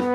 Okay,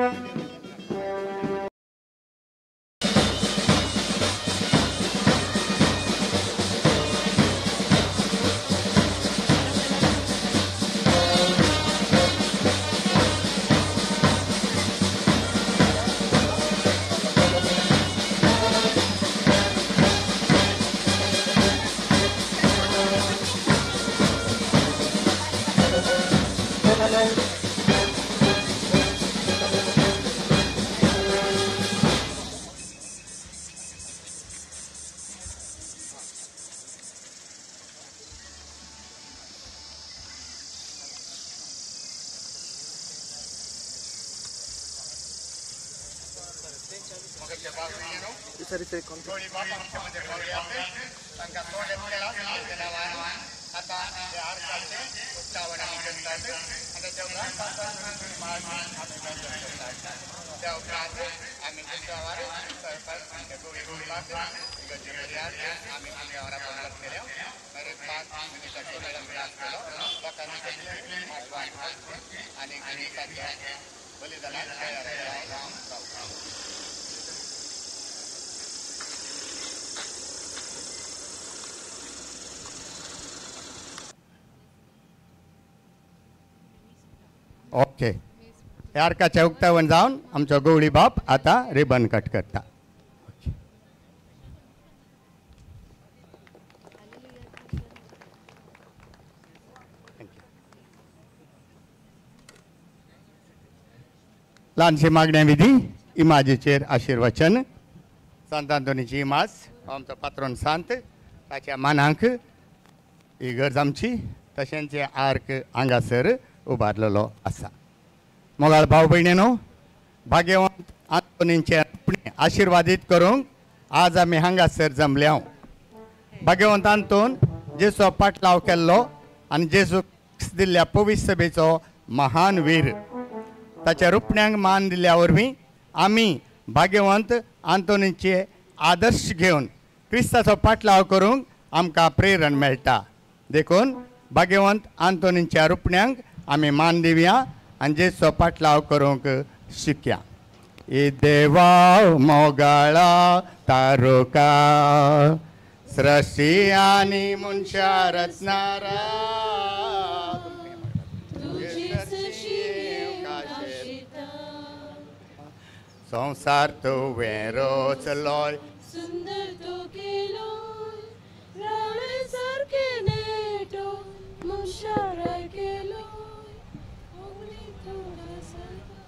ह्या आर्काच्या उक्तावण जावन आमचो गवळी बाप आतां रिबन कट करता. ल्हानशी मागण्या विधी इमाजीचेर आशिर्वचन. सांत आंतोनीची इमाज, आमचो पात्रोन सांत, ताच्या मानांक ही गरज आमची, तशेंच हे आर्क हांगासर उबारलेलो आसा. मोगाळ भाव भयणीनो, भाग्यवंत आंतोनीचे आशिर्वादीत करूंक आज आमी हांगासर जमल्या. भाग्यवंत आंतोन जेजूचो पाटलाव केल्लो आनी जेजू दिल्ल्या पवित्र सभेचो महान वीर, ताच्या रुपण्यांक मान दिल्ल्या वरवीं आमी भाग्यवंत आंतोनीचे आदर्श घेवन क्रिस्ताचो पाटलाव करूंक आमकां प्रेरण मेळटा. देखून भाग्यवंत आंतोनीच्या रुपण्यांक आमी मान दिवया आनी जेजूचो पाटलाव करूंक शिकया. ए देवा मोगाळा तारुका, सृश्टी आनी मनशा रचणारा, संवसार तुवें रचलोय, सुंदर तो केलोय, राणे सारके नेटो मनशाराय केलोय, उगली तुका सदा.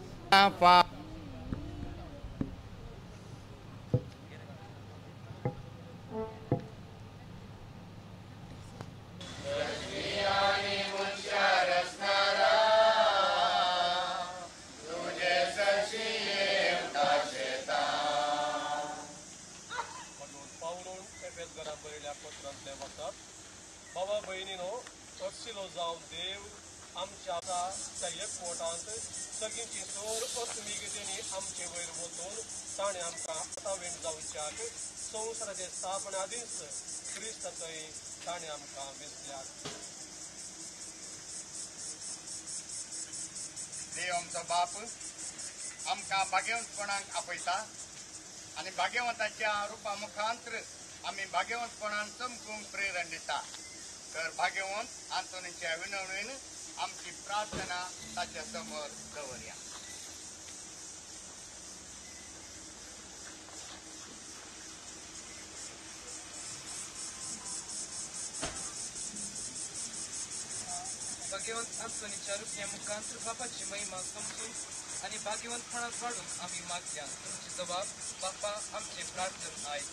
बाबा भयणीनो, अर्शिलो जावन देव आमच्या त्या एकवटांत सगळींची सोर अस्मिगतेनी आमचे वयर वचून ताणें आमकां आतां जावच्याक संवसाराचे स्थापना आदींच क्रिस्त थंय ताणें आमकां वेंचल्यात. देव आमचो बाप आमकां भाग्यवंतपणाक आपयता आनी भाग्यवंताच्या रुपा मुखांतर आमी भाग्यवंतपणान चमकूंक प्रेरण दिता. तर भाग्यवंत आंतोनीच्या विनवणीन आमची प्रार्थना ताच्या समोर दवरया. भाग्यवंत आंतोनीच्या रुपया मुखांतर बापाची महिमा समजून आनी भाग्यवंतपणाक वाडूंक आमी मागया. तुमची जबाब बापा आमचे प्रार्थना आयक.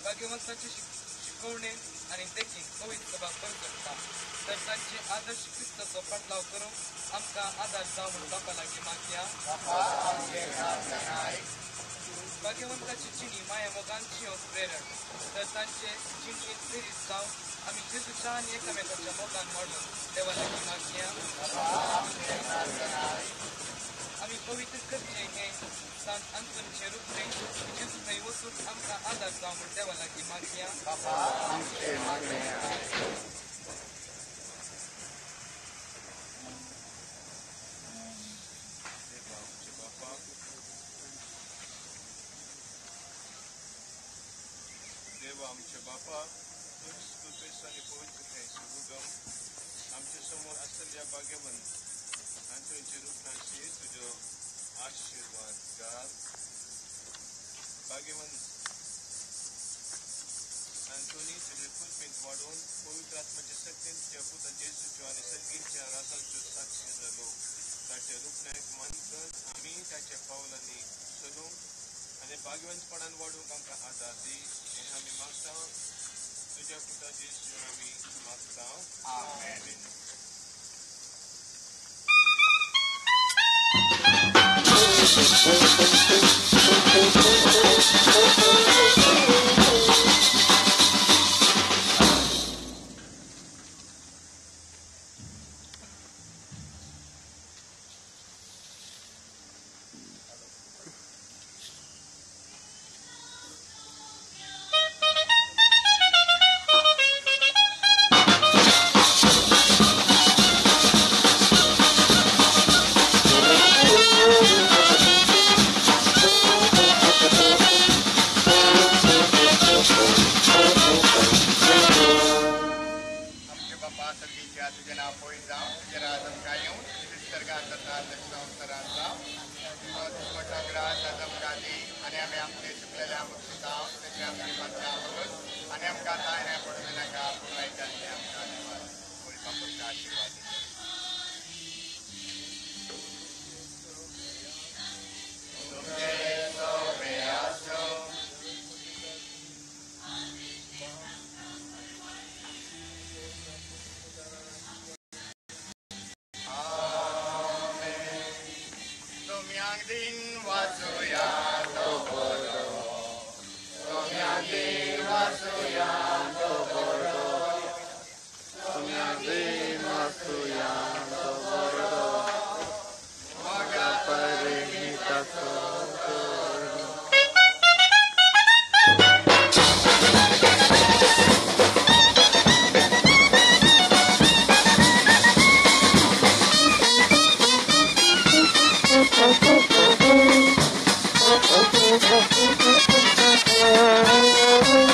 भाग्यवंताची शिकवणे आनी देखीक पवित्र सभा परगटता, तर तांचे आदर्श क्रिस्ताचो पाटलाव करूंक आमकां आदार जावं म्हूण बापा लागीं मागया. भाग्यवंताची जिणी माया मोगांची प्रेरण, तर तांचे जिणयेंत प्रेरीत जावन आमी जेजूच्या आनी एकामेकाच्या मोगान वाडून देवा लागीं मागया. आमी पवित्र करचें हें सांत आंतोनीचें रुपणें जेजू थंय वचून आमकां आदार जावं म्हूण देवा लागीं मागया. आमच्या बापा, तूंच कृपेस आनी पवित्रतायेचो उगम आमच्या समोर आसलेल्या भाग्यवंत आंतोनीचे रुपणाचेर तुजो आशिर्वाद घाल. भाग्यवंत आंतोनी तुजे कृपेंत वाडोवन पवित्र आत्माच्या शक्तीन तुज्या पुता जेजूच्यो आनी सर्गीच्या रासांच्यो साक्षी जालो. ताच्या रुपण्याक मान कर, आमी ताच्या पावलांनी चलूंक आनी भाग्यवंतपणान वाडूंक आमकां आदार दी. हें आमी मागता तुज्या पुता जेजू आमी मागता. आमेन. Thank you.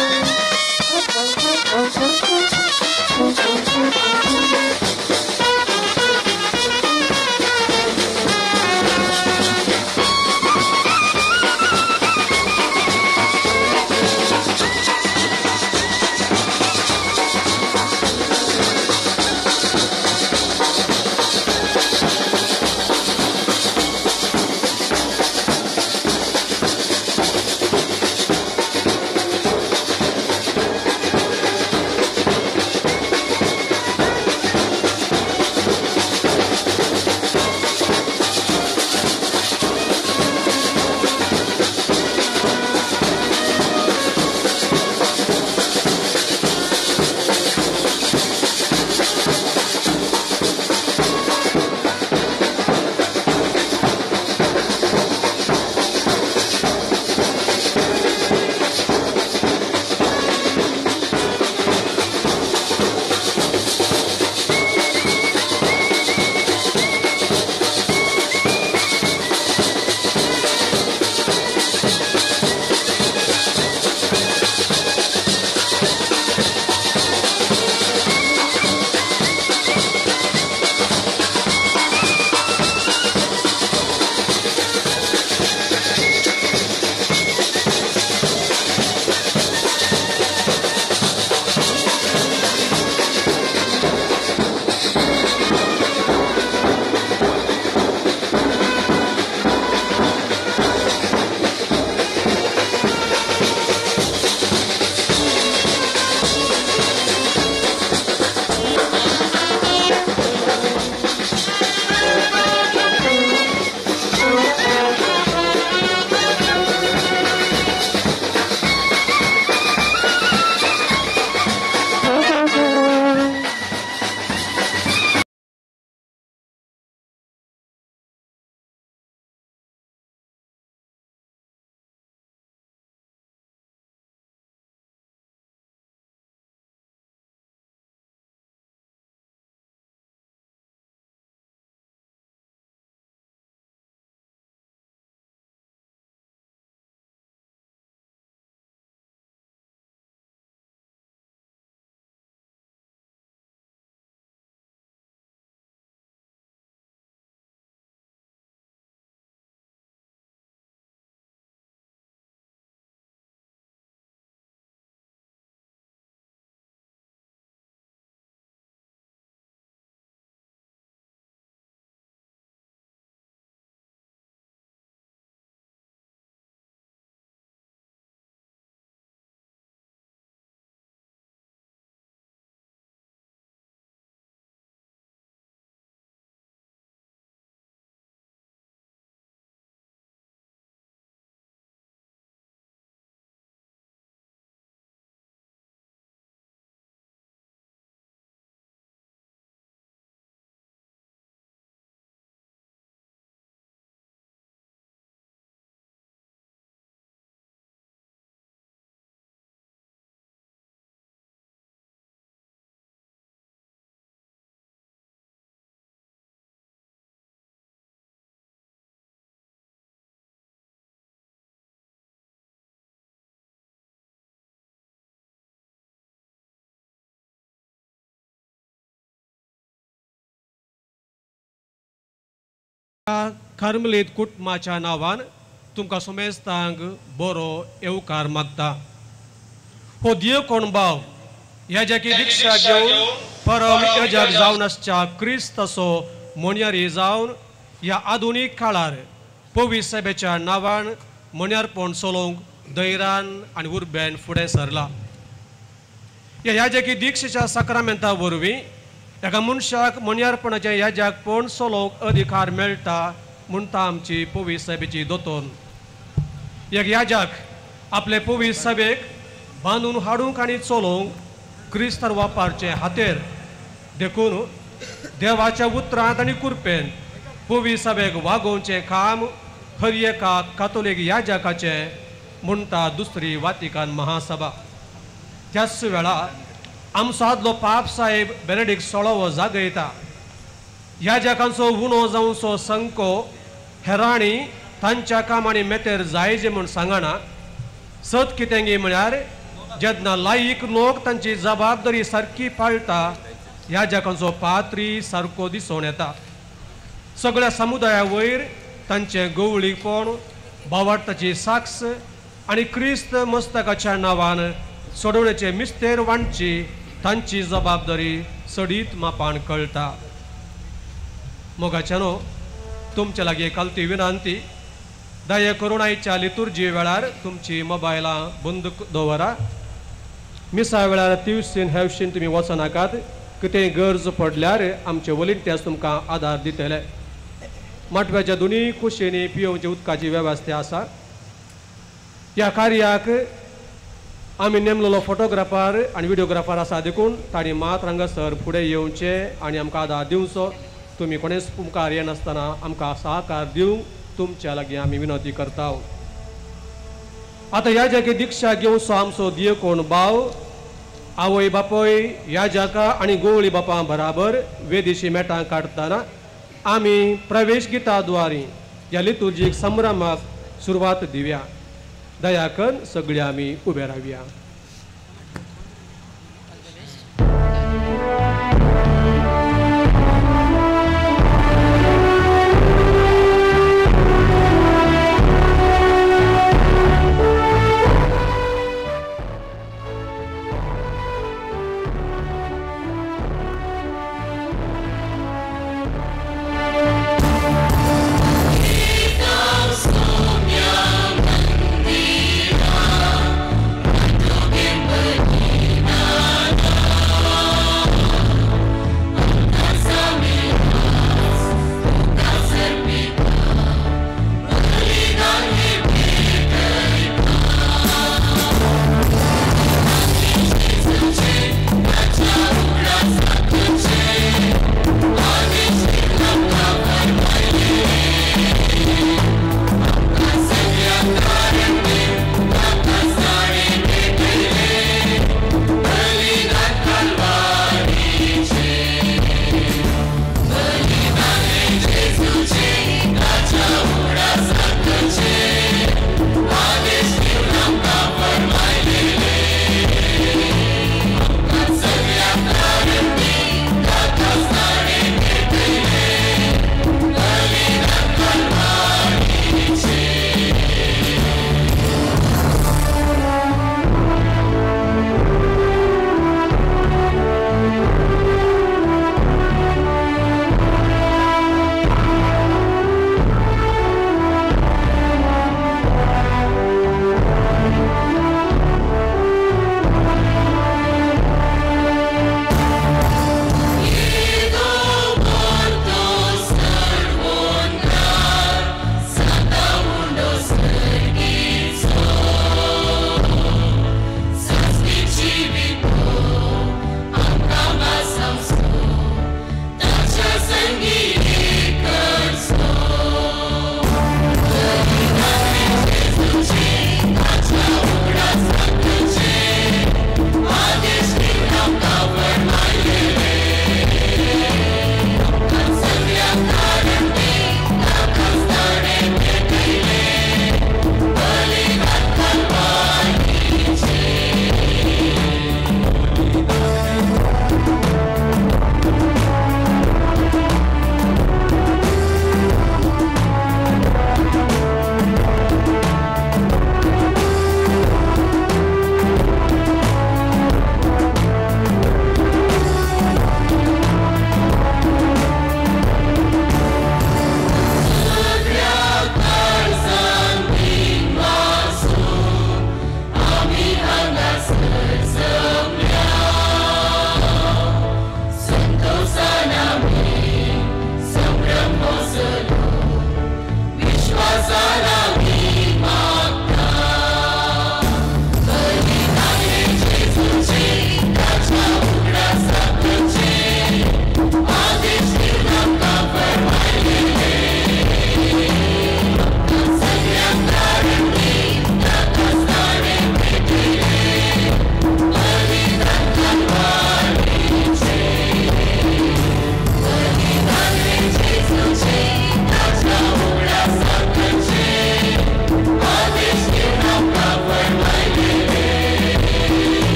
कार्मलीत कुटुंबाच्या नांवान तुमकां समेस्तांक बरो येवकार मागता. हो दियकोण भाव याजकी दीक्षा घेवन परम याजक जावन आसच्या क्रिस्ताचो मोन्यारी जावन ह्या आधुनीक काळार पवित्र सभेच्या नांवान मोन्यारपण चलोवंक धैर्यान आनी उर्बेन फुडें सरला. ह्या याजकी दीक्षेच्या साक्रामेंता वरवीं एका मनशाक मोन्यारपणाच्या याजकपण चलोवंक अधिकार मेळटा म्हणटा आमची पवित्र सभेची दोतोन. एक याजक आपले पवित्र सभेक बांदून हाडूंक आनी चलोवंक क्रिस्तान वापरचें हातेर देखून देवाच्या उतरांत आनी कृपेन पवित्र सभेक वागोवचें काम हर एका कातोलीक याजकाचें म्हणटा दुसरी वातिकान महासभा. त्याच वेळा आमचो आदलो पाप साहेब बेनेडिक्ट सोळावो जागयता याजकांचो उणो जावचो संको हेरांनी तांच्या कामांनी मेतेर जायजे म्हूण सांगना. सत कितेंगी म्हळ्यार जेन्ना लायक लोक तांची जबाबदारी सारकी पाळटा याजकांचो पात्री सारको दिसून येता. सगळ्या समुदाया वयर तांचें गवळीपण भावार्थाची साक्ष आनी क्रिस्त मस्तकाच्या नांवान सोडवण्याचे मिस्तेर वांटची तांची जबाबदारी सडीत मापान कळटा. मोगाच्यानो तुमच्या लागीं कालती विनंती, दया करून आयच्या लितुर्जी वेळार तुमची मोबायलां बंद दवरा. मिसा वेळार तिवशीन हेवशीन तुमी वचनाकात. कितेंय गरज पडल्यार आमचे वॉलंटियर्स तुमकां आदार दितले. माटव्याच्या दोनूय कुशींनी पियोवच्या उदकाची वेवस्था आसा. ह्या कार्याक आमी नेमलेलो फोटोग्राफर आनी व्हिडियोग्राफर आसा देखून तांणी मात हांगासर फुडें येवचें आनी आमकां आदार दिवचो. तुमी कोणेच मुखार येनासतना आमकां सहकार दिवंक तुमच्या लागीं आमी विनंती करता. आतां ह्या जागे दीक्षा घेवचो आमचो दियकोण भाव आवय बापूय ह्या जाका आनी गोवळी बापां बराबर वेदीशी मेटां काडटना आमी प्रवेश गिता द्वारी ह्या लितुर्जीक संभ्रमाक सुरवात दिवया. दया कर सगळे आमी उबे रावया. Soumya Mandira.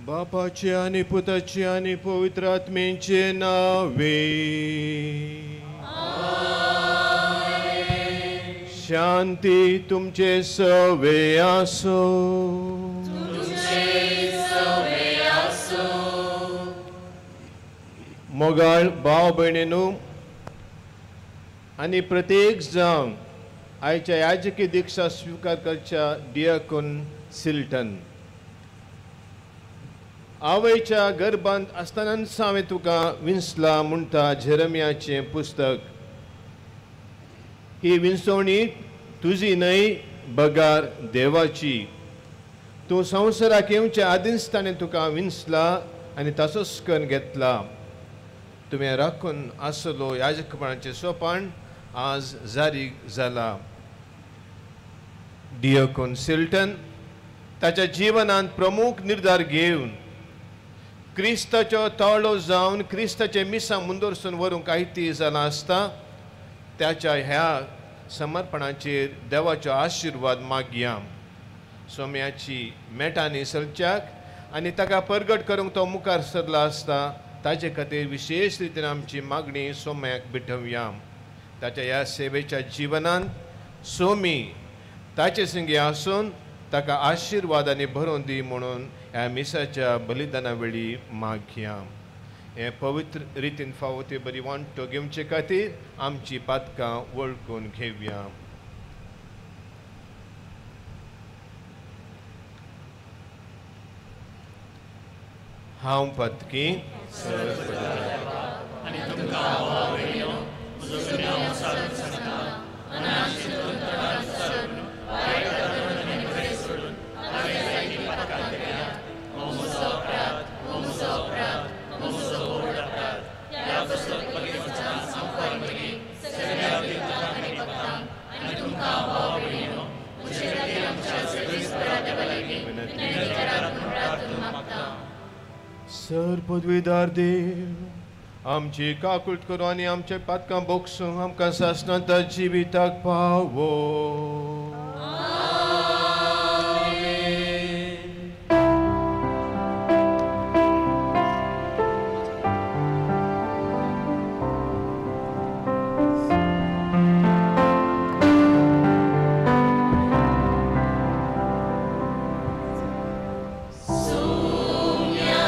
बापाचे आनी पुताचे आनी पवित्र आत्म्याचे नावे शांती तुमचे सवे आसो। मोगाळ भाव भयणीनू आनी प्रत्येक जावन आयच्या याजकी दीक्षा स्विकार करच्या डियाकून सिल्टन आवयच्या गर्भांत आसतनाच हांवें तुका विंचला म्हणटा जेरमियाचें पुस्तक। ही विंचवणी तुजी न्हय बगार देवाची। तूं संवसाराक येवच्या आदींच ताणें तुका विंचला आनी ताचोच करून घेतला। तुवें राखून आसलो याजकपणाचें सोपान आज जारी जाला। डियकून सिल्टन ताच्या जिवनांत प्रमुख निर्धार घेवन क्रिस्ताचो ताळो जावन क्रिस्ताचें मिसां मुंदरसून व्हरूंक आयती जालां आसता त्याच्या ह्या समर्पणाचेर देवाचो आशिर्वाद मागया। सोम्याची मेटांनी सलच्याक आनी ताका परगट करूंक तो मुखार सरला आसता ताचे खातीर विशेश रितीन आमची मागणी सोम्याक भेटोवया। ताच्या ह्या सेवेच्या जिवनांत सोमी ताचे संगी आसून ताका आशिर्वाद आनी भरोवन दी म्हणून ह्या मिसाच्या बलिदाना वेळी मागया। हे पवित्र रितीन फावो ती बरी वांटो घेवचे खातीर आमची पातकां वळखून घेवया। हांव पातकी सर पदवीदार देव आमची काकूट करूं आनी आमचे पातकां बोगसूंक आमकां सासणांत जिविताक पावो। Sonia.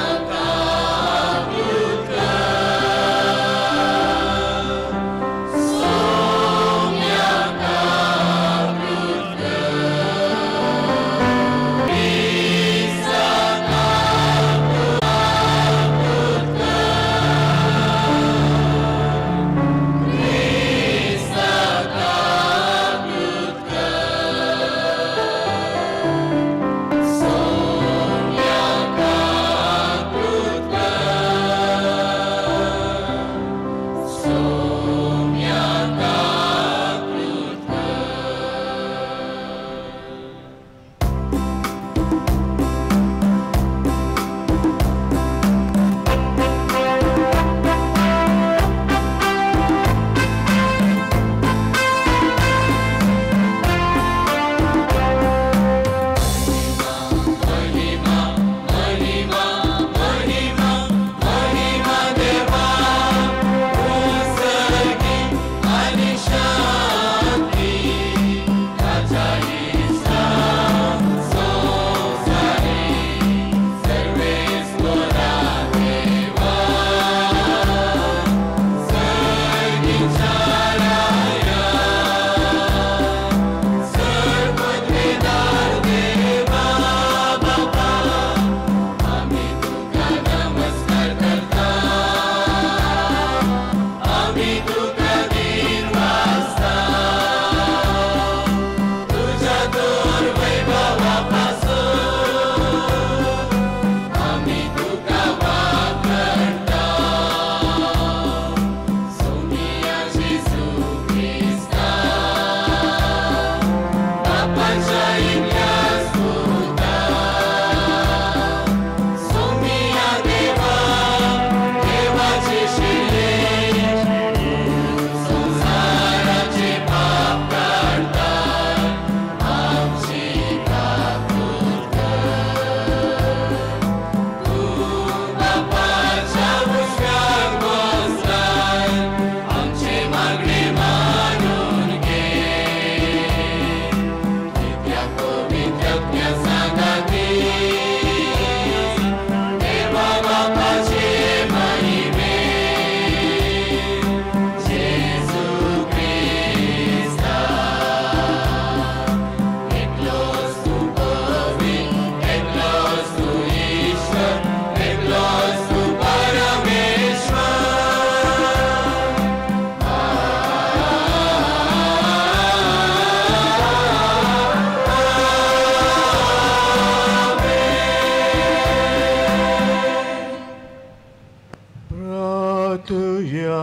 प्रार्थया.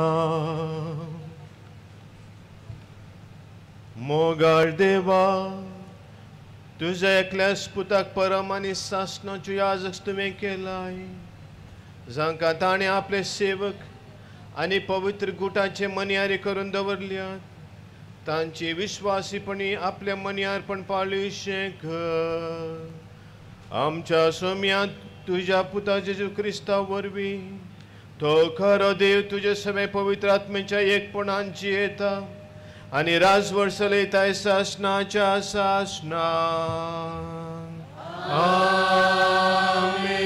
मोगाळ देवा, तुझ्या एकल्याच पुताक परम आनी सासणाच्यो याजक तुवें केलाय, जांकां ताणें आपले सेवक आनी पवित्र गुटाचे मनियारी करून दवरल्यात, तांची विश्वासीपणी आपल्या मनियारपण पाळीशें कर. आमच्या सोम्यांत तुज्या पुता जेजू क्रिस्ता वरवीं तो खरो देव तुजे सगळे पवित्र आत्म्याच्या एकपणान जियेता आनी राजवट चलयताय सासणाच्या सासणाक. आमेन.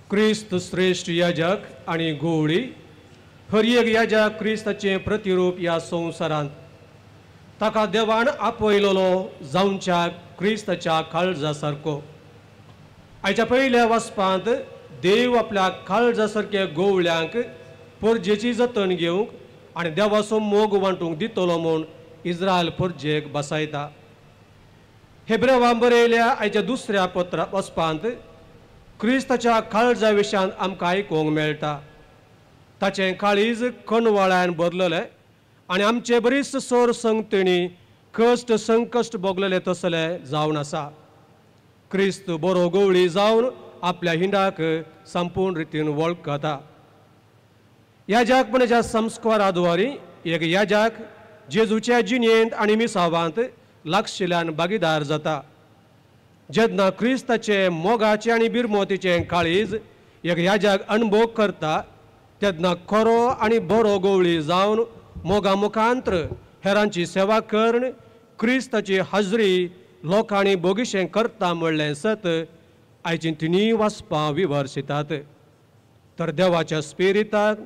क्रिस्त श्रेश्ठ याजक आनी गोवळी हर एक याजक क्रिस्ताचें प्रतिरूप ह्या संवसारांत ताका देवान आपयलोलो जावच्या क्रिस्ताच्या काळजा सारको. आयच्या पयल्या वाचपांत देव आपल्या काळजा सारक्या गोवळ्यांक परजेची जतन घेवंक आनी देवाचो मोग वांटूंक दितलो म्हूण इस्रायल परजेक बसायता. हेब्रेवां बरयल्या आयच्या दुसऱ्या पत्र वचपांत क्रिस्ताच्या काळजा विशयान आमकां आयकूंक मेळटा. ताचें काळीज कणवाळ्यान भरलेलें आनी आमचे बरीच सोर संगतिणी कश्ट संकश्ट भोगलेले तसले जावन आसा. क्रिस्त बरो गवळी जावन आपल्या हिंडाक संपूर्ण रितीन वळखता. याजकपणाच्या संस्कारा द्वारी एक याजक जेजूच्या जिणेंत आनी मिसावांत लागशिल्ल्यान भागीदार जाता. जेन्ना क्रिस्ताचे मोगाचे आनी बिरमोतीचें काळीज एक याजक अणभव करता तेन्ना खरो आनी बरो गवळी जावन मोगा मुखांत्र हेरांची सेवा करून क्रिस्ताची हाजरी लोकांनी बोगिशें करता म्हणलें सत आयची तिनूय वाचपां विवर्सितात. तर देवाच्या स्पिरिताक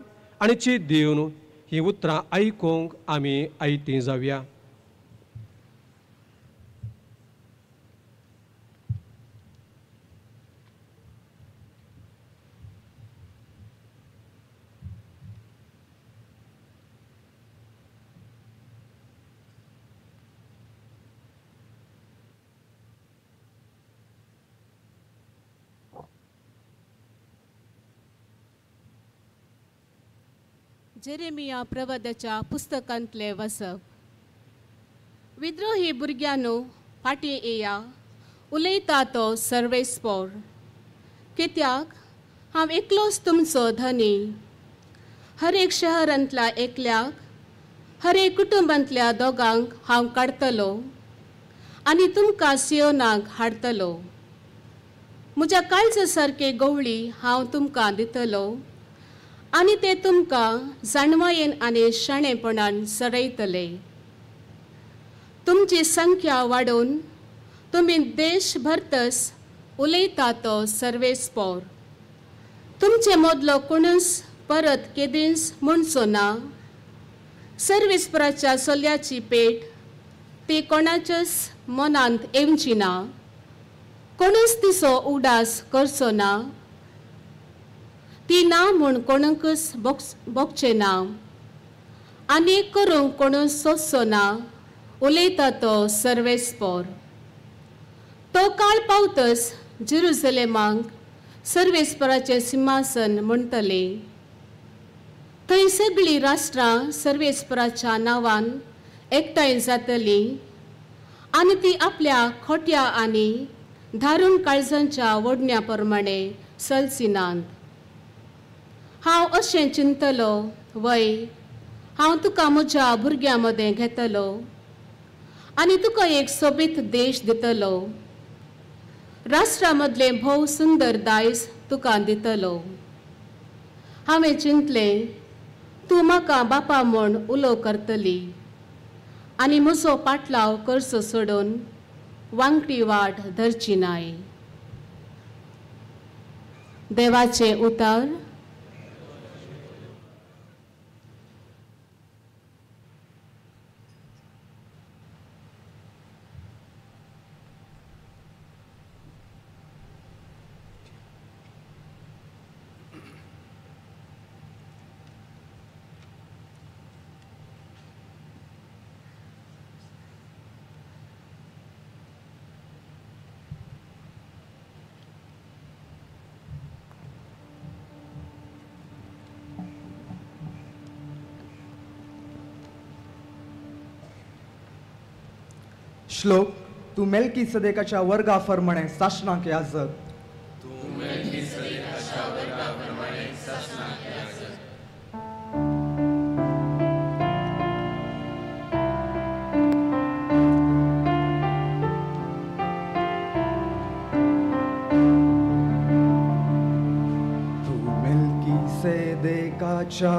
आनी चीत दिवन हीं उतरां आयकूंक आमी आयतीं जावया. जेरेमिया प्रवादाच्या पुस्तकांतले वसप. विद्रोही भुरग्यांनो फाटीं येया, उलयता तो सर्वेस्पोर, कित्याक हांव एकलोच तुमचो धनी. हर एक शहरांतल्या एकल्याक, हर एक कुटुंबांतल्या दोगांक हांव काडटलो आनी तुमकां सियोनाक हाडटलो. म्हज्या काळजा सारके गवळी हांव तुमकां दितलो आनी ते तुमकां जाणवायेन आनी शाणेपणान सरयतले. तुमची संख्या वाडोवन तुमी देश भरतस उलयता तो सर्वेस्पोर. तुमचे मदलो कोणूच परत केदींच म्हणचो ना, सर्वेस्पराच्या चल्याची पेट ती कोणाच्याच मनांत येवची ना, कोणूच तिचो उडास करचो ना, ती ना म्हूण कोणाकच भोगचें ना आनी करूंक कोणूच सोदचो ना, उलयता तो सर्वेस्पोर. तो काळ पावतच जेरुजलेमाक सर्वेस्पराचें सिंहासन म्हणटले. थंय सगळीं राष्ट्रां सर्वेस्पराच्या नांवान एकठांय जातलीं आनी ती आपल्या खोट्या आनी धारून काळजांच्या ओडण्या प्रमाणे चलचिनात. हांव अशें चिंतलो, वय हांव तुका म्हज्या भुरग्यां मदें घेतलो आनी तुका एक सोबीत देश दितलो, राष्ट्रा मदलें भोव सुंदर दायज तुका दितलो. हांवें चिंतलें, तूं म्हाका बापा म्हूण उलो करतली आनी म्हजो पाटलाव करचो सोडून वांकटी वाट धरची नाय. देवाचें उतर. श्लोक तूं मेलकी सदेकाच्या वर्गा फरमाणे सासणाक याजक. तूं मेलकी सदेकाच्या वर्गा प्रमाणे सासणाक याजक. तूं मेलकी सदेकाच्या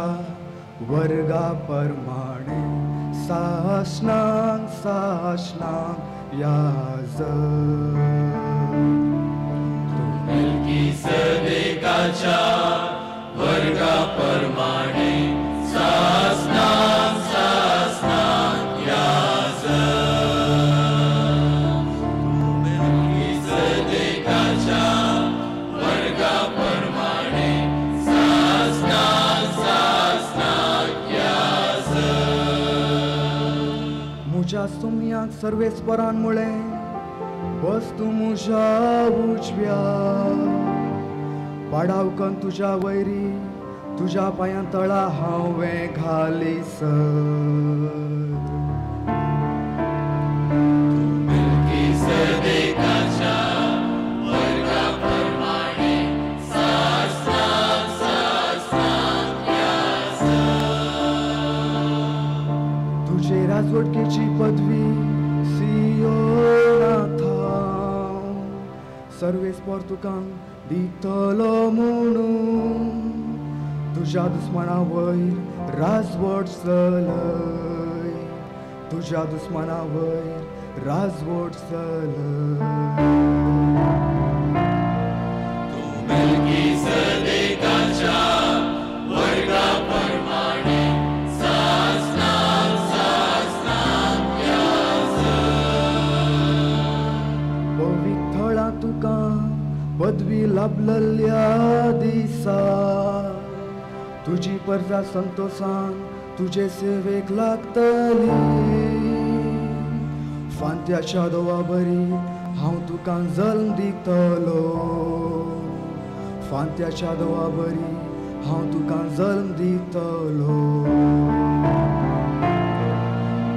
वर्गा प्रमाणे सासणाक सासणाक याजक. तूं मेलकी सदेकाच्या वर्गा प्रमाणे सासणाक सासणाक याजक. तूं मेलकी सदेकाच्या वर्गा प्रमाणे सासणाक सासणाक याजक. म्हज्या सुमयाक सर्वेस्परान मुळे बस तूं म्हज्या उजव्या पाडावकन तुज्या वैरी तुज्या पांयां तळा हांवें घाली सत. तूं मेलकी सदेकाच्या वर्गा प्रमाणे सासणाक सासणाक याजक. तुजे राजवटकेची पदवी सियोनाथा सर्वेस्पर तुका दितलो म्हणून तुज्या दुस्माना वयर राजवट चलय. तुज्या दुस्माना वयर राजवट चलय. तूं मेलकी सदेकाच्या वर्गा प्रमाणे सासणाक सासणाक याजक. पवित्रळा तुका पदवी लाभलेल्या दिसा तुजी परजा संतोसान तुजे सेवेक लागतली. फांत्याच्या दोवा बरी हांव तुका जल्म दितलो. फांत्याच्या दोवा बरी हांव तुका जल्म दितलो.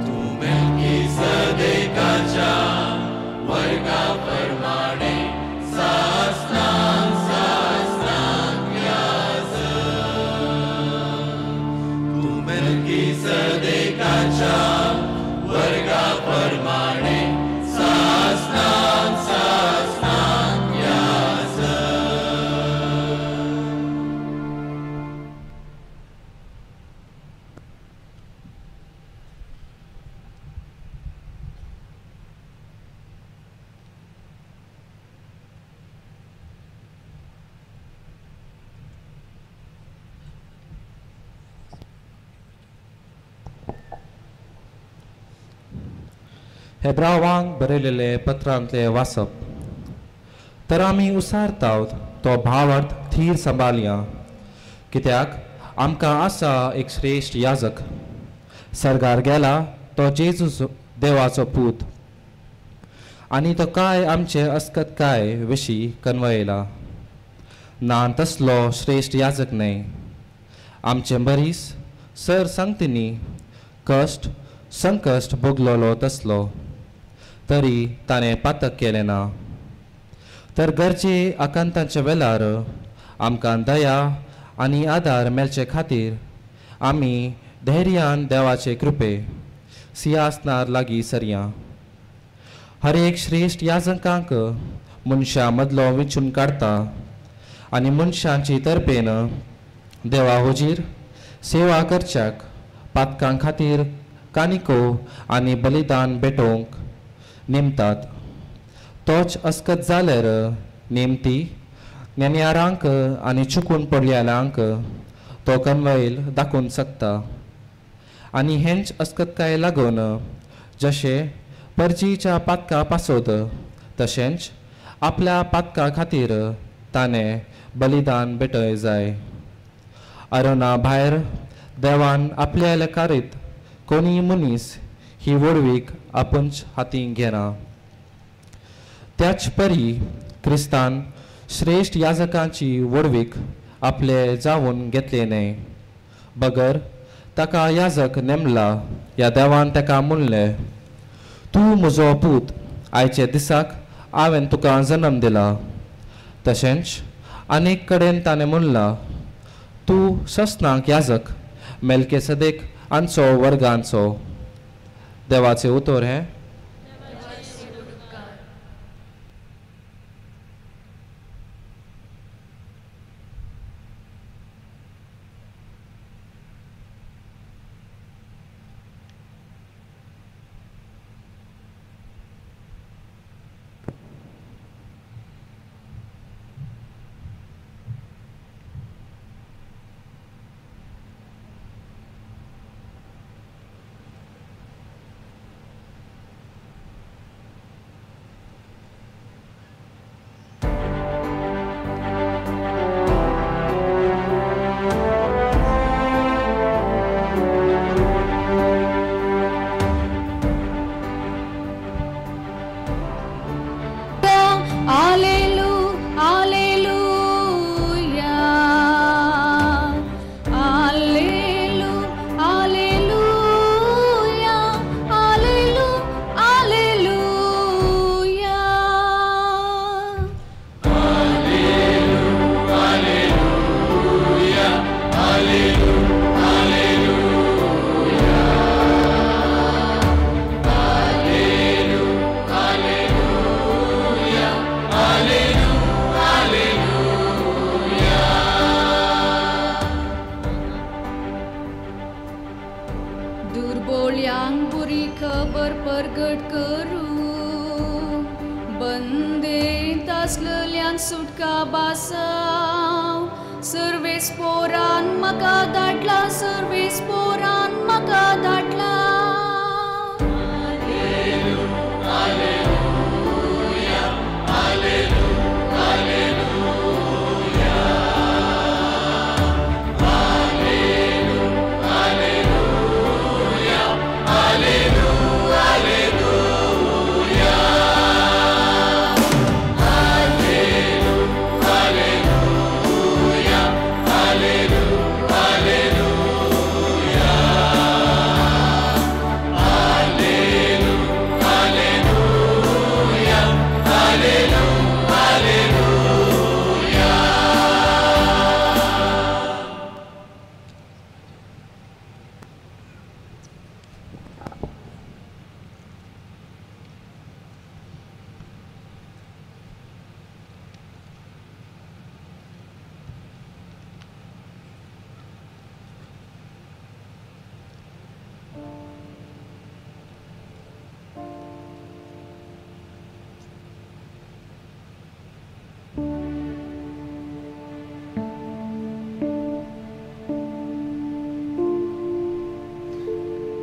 तूं मेलकी सदेकाच्या वर्गा प्रमाणे सासणाक सासणाक याजक. तूं मेलकी सदेकाच्या वर्गा प्रमाणे सासणाक सासणाक याजक. हेब्रावांक बरयलेले पत्रांतले वाचप. तर आमी उसारतात तो भावार्थ थीर सांबाळया, कित्याक आमकां आसा एक श्रेश्ठ याजक, सर्गार गेला तो जेजू देवाचो पूत, आनी तो काय आमचे अस्कत काय विशीं कन्वयला ना तसलो श्रेश्ठ याजक न्हय. आमचे मरीस सर सांगतिनी कश्ट संकश्ट भोगलोलो तसलो, तरी ताणें पातक केलें ना. तर गरजे आकांतांच्या वेळार आमकां दया आनी आदार मेळचे खातीर आमी धैर्यान देवाचे कृपे सिंहासनार लागीं सरया. हर एक श्रेश्ठ याजकांक मनशां मदलो विंचून काडटा आनी मनशांची तर्पेन देवा हुजीर सेवा करच्याक पातकां खातीर कानिको आनी बलिदान भेटोवंक नेमतात. तोच अस्कत जाल्यार नेमती नेन्यारांक आनी चुकून पडलेल्यांक तो कन्वयल दाखोवंक शकता. आनी हेंच अस्कतकाय लागून जशें परजीच्या पातका पासत तशेंच आपल्या पातका खातीर ताणें बलिदान भेटय जाय. अरोना भायर देवान आपल्या लेकारीत कोणी मनीस ही व्हडवीक आपूणच हातीं घेना. त्याच परी क्रिस्तान श्रेश्ठ याजकांची व्हडवीक आपले जावन घेतले न्हय, बगर ताका याजक नेमला ह्या देवान ताका म्हणलें, तूं म्हजो पूत, आयच्या दिसाक हांवें तुका जन्म दिला. तशेंच अनेक कडेन ताणें म्हणलां, तूं ससनाक याजक मेलकेसदेक आमचो वर्गांचो. देवाचें उतर हें.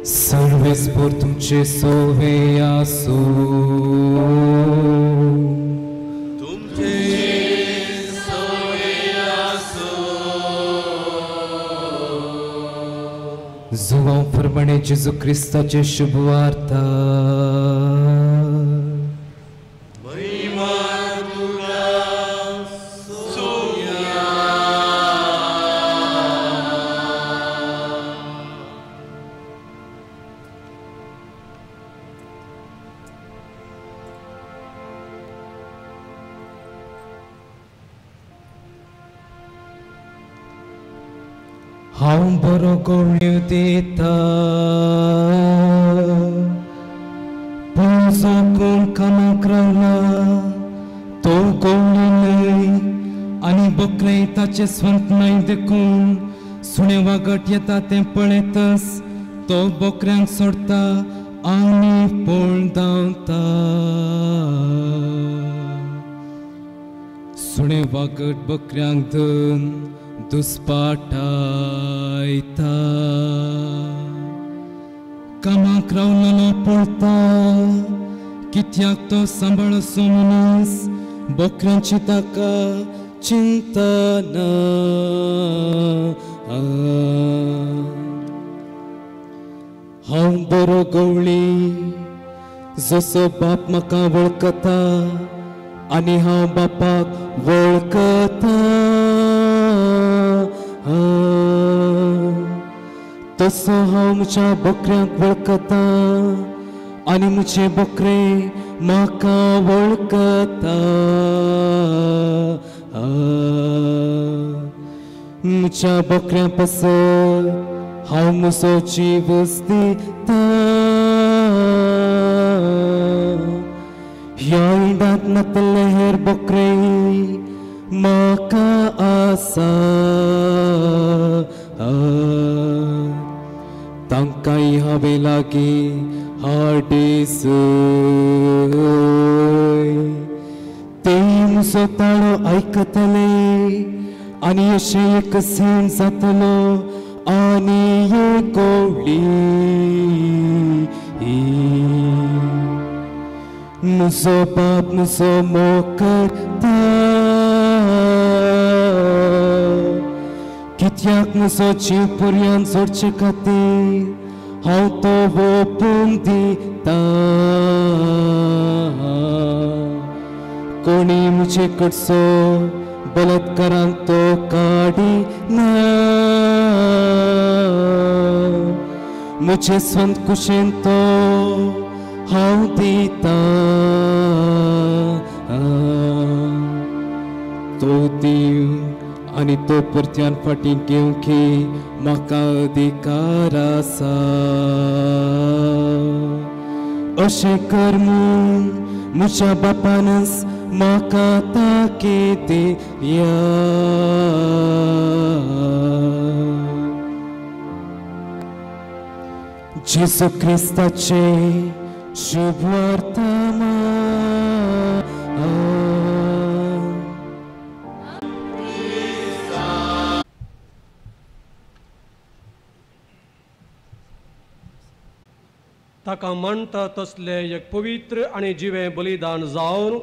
सर्वेस्पोर तुमचे सोवे आसो. तुमचे सोवे आसो. जुवां प्रमाणे जेजू क्रिस्ताचे शुभ वार्ता. महिमा तुका सोया. हांव बरो गोळ्यो दिता, पूण जो कोण कामाक रावला तो गोळी न्हय आनी बकरे ताचे स्वंत न्हय देखून सुणे वागट येता तें पळयतच तो बकऱ्यांक सोडटा आनी पळ धांवता. सुणे वागट बकऱ्यांक धरून दुस्पाटायता. कामाक रावलेलो पळता कित्याक तो सांबाळसो मनीस बकऱ्यांची ताका चिंता ना. हांव बरो गवळी जसो बाप म्हाका वळखता आनी हांव बापाक वळखता तसो हांव म्हज्या बकऱ्यांक वळखता आनी म्हजे बोकरे म्हाका वळखता. म्हज्या बोकऱ्यां पासत हांव म्हजो जीव दिता. ह्या इंडांत नातले हेर बोकरे म्हाका आसा, तांकांय हांवें लागीं हाडीस. ते म्हजो ताळो आयकतले आनी अशें एक सीण जातलो आनी एक गोवळी. म्हजो बाप म्हजो मोग करता, कित्याक म्हजो जीव पर्यान जोडचे खातीर हांव तो ओपून दिता. कोणी म्हजे कडचो बलात्कारान तो काडिना, म्हजे स्वंत कुशेन तो हांव दिता. तो दिव आनी तो परत्यान फाटीं घेवंक म्हाका अधिकार आसा. अशें कर म्हूण म्हज्या बापानच म्हाका ताकीद दिल्या. जेजू क्रिस्ताचे शुभ वर्तमान. ताका मानता तसलें एक पवित्र आनी जिवें बलिदान जावन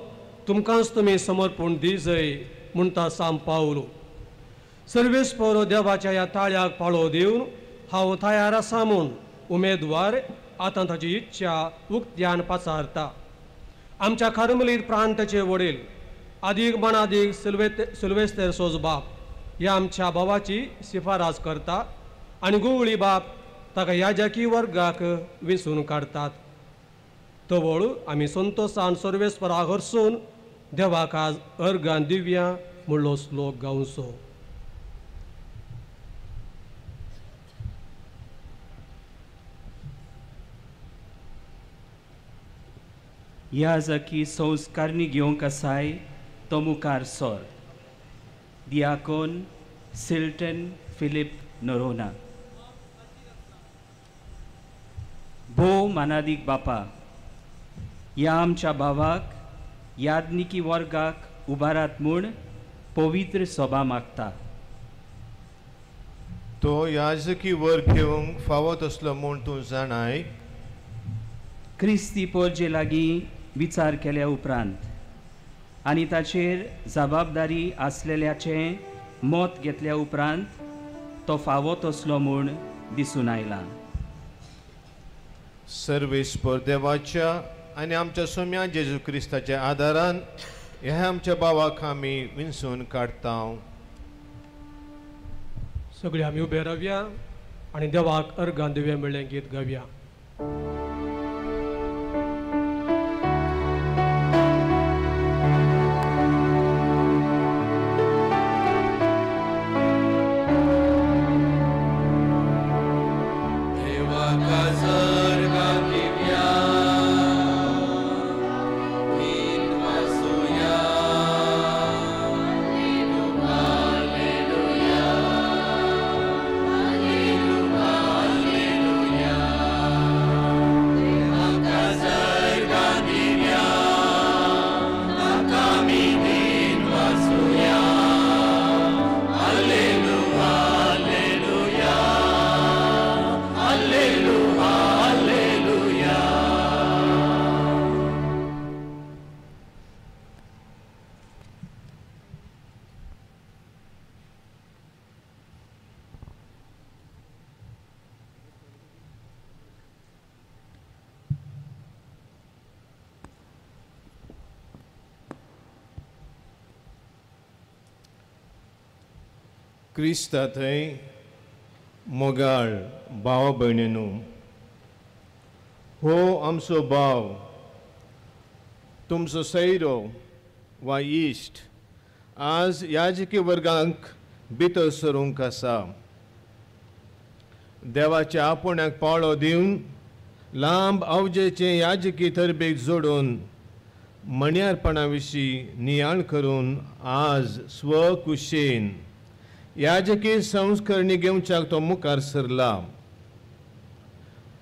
तुमकांच तुमी समर्पण दिजय म्हणटा सांग पावलो. सर्वेस्पोरो देवाच्या ह्या ताळ्याक पाळो दिवन हांव तयार आसा म्हूण उमेदवार आतां ताची इच्छा उक्त्यान पाचारता. आमच्या कार्मलीत प्रांताचे वडील आदीक मनादीक सिल्वेस्तेर सोज बाप ह्या आमच्या भावाची शिफारस करता आनी गुवळी बाप ताका याजकी वर्गाक विंचून काडटात. तवळ आमी संतोसान सर्वेस्पराक हरसून देवाक आज अर्गान दिव्या म्हणलो श्लोक गावचो. याजकी संस्कारणी घेवंक आसाय तो मुखार सोर. दियाकोन सिल्टन फिलीप नरोना. भोव मानादीक बापा, ह्या आमच्या भावाक यादनिकी वर्गाक उबारात म्हूण पवित्र सभा मागता. तो याजकी वर्ग घेवंक फावो तसलो म्हूण तूं जाणाय. क्रिस्ती पोरजे लागीं विचार केल्या उपरांत आनी ताचेर जबाबदारी आसलेल्याचें मत घेतल्या उपरांत तो फावो तसलो म्हूण दिसून आयला. सर्वेस्पर देवाच्या आनी आमच्या सोम्या जेजू क्रिस्ताच्या आदारान ह्या आमच्या भावाक आमी विंचून काडटा. सगळे आमी उबे रावया आनी देवाक अर्गान दिव्या मेळ्ळें गीत गावया. क्रिस्ता थंय मोगाळ भाव भयणीनू, हो आमचो भाव, तुमचो सैरो वा इश्ट आज याजकी वर्गांक भितर सरूंक आसा। देवाच्या आपोवण्याक पाळो दिवन लांब आवजेचे याजकी तरबेक जोडून मण्यारपणा विशीं नियाळ करून आज स्वकुशेन याजकी संस्करणी घेवच्याक तो मुखार सरला।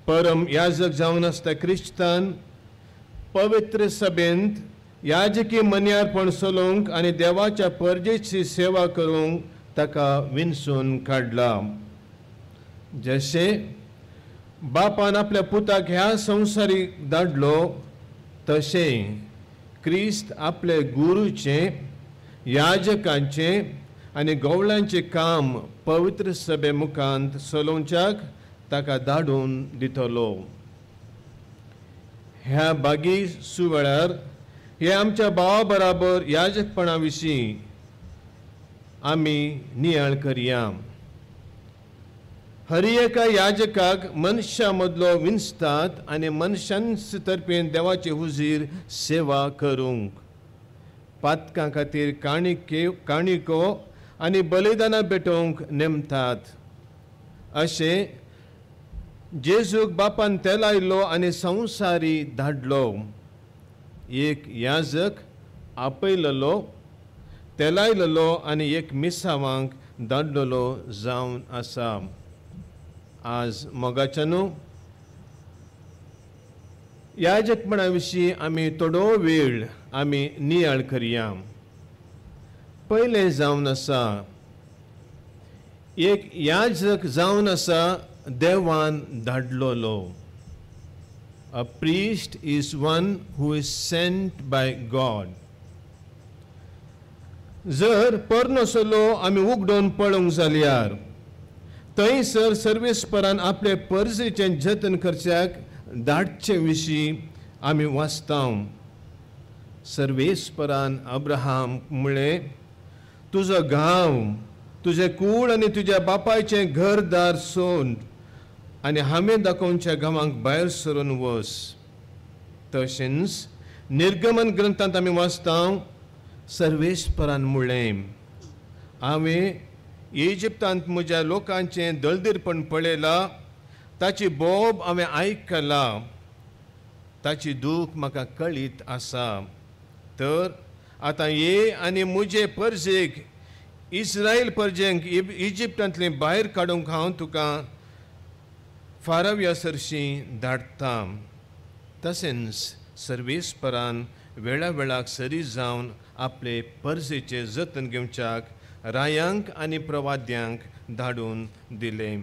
परम याजक जावन आसता क्रिस्तान पवित्र सभेंत याजकी मन्यारपण चलोवंक आनी देवाच्या परजेची सेवा करूंक ताका विनसून काडला। जशें बापान आपल्या पुताक ह्या संवसारीक धाडलो तशें क्रिस्त आपले गुरूचें, याजकांचें आनी गवळांचें काम पवित्र सभे मुखांत चलोवच्याक ताका धाडून दितलो। ह्या बागी सुवेळार हे आमच्या भावा बराबर याजकपणा विशीं आमी नियाळ करया। हर एका याजकाक मनशां मदलो विंचतात आनी मनशांच तर्फेन देवाचे हुजीर सेवा करूंक पातकां खातीर काणिको आनी बलिदानां भेटोवंक नेमतात। अशें जेजूक बापान तेलायलो आनी संवसारी धाडलो। एक याजक आपयलेलो, तेलायलेलो आनी एक मिसावांक धाडलेलो जावन आसा। आज मोगाच्यानू याजकपणा विशीं आमी थोडो वेळ आमी नियाळ करया। पयलें जावन आसा एक याजक जावन आसा देवान धाडलेलो। A priest is one who is sent by God. जर परनसलो आमी उगडून पळोवंक जाल्यार थंयसर सर्वेस्परान आपले परजेचें जतन करच्याक धाडचे विशीं आमी वाचता। सर्वेस्परान अब्राहम म्हळें, तुजो गांव, तुजें कूळ आनी तुज्या बापायचें घरदार सोड आनी हांवें दाखोवच्या गांवांक भायर सरून वच। तशेंच निर्गमन ग्रंथांत आमी वाचता, सर्वेस्परान म्हळें, हांवें इजिप्तांत म्हज्या लोकांचें दळदीरपण पळयलां, ताची बोब हांवें आयकला, ताची दूख म्हाका कळीत आसा। तर आतां ये आनी म्हजे परजेक इस्रायल परजेंक इजिप्तांतलें भायर काडूंक हांव तुका फाराव्या सरशीं धाडटा। तशेंच सर्वेस्परान वेळा वेळाक सरी जावन आपले परजेचें जतन घेवच्याक रायांक आनी प्रवाद्यांक धाडून दिलें।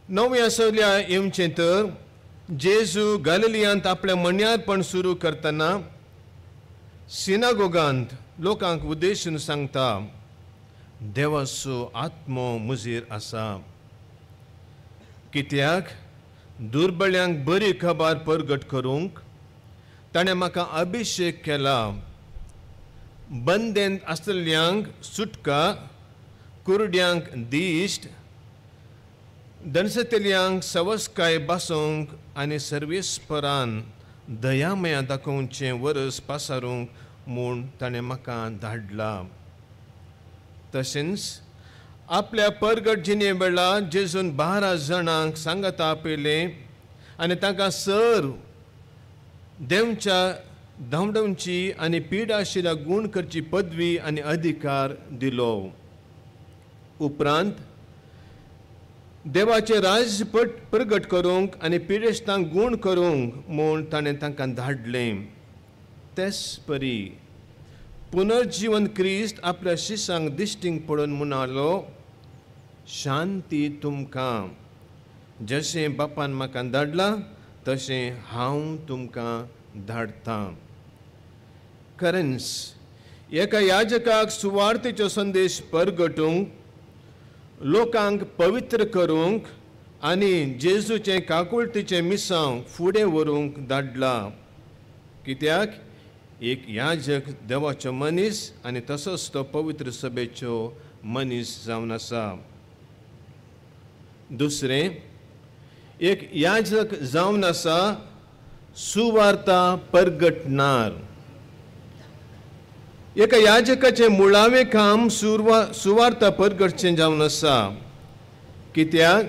नव्या सगल्या येवचें तर जेजू गालिलियांत आपलें मण्यारपण सुरू करतना सिनागोगांत लोकांक उद्देशून सांगता, देवाचो आत्मो मुजीर आसा, कित्याक दुर्बळ्यांक बरी खबर परगट करूंक ताणें म्हाका अभिशेक केला, बंदेंत आसतल्यांक सुटका, कुरड्यांक दिश्ट, दणसतल्यांक सवसकाय बासोवंक आनी सर्वेस्परान दयामया दाखोवचें वरस पासारूंक म्हूण ताणें म्हाका धाडला। तशेंच आपल्या परगट जिणे वेळार जेजून 12 जाणांक सांगाता आपयलें आनी तांकां सर देवच्या धांवडावची आनी पीड आशिल्ल्या गूण करची पदवी आनी अधिकार दिलो। उपरांत देवाचें राज प्रगट करूंक आनी पिडेस्तांक गूण करूंक म्हूण ताणें तांकां धाडलें। तेच परी पुनर्जीवन क्रिस्त आपल्या शिसांक दिश्टींक पडून म्हणालो, शांती तुमकां, जशें बापान म्हाका धाडलां तशें हांव तुमकां धाडटां। खरेंच एका याजकाक सुवार्थेचो संदेश परगटूंक, लोकांक पवित्र करूंक आनी जेजूचें काकुळटीचें मिसांव फुडें व्हरूंक धाडला। कित्याक एक याजक देवाचो मनीस आनी तसोच तो पवित्र सभेचो मनीस जावन आसा। दुसरें, एक याजक जावन आसा सुवार्ता परगटणार. एका याजकाचें मुळावें काम सुवार्ता परगटचें जावन आसा. कित्याक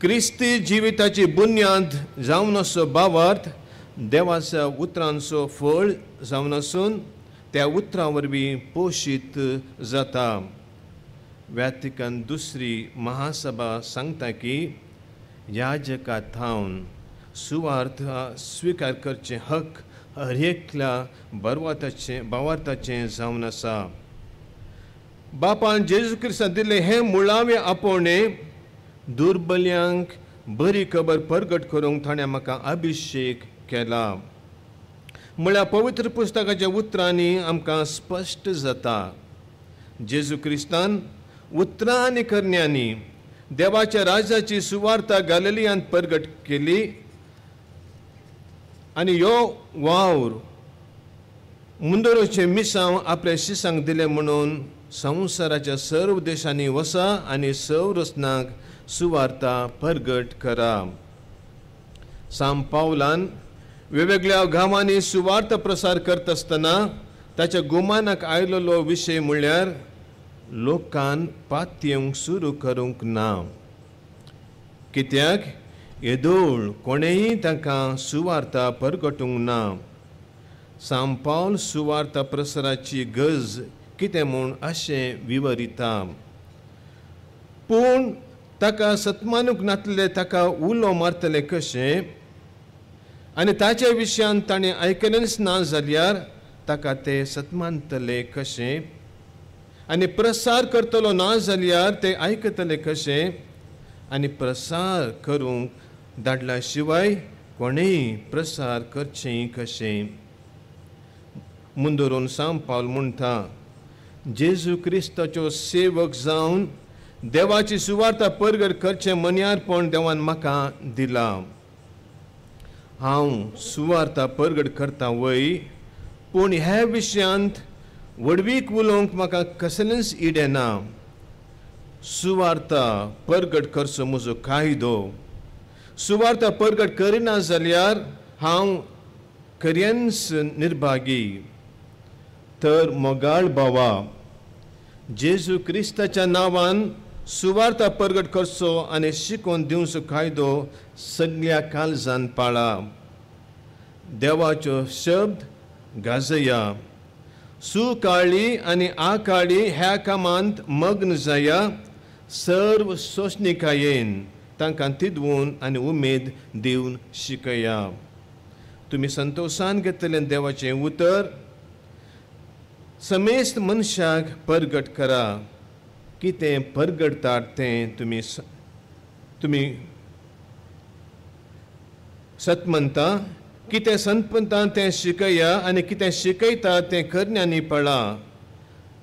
क्रिस्ती जिविताची बुन्याद जावन आसचो भावार्थ देवाच्या उतरांचो फळ जावन आसून त्या उतरां वरवीं पोशीत जाता. वॅटिकन दुसरी महासभा सांगता की याजका थावन सुवार्थ स्विकार करचें हक हर एकल्या भावार्थाचें जावन आसा. बापान जेजू क्रिस्तान दिल्लें हें मुळावें आपोवणें दुर्बल्यांक बरी खबर परगट करूंक ताणें म्हाका अभिशेक केला म्हळ्यार पवित्र पुस्तकाच्या उतरांनी आमकां स्पश्ट जाता. जेजू क्रिस्तान उतरां आनी करण्यांनी देवाच्या राजाची सुवार्ता गालिलियांत परगट केली आनी ह्यो वावर मुंदरोचें मिसांव आपल्या शिसांक दिलें म्हणून संवसाराच्या सर्व देशांनी वसा आनी सर्व रचनांक सुवार्ता परगट करा. साम पावलान वेगवेगळ्या गांवांनी सुवार्ता प्रसार करता आसतना ताच्या गुमानाक आयलेलो विशय म्हणल्यार लोकान पातयेवंक सुरू करूंक ना. कित्याक येदोळ कोणेंय तांकां सुवार्ता परगटूंक ना. साम पावल सुवार्ता प्रसाराची गरज कितें म्हूण अशें विवरिता. पूण ताका सतमानूंक नातले ताका उलो मारतले कशें आनी ताच्या विशयान ताणें आयकलेंच ना जाल्यार ताका ते सतमानतले कशें आनी प्रसार करतलो ना जाल्यार ते आयकतले कशें आनी प्रसार करूंक धाडल्या शिवाय कोणेंय प्रसार करचें कशें. मुंदरून साम पावल म्हणटा जेजू क्रिस्ताचो सेवक जावन देवाची सुवार्ता परगट करचें मन्यारपण देवान म्हाका दिलां. हांव सुवार्ता परगट करता वय पूण ह्या विशयांत व्हडवीक उलोवंक म्हाका कसलेंच इडें ना. सुवार्ता परगट करचो म्हजो कायदो. सुवार्ता परगट करिना जाल्यार हांव खऱ्यांच निर्भागी. तर मोगाळ भावा, जेजू क्रिस्ताच्या नांवान सुवार्ता परगट करचो आनी शिकोवन दिवचो कायदो सगळ्या काळजान पाळा. देवाचो शब्द गाजया. सुकाळी आनी आकाळी ह्या कामांत मग्न जाया. सर्व सोंसणिकायेन तांकां तिदवून आनी उमेद दिवन शिकया. तुमी संतोशान घेतलें देवाचें उतर समेस्त मनशाक परगट करा. कितें परगटतात तें तुमी तुमी सतमंता, कितें संतमंता तें शिकया आनी कितें शिकयता तें करण्यांनी पळा.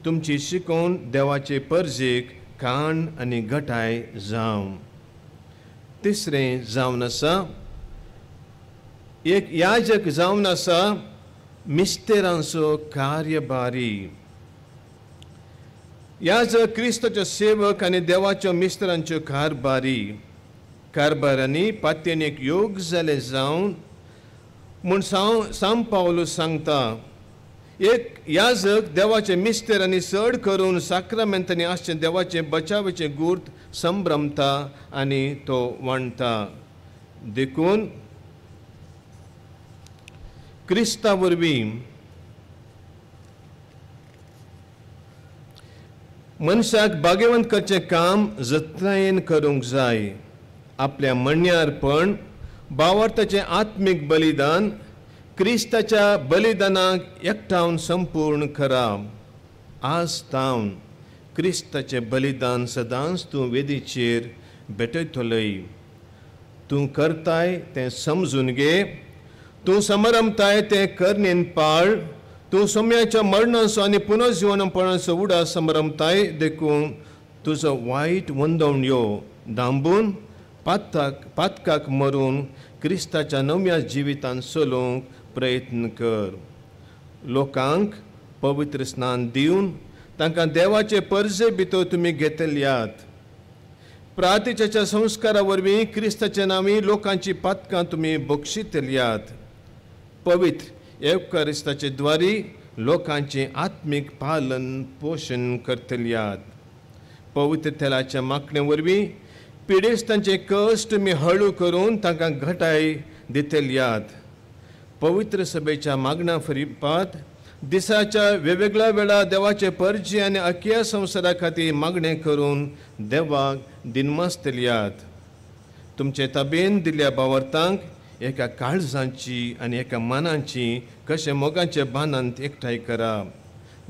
तुमची शिकोवन देवाचे परजेक काण आनी घटाय जावं. तिसरें जावन आसा एक याजक जावन आसा मिस्तेरांचो कार्यभारी. याजक क्रिस्ताचो सेवक आनी देवाच्यो मिस्त्रांच्यो कारभारी. कारभारांनी पात्येनेक योग जाले जावन म्हूण साम पावलो सांगता. एक याजक देवाचे मिस्तेर आनी चड करून साक्रामेंतांनी आसचें देवाचें बचावेचें गूर्त संभ्रमता आनी तो वांडटा. देखून क्रिस्ता वरवीं मनशाक भाग्यवंत करचें काम जतनायेन करूंक जाय. आपल्या म्हणण्यारपण भावार्थाचें आत्मीक बलिदान क्रिस्ताच्या बलिदानाक एकठावन संपूर्ण करा. आज तावन क्रिस्ताचें बलिदान सदांच तूं वेदीचेर भेटयतलोय. तूं करताय तें समजून घे. तूं समारंभताय तें करणेन पाळ. तूं सोम्याच्या मरणाचो आनी पुनर्जिवनपणाचो उडास समारंभताय. देखून तुजो वायट वंदवण यो दांबून पातकाक मरून क्रिस्ताच्या नव्या जिवितान चलोवंक प्रयत्न कर. लोकांक पवित्र स्नान दिवन तांकां देवाचे परजे भितर तुमी घेतल्यात. प्रातिच्याच्या संस्कारा वरवीं क्रिस्ताच्या नांवी लोकांची पातकां तुमी बक्षितल्यात. पवित्र एवकारिस्ताचे द्वारी लोकांचें आत्मीक पालन पोशण करतल्यात. पवित्र तेलाच्या मागणे वरवीं पिडेस्तांचे कश्ट तुमी हळू करून तांकां घटाय दितल्यात. पवित्र सभेच्या मागण्या फरिपात दिसाच्या वेगवेगळ्या वेळा देवाचे परजी आनी अखिया संवसारा खातीर मागणें करून देवाक दिनमासतल्यात. तुमचे ताबेन दिल्ल्या बावर्तांक एका काळजांची आनी एका मनांची कशें मोगाच्या बांदांत एकठांय करा.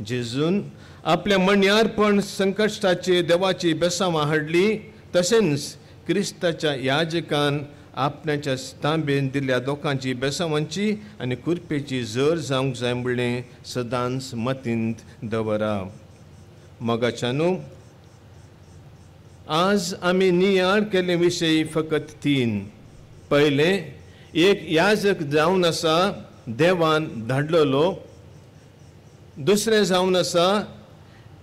जेजून आपल्या मण्यारपण संकश्टाचे देवाची बेसांवां हाडली, तशेंच क्रिस्ताच्या याजकान आपणाच्या तांबेन दिल्ल्या लोकांची बेसावांची आनी कुरपेची जर जावंक जाय म्हणलें सदांच मतींत दवरा. मोगाच्यानू, आज आमी नियाळ केल्ले विशय फकत 3. पयलें, एक याजक जावन आसा देवान धाडलेलो. दुसरें जावन आसा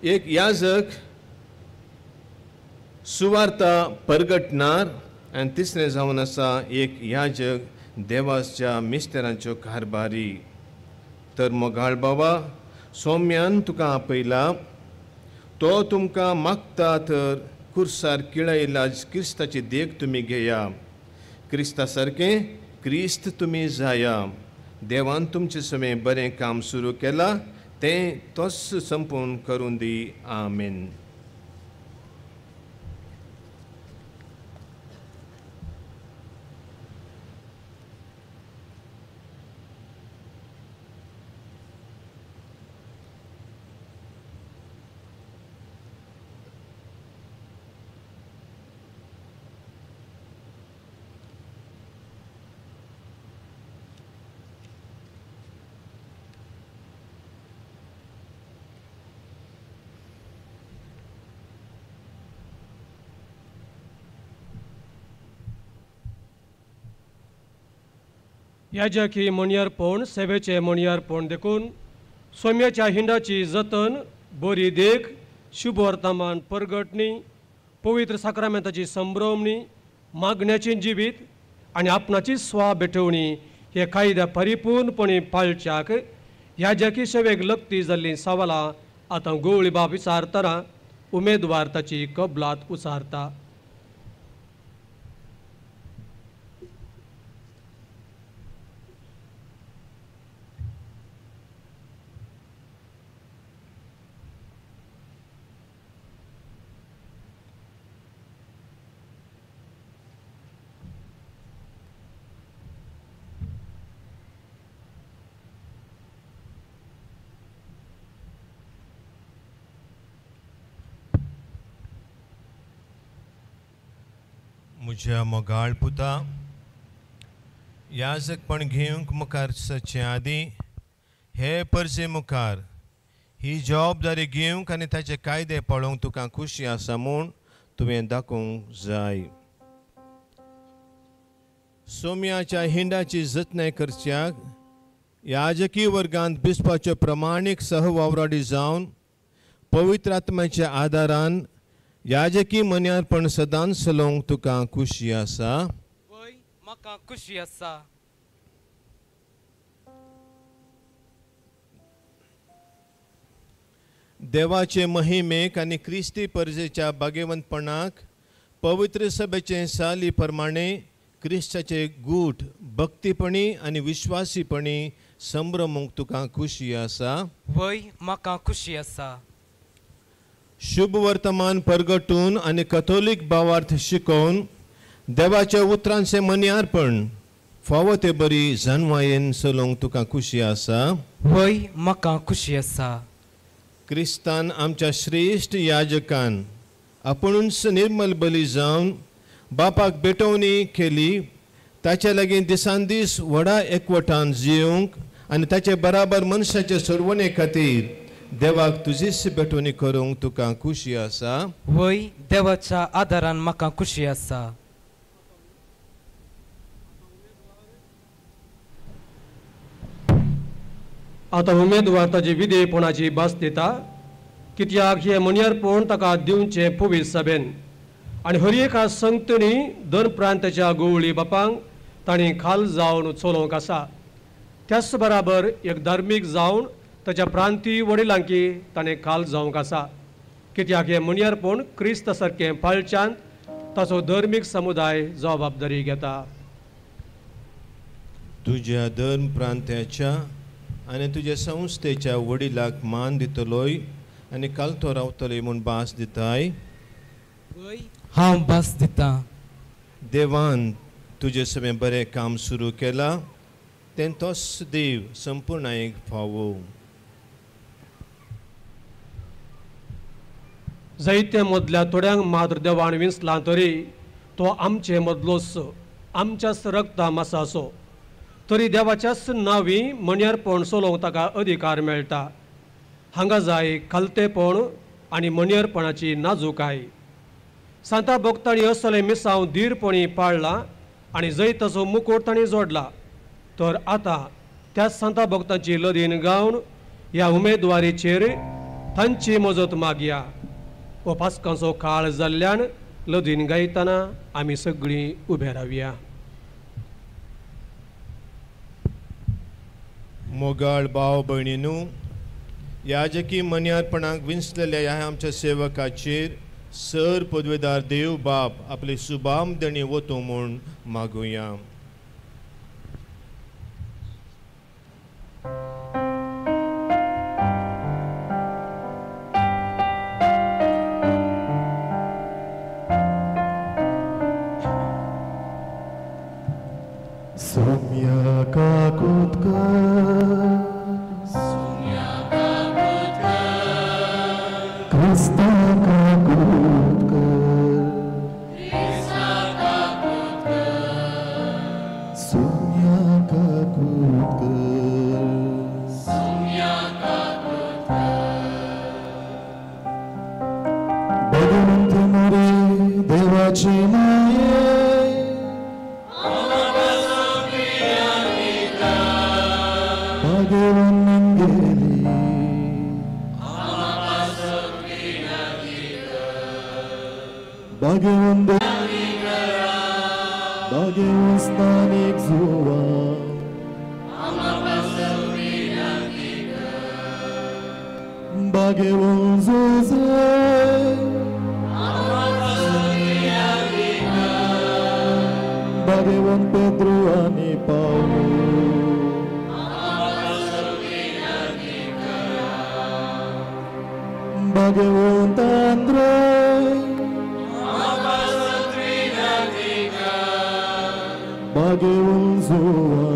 एक याजक सुवार्ता परगटणार आनी तिसरें जावन आसा एक याजक देवाच्या मिस्तेरांच्यो कारभारी. तर मोगाळ बाबा, सौम्यान तुका आपयला, तो तुमकां मागता तर कुर्सार किळायला क्रिस्ताची देख तुमी घेया. क्रिस्ता सारकें क्रिस्त तुमी जाया. देवान तुमचे समें बरें काम सुरू केलां तें तोच संपूर्ण करूं दी. आमेन. याजकी म्हणयारपण सेवेचें म्हणयारपण देखून सोम्याच्या हिंडाची जतन बरी देख शुभ वर्तमान परगटणी पवित्र साक्रामेंताची संभ्रमणी मागण्याची जिवीत आनी आपणाची स्वा भेटवणी हे कायद्या परिपूर्णपणे पाळच्याक याजकी सेवेक लक्ती जाल्लीं सवालां आतां गोवळी बाब विचारतना उमेदवार ताची कबलात उचारता. म्हज्या मोगाळ पुता, याजकपण घेवंक मुखार सरचे आदीं हे परजे मुखार ही जबाबदारी घेवंक आनी ताचे कायदे पळोवंक तुका खुशी आसा म्हूण तुवें दाखोवंक जाय. सोम्याच्या हिंडाची जतनाय करच्याक याजकी वर्गांत बिस्पाच्यो प्रमाणीक सहवावराडी जावन पवित्र आत्म्याच्या आदारान याजकी मन्यारपण सदांच चलोवंक तुका खुशी आसा. वय, म्हाका खुशी आसा. देवाचे महिमेक आनी क्रिस्ती परजेच्या भाग्यवंतपणाक पवित्र सभेचे साली प्रमाणे क्रिस्ताचे गूट भक्तीपणी आनी विश्वासीपणी संभ्रमूंक तुका खुशी आसा. वय, म्हाका खुशी आसा. शुभ वर्तमान परगटून आनी कथोलीक भावार्थ शिकोवन देवाच्या उतरांचें मन्यारपण फावो ते बरी जानवायेन चलोवंक तुका खुशी आसा. वय, म्हाका खुशी आसा. क्रिस्तान आमच्या श्रेश्ठ याजकान आपुणूच निर्मल बली जावन बापाक भेटवणी केली, ताचे लागीं दिसान दीस व्हडा एकवटान जिवंक आनी ताचे बराबर मनशाचे सोडवणे खातीर देवाक तुजीच भेटवणी करूंक तुका खुशी आसा. वय, देवाच्या आदारान म्हाका खुशी आसा. आतां उमेदवार ताजी विधेयपणाची भास दिता, कित्याक हें म्हणयारपण ताका दिवचें पवित्र सभेन आनी हर एका संगतणी दोन प्रांताच्या गोवळी बापांक तांणी खाल जावन चलोवंक आसा. त्याच बराबर एक धार्मीक जावन ताच्या प्रांतीय वडिलांकी ताणें खाल जावंक आसा. कित्याक हें मुनियरपण क्रिस्त सारकें पाळच्यान ताचो धर्मीक समुदाय जबाबदारी घेता. तुज्या धर्म प्रांत्याच्या आनी तुज्या संस्थेच्या वडिलाक मान दितलोय आनी कालतो रावतलोय म्हूण भास दिताय. हांव भास दितां. देवान तुजें सगळें बरें काम सुरू केलां तें तोच देव संपूर्णायेक फावो. जायते मदल्या थोड्यांक मात्र देवान विंचलां तरी तो आमचे मदलोच आमच्याच रक्ता मासाचो तरी देवाच्याच नांवी मणयारपण चलोवंक ताका अधिकार मेळटा. हांगा जाय खालतेपण आनी मणयारपणाची नाजूकाय. सांता भक्तांनी असलें मिसांव धीरपणी पाळ्ळां आनी जैताचो मुकोट तांणी जोडला. तर आतां त्या सांता भक्तांची लदीन गावन ह्या उमेदवारीचेर तांची मजत मागया. हो पास्कांचो काळ जाल्ल्यान लदीन गायतना आमी सगळीं उबे रावया. मोगाळ भाव भयणीनू, याजकी मन्यारपणाक विंचलेल्या ह्या आमच्या सेवकाचेर सर पदवेदार देव बाप आपले सुबाम देणी वतू म्हूण मागुया. Soumya Kakutkar, Soumya Kakutkar, Krista Kakutkar, Krista Kakutkar, Soumya Kakutkar, Soumya Kakutkar. Bhagwant more देवाची माये, Bhagavan Bhagavan स्थानिक जुवा, Bhagavan Jose, Bhagavan Pedro आणि Paulo, Bhagavan Andre, Bhagavan Zoa,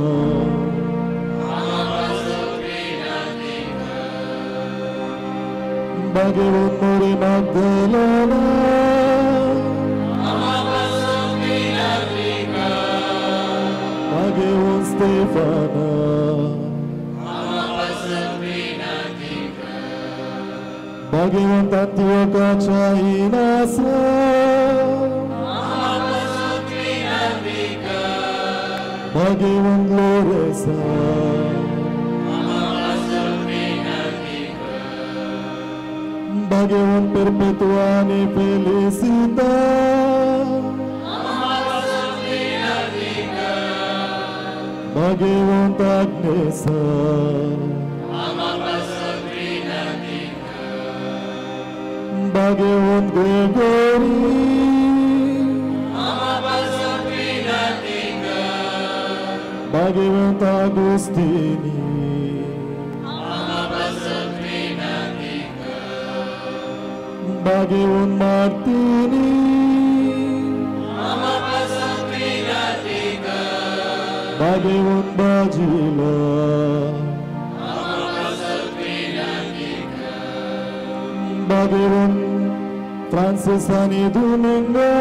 Bhagavan More Magdalena, Bhagavan Stefana, Bhagavan Antiocacha Inasa, Bhagavan Loresa, Bhagavan Perpetuani Felicita, Bhagavan Agnesa, Bhagavan Gregory, Bhagavan Agostini, Bhagavan Martini, Bhagavan Bajila, Bhagavan Francis आणि Domingo,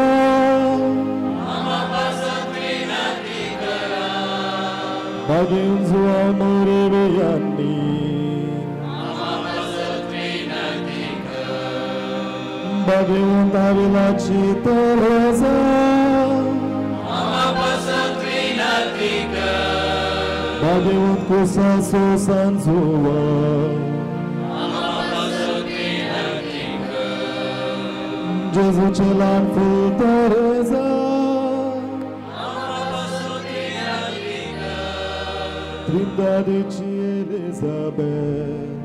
Bhagavan Joao Moreviani, Bhagavan Avilachi Teresa, Bhagavan Kusaso Sanzua, जेजूचे ल्हान फूल तेरेजा, त्रिंदादीची Elizabeth,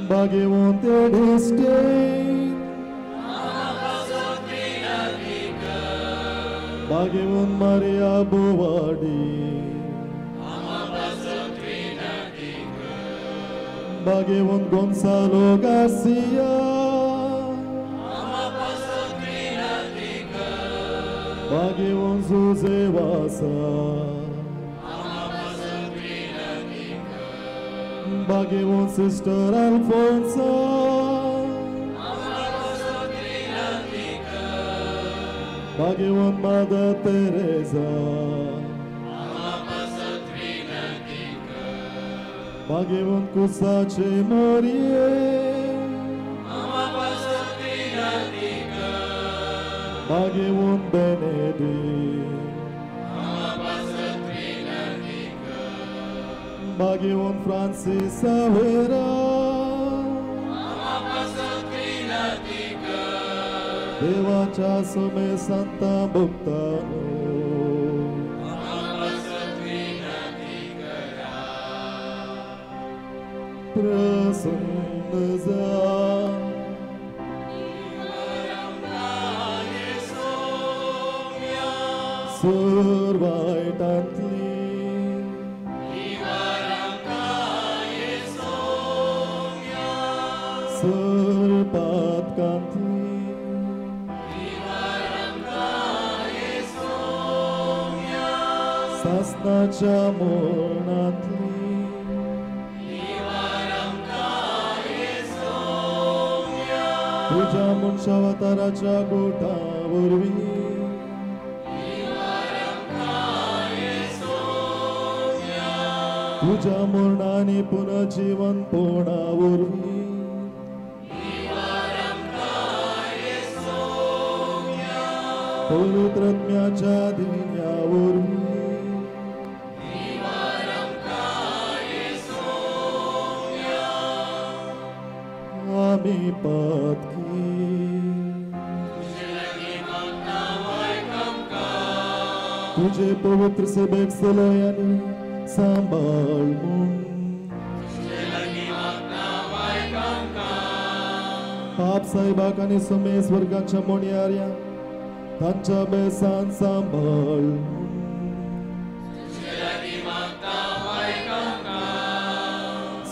भाग्यवंत Edith Stein, भाग्यवंत Maria बोवाडी, भाग्यवंत गोन्सालो गार्सिया, भाग्यवंत जुझे वासा, भाग्यवंत सिस्टर अल्फोन्सा, भाग्यवंत मदर तेरेसा, भाग्यवंत कुसाचे मोरये, भाग्यवंत बेनेडिक्ट, भाग्यवंत फ्रांसीस सावेरा, देवाच्या सुमे संता भक्तानो, प्रसन्न जा, सर वायटांतली सर पातकांतली सासनाच्या मरणांतली तुझ्या मनशावताराच्या गोटा वरवीं तुझ्या मरणांनी पुनर्जीवनपणा वरवीं पवित्र आत्म्याच्या दिव्या वरवीं आमी पातकी तुझे पवित्र सेवेक सलयानी सांबाळ म्हूण पाप साहेबाक आनी सुमेस वर्गाच्या मोणयार्या तांच्या बेसान सांबाळ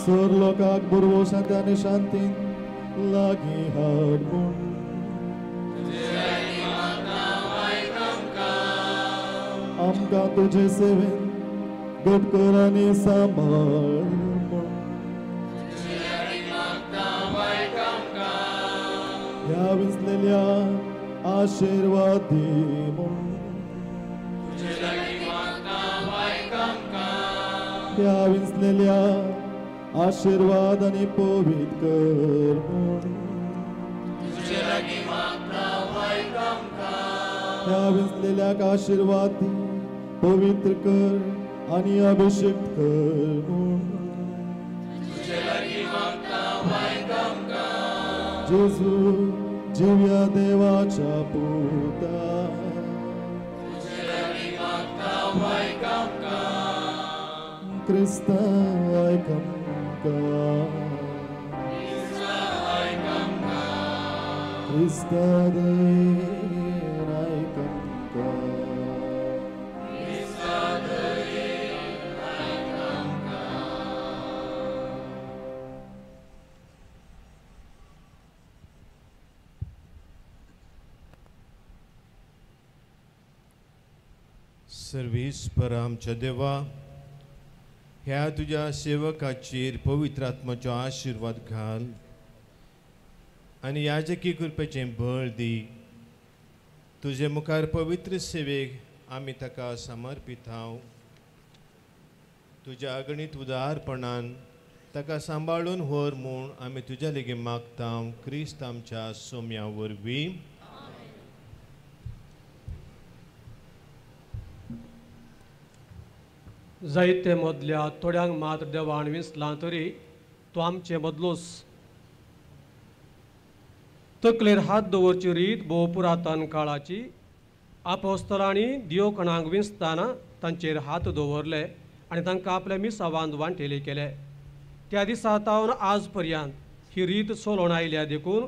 सर लोकांक बुरवो शांती आनी शांतीन लागीं हाड म्हूण आमकां तुजे सेवेन घट कर आनी सांबाळ म्हूण ह्या विसलेल्या आशिर्वाद दी म्हूण ह्या विसलेल्या आशिर्वाद आनी पवित्र कर म्हूण ह्या विसलेल्याक आशिर्वाद दी पवित्र कर आनी अभिषेक कर म्हूण जेजू जिव्या देवाच्या पुता क्रिस्ता आयक आमकां क्रिस्ता देन आयक आमकां. सर्वेस्पर आमच्या देवा, ह्या तुज्या सेवकाचेर पवित्र आत्माचो आशिर्वाद घाल आनी याजकी कृपेचें बळ दी. तुजे मुखार पवित्र सेवेक आमी ताका समर्पीत हांव. तुज्या अगणीत उदारपणान ताका सांबाळून व्हर म्हूण आमी तुज्या लागीं मागता, क्रिस्त आमच्या सोम्या वरवीं. जायते मदल्या थोड्यांक मात देवान विसलां तरी तो आमचे मदलोच. तकलेर हात दवरची रीत भोव पुरातन काळाची. आपोस्तलांनी दियोकणांक विंचतना तांचेर हात दवरले आनी तांकां आपल्या मिसावांत वांटेले केले. त्या दिसा तावन आज पर्यंत ही रीत चलोवन आयल्या देखून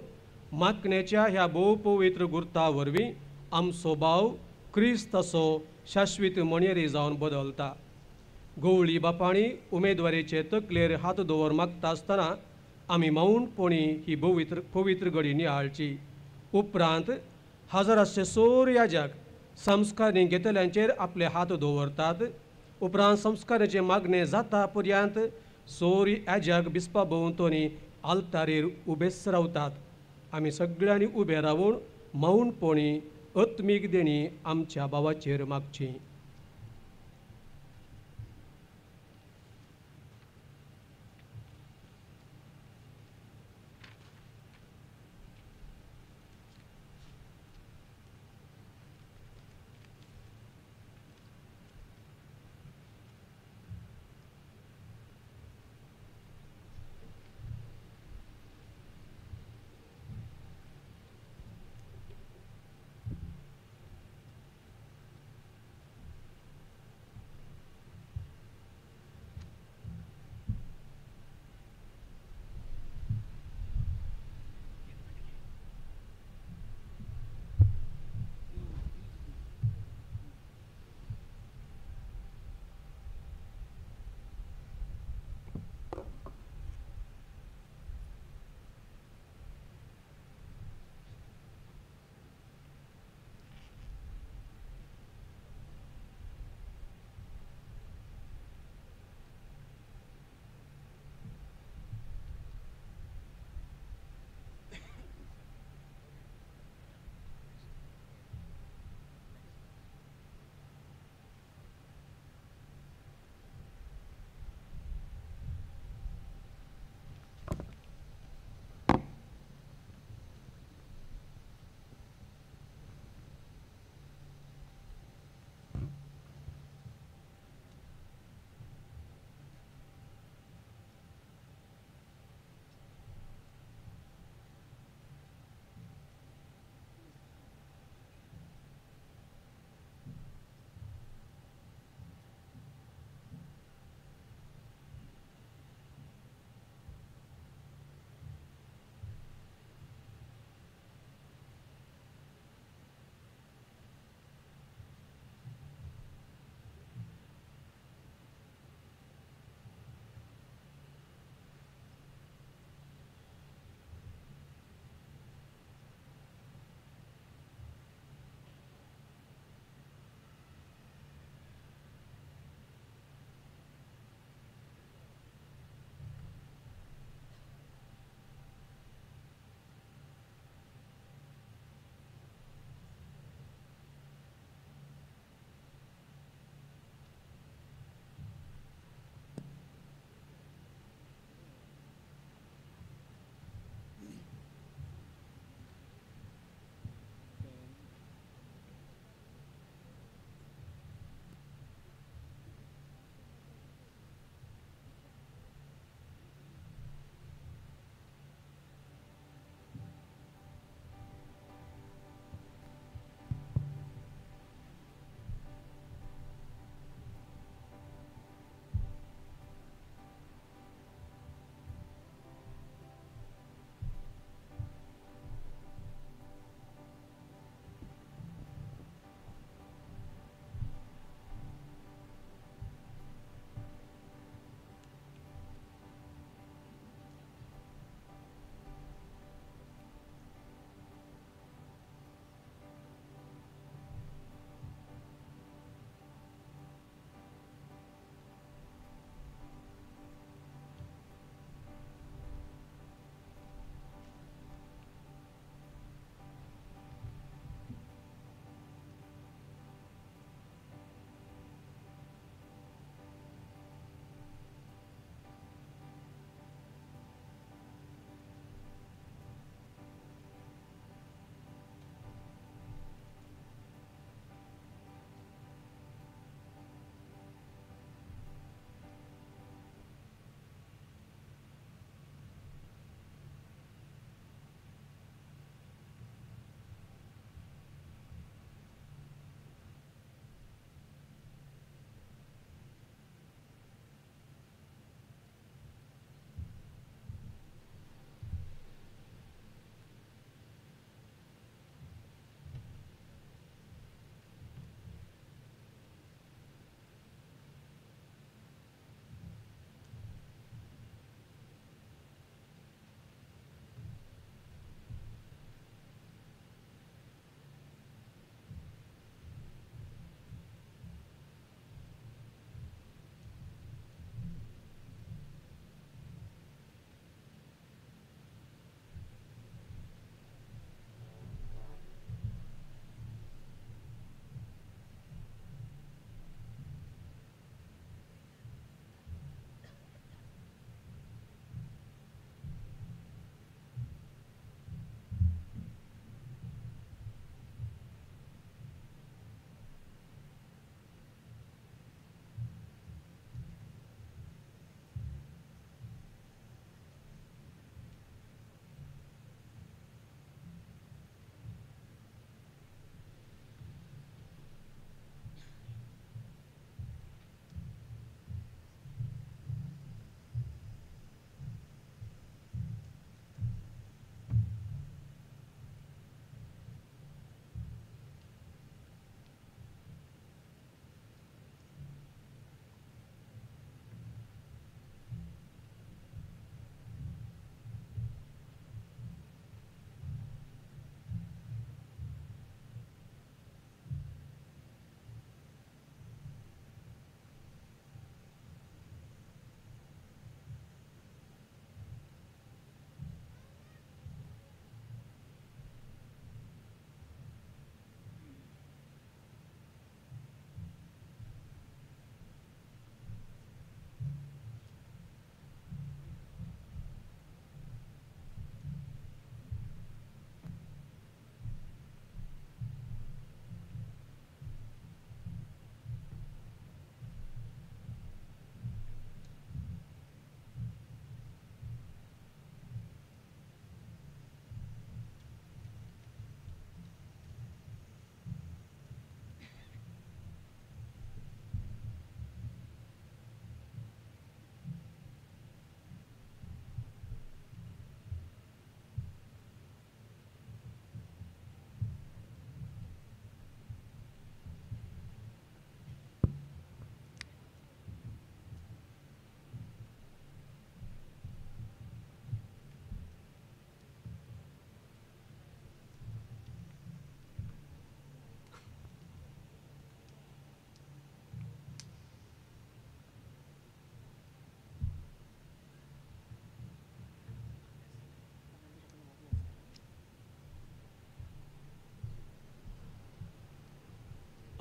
मागणेच्या ह्या भोव पवित्र गुर्ता वरवीं आमचो भाव क्रिस्त असो शाश्वीत मणेरी जावन बदलता. गवळी बापांनी उमेदवारीचे तकलेर हात दवर मागता आसतना आमी मौनपणी ही पवित्र पवित्र घडी नियाळची. उपरांत हजर आसचे सोर याजक संस्कारणी घेतल्यांचेर आपले हात दवरतात. उपरांत संस्काराचें मागणें जाता पर्यंत सोर याजक बिस्पा भोंवतणी आल्तारेर उबेच रावतात. आमी सगळ्यांनी उबे रावून मौनपणी आत्मीक देणी आमच्या भावाचेर मागची.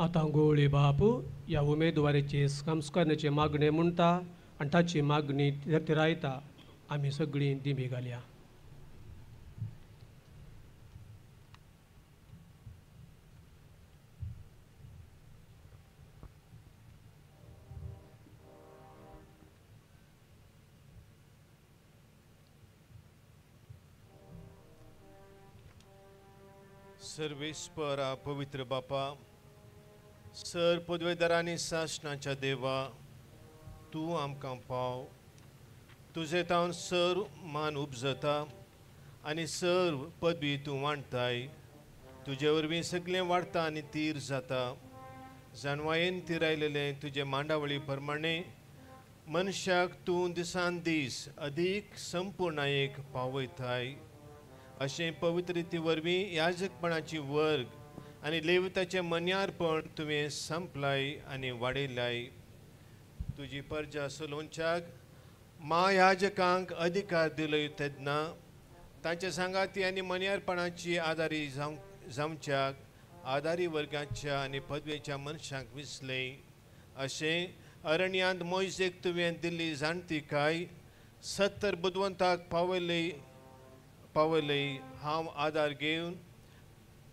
आतां गोवळी बाप ह्या उमेदवारीची संस्करणाची मागणी म्हणटा आनी ताची मागणी थिरायता. आमी सगळीं दिमी घालया. सर्वेस्परा पवित्र बापा, सर पदवेदारांनी सासणाच्या देवा, तूं आमकां पाव. तुजे तावन सर मान उपजता आनी सर्व पदवी तूं वांटताय. तुजे वरवीं सगळें वाडटा आनी तीर जाता. जानवायेन तिरायलेलें तुजे मांडावळी प्रमाणे मनशाक तूं दिसान दीस अदीक संपूर्णायेक पावयताय. अशें पवित्र रिती वरवीं याजकपणाची वर्ग आनी लेविताचें मन्यारपण तुवें संपलाय आनी वाडयलाय. तुजी परजा सलोनच्याक म्हायाजकांक अधिकार दिलोय तेन्ना तांचे सांगाती आनी मन्यारपणाची आदारी जावच्याक आदारी वर्गाच्या आनी पदवेच्या मनशांक विसलें. अशें अरण्यांत मोयजेक तुवें दिल्ली जाणतिकाय 70 बुदवंताक पावयले. हांव आदार घेवन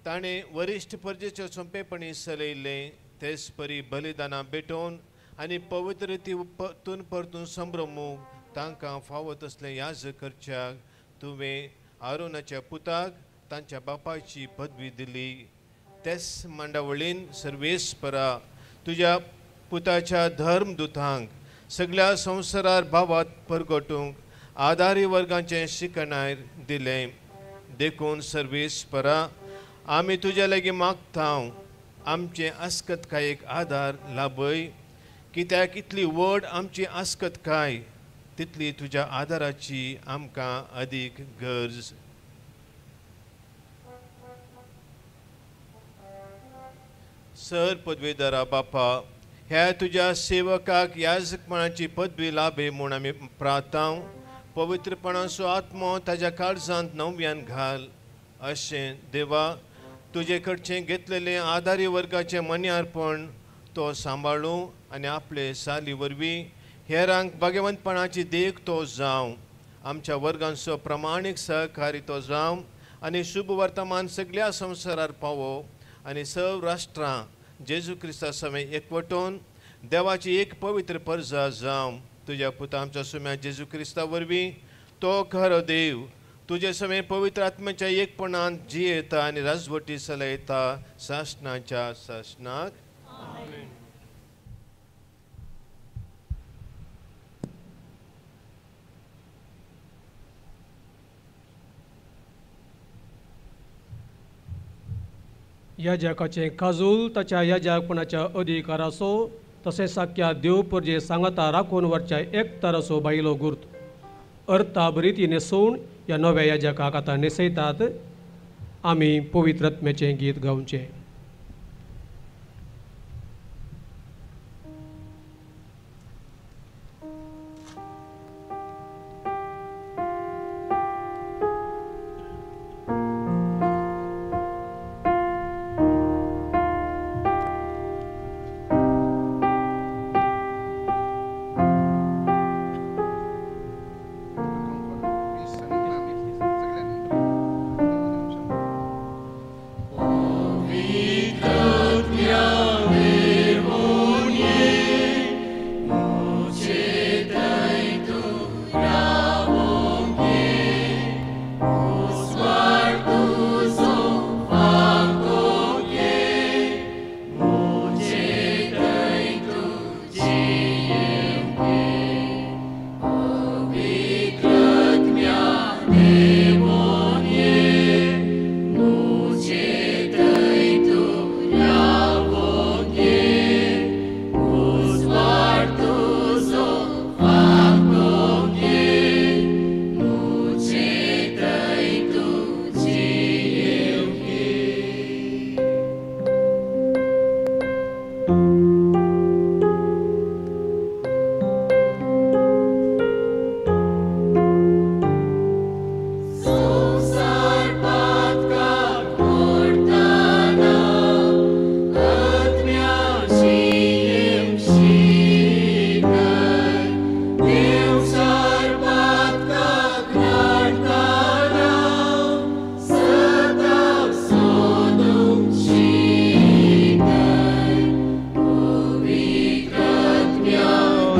ताणें वरिश्ठ परजेचे सोंपेपणी चलयलें. तेच परी बलिदानां भेटोवन आनी पवित्र रिती परतून परतून संभ्रमूंक तांकां फावो तसलें याज करच्याक तुवें आरोनाच्या पुताक तांच्या बापायची पदवी दिली. तेच मांडावळीन सर्वेस्परा तुज्या पुताच्या धर्मदुतांक सगळ्या संवसारार भावात परगटूंक आदारी वर्गाचें शिकणाय दिलें. देखून सर्वेस्परा आमी तुज्या लागीं मागता, आमचे आस्कतकायेक आदार लाभय. कित्याक इतली व्हड आमची आस्कतकाय तितली तुज्या आदाराची आमकां अदीक गरज. सर पदवेदारा बापा, ह्या तुज्या सेवकाक याजकपणाची पदवी लाभे म्हूण आमी प्रार्थांव. पवित्रपणाचो आत्मो ताज्या काळजांत नव्यान घाल. अशें देवा तुजे कडचें घेतलेलें आदारी वर्गाचें मन्यारपण तो सांबाळूं आनी आपले साली वरवीं हेरांक भाग्यवंतपणाची देख तो जावं. आमच्या वर्गांचो प्रमाणीक सहकारी तो जावं आनी शुभ वर्तमान सगळ्या संवसारार पावो आनी सर्व राष्ट्रां जेजू क्रिस्ता समेत एकवटून देवाची एक पवित्र परजा जावं. तुज्या पुता आमच्या सुम्या जेजू क्रिस्ता वरवीं तो खरो देव तुजे समेत पवित्र आत्म्याच्या एकपणान जियेता आनी राजवटी चलयता सासणाच्या सासणाक. याजकाचें काजूल ताच्या याजकपणाच्या अधिकाराचो तशें साख्या देव परजे सांगाता राखून वरच्या एकताराचो बायलो गुर्त अर्था रिती न्हेसोवन ह्या नव्या याजकाक आतां न्हेसयतात. आमी पवित्र आत्म्याचें गीत गावचें.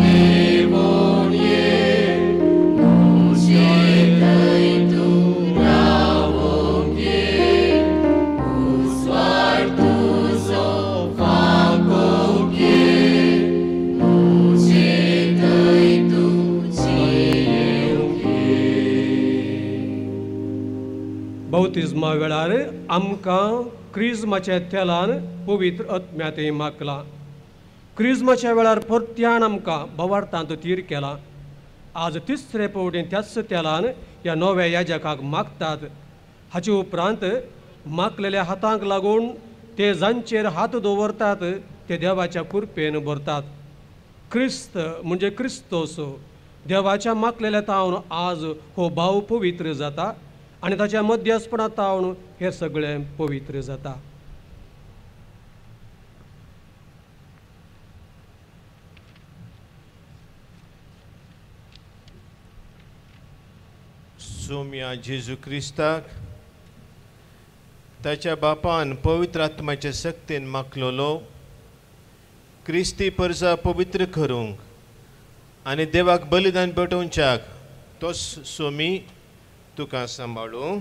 पेवोन ये, मुझे थंय तूं रावोंक ये, उजवाड तुजो फांकोंक ये, मुझे थंय तूं जियेवंक ये. बौतिज्मा वेळार आमकां क्रिज्माच्या तेलान पवित्र आत्म्यातय मागला. क्रिज्माच्या वेळार परत्यान आमकां भवार्थांत तीर केला. आज तिसरे पवटीन त्याच तेलान ह्या नव्या याजकाक मागतात. हाचे उपरांत मागलेल्या हातांक लागून ते जांचेर हात दवरतात ते देवाच्या कृपेन भरतात. क्रिस्त म्हणजे क्रिस्तोस देवाच्या मागलेल्या तावन आज हो भाव पवित्र जाता आनी ताच्या मध्यस्थपणा तावन हे सगळें पवित्र जाता. सोम्या जेजू क्रिस्ताक ताच्या बापान पवित्र आत्म्याच्या शक्तीन मागलोलो क्रिस्ती परजा पवित्र करूंक आनी देवाक बलिदान पेटोवच्याक तो सोमी तुका सांबाळूं.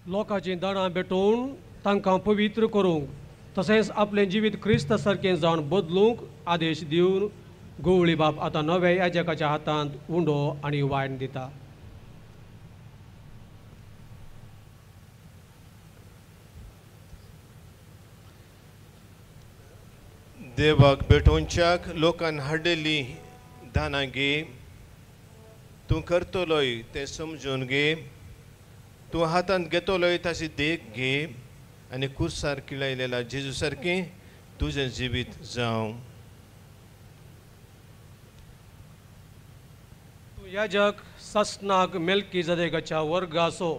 लोकांचीं दाणां भेटोवन तांकां पवित्र करूंक तशेंच आपलें जिवीत क्रिस्त सारकें जावन बदलूंक आदेश दिवन गवळी बाप आतां नव्या याजकाच्या हातांत उंडो आनी वायन दिता. देवाक भेटोवच्याक लोकान हाडिल्ली दानां घे, तूं करतलोय तें समजून घे, तूं हातांत घेतलोय ताची देख घे आनी कुर्सार किळायलेल्या जेजू सारकें तुजें जिवीत जावं. तूं याजक सासनाक मेलकी जदेगाच्या वर्गाचो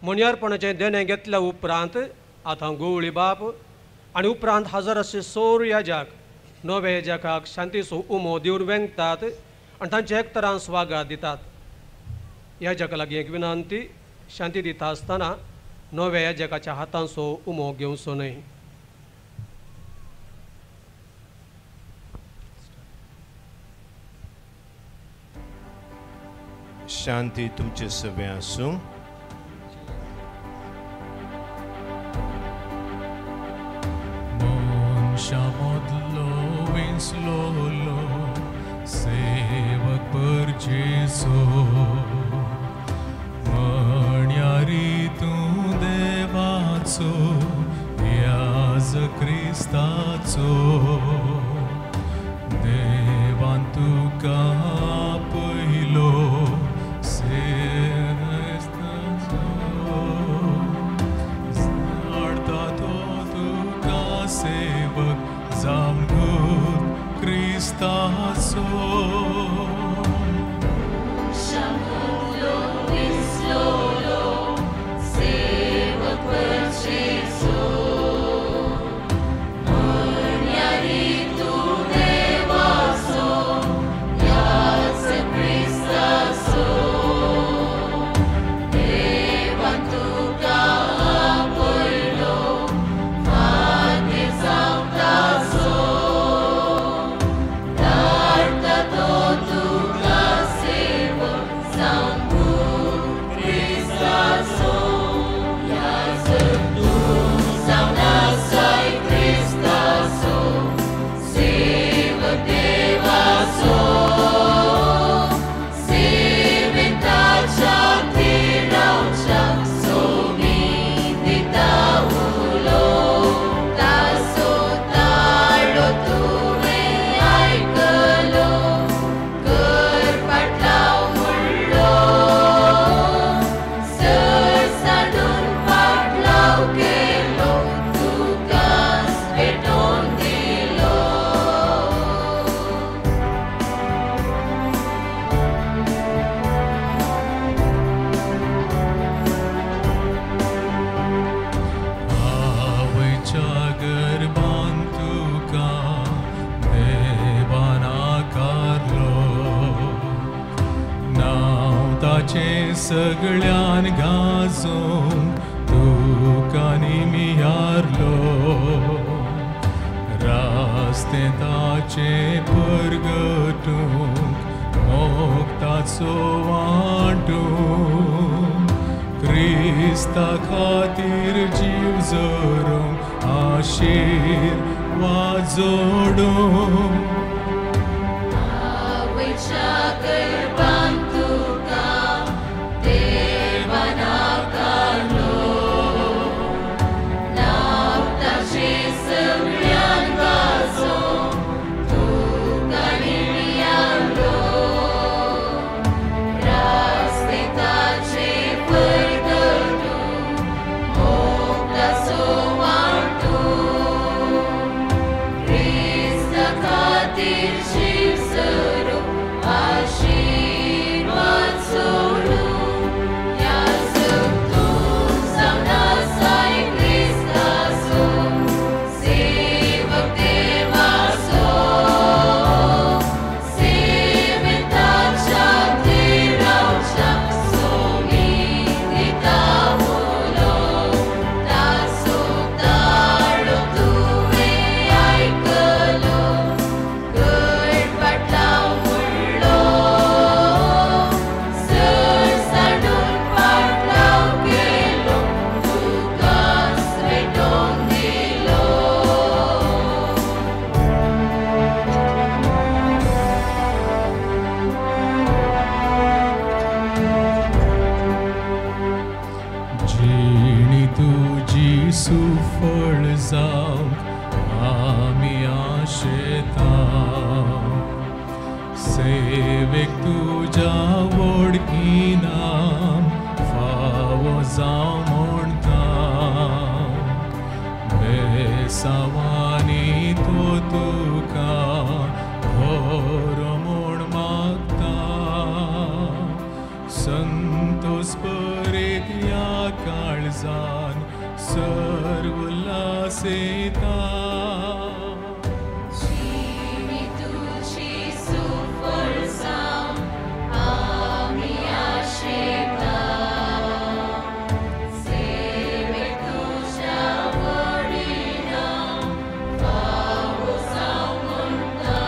मणयारपणाचें देणें घेतल्या उपरांत आतां गवळी बाप आनी उपरांत हजाराशे सोर याजक नव्या याजकाक शांतीचो उमो दिवन वेंगतात आनी तांचे एकतरान स्वागत दितात. याजका लागीं एक विनंती, शांती दिता आसतना नव्या याजकाच्या हातांचो उमो घेवचो न्हय. शांती तुमचे सगळे आसूं. मनशामदलो विंचलोलो सेवक परजेचो, म्हण्यारी तूं देवाचो या क्रिस्ताचो देवान तुका पयलो सेवस्ताचो हाडता तो तुका सेवक जावन दूत क्रिस्ताचो. सगळ्यान गाजोवंक तुका निमियारलो रास्ते ताचे परगटूंक मोग ताचो वांटूंक क्रिस्ता खातीर जीव जरूंक आशिर्वाद जोडूंक. आवयच्या गर्भांत तुका देवान आकारलो नांव ताचें सगळ्यान गाजोवंक तुका निमियारलो रास्ते ताचें परगटूंक मोग ताचो वांटूंक क्रिस्ता खातीर जीव जरूंक आशिर्वाद सोडूंक. जिणी तुजी सुफळ जावंक आमी आशेता सेवेक तुज्या व्हड इनाम फावो जावं म्हणटा बेसांवांनी तो तुका बरो म्हूण मागता संतोस परेत ह्या काळजान सर्व लासयता. जिणी तुजी सुफळ जावंक आमी आशेता सेवेक तुज्या व्हड इनाम फावो जावं म्हणटा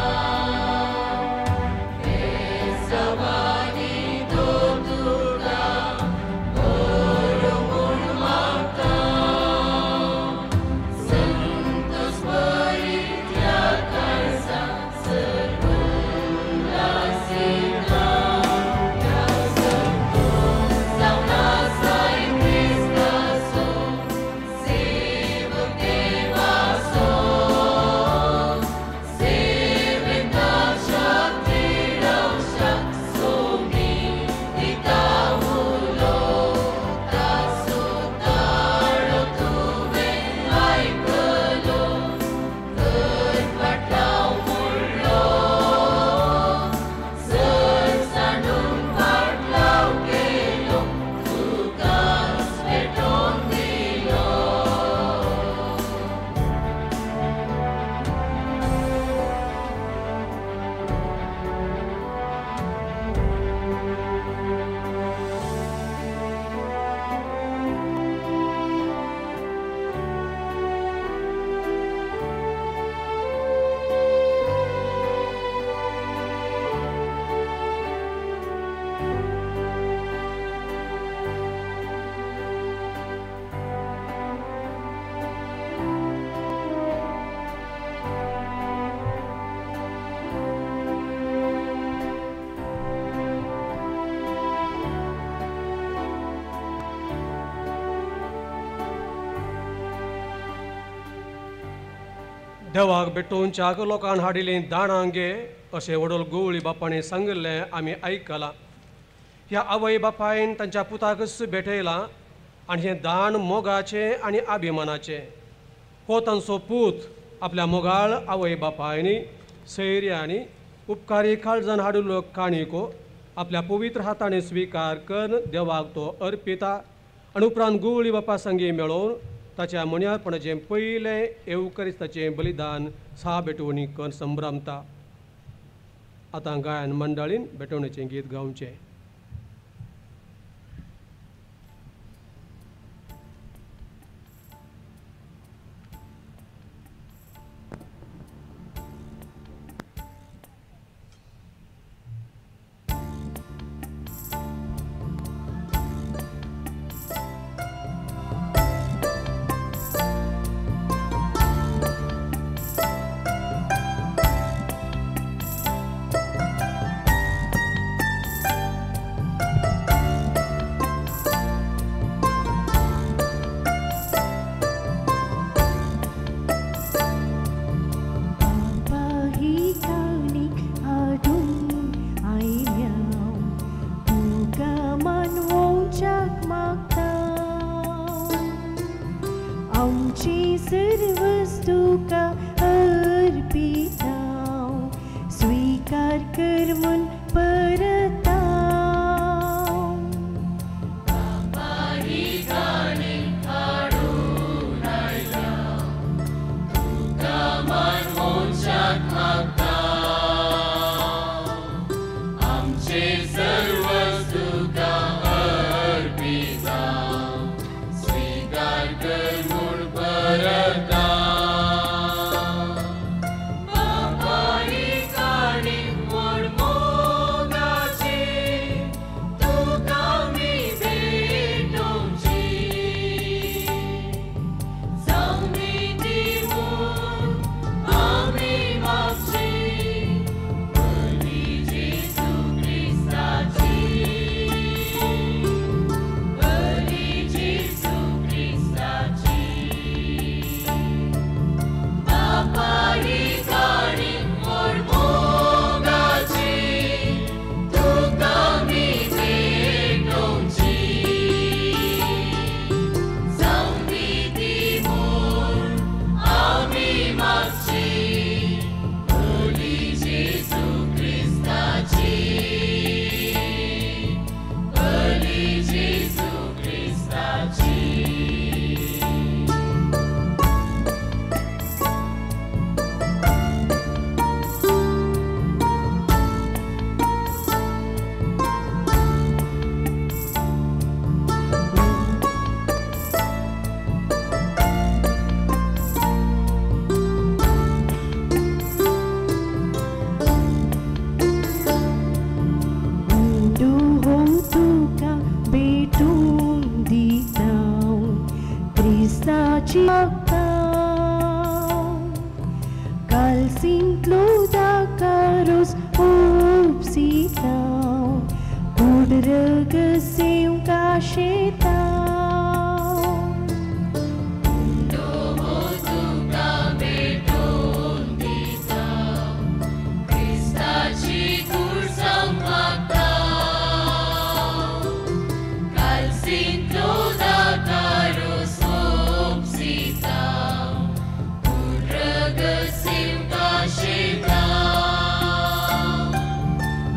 बेसांवांनी तो तुका बरो म्हूण मागता संतोस देवाक भेटोवच्याक लोकान हाडिल्लीं दाणां घे अशें व्हडल गवळी बापांनी सांगिल्लें आमी आयकलां. ह्या आवय बापायन तांच्या पुताकच भेटयलां आनी हें दान मोगाचें आनी अभिमानाचें. हो तांचो पूत आपल्या मोगाळ आवय बापायनी सैर्यांनी उपकारी काळजान हाडिल्लो काणिको आपल्या पवित्र हातांनी स्विकार करून देवाक तो अर्पिता आनी उपरांत गवळी बापा संगी मेळोवन ताच्या मण्यारपणाचें पयलें येवकरिस्ताचें बलिदान सा भेटवणी करून संभ्रमता. आतां गायन मंडळीन भेटवणेचें गीत गावचें.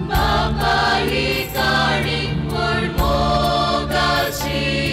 Bapa hi kani mor mogachi.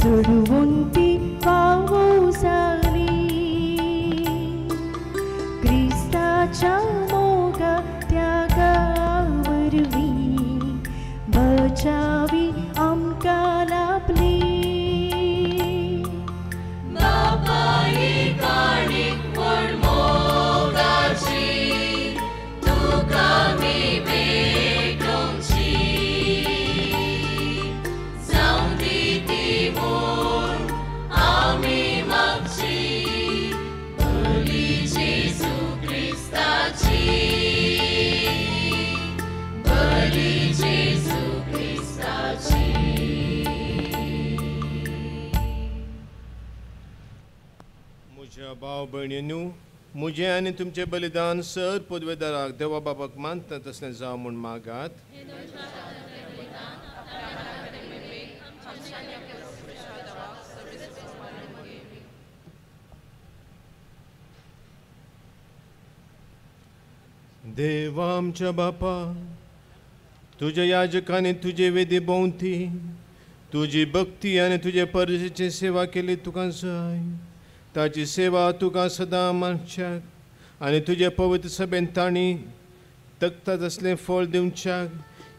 चडवून ती फावो जाली क्रिस्ताच्या मोगा त्यागा वरवीं बचावी आमकां लाभली. बापाई काणीक व्हड मोगाची तुका आमी भेटोवची जावं दी ती म्हूण आमी मागची बली जेजू क्रिस्ताची बली जेजू क्रिस्ताची. म्हज्या भाव भयणीनू म्हजें आनी तुमचें बलिदान सर पदवेदाराक देवा बाबाक मानता तसलें जावं म्हूण मागात. देवा आमच्या बापा तुज्या याजकांनी तुजे वेदी भोंवती तुजी भक्ती आनी तुजे परजेची सेवा केली तुका जाय ताची सेवा तुका सदां मानच्याक आनी तुजे पवित्र सभेन तांणी तकता तसलें फळ दिवच्याक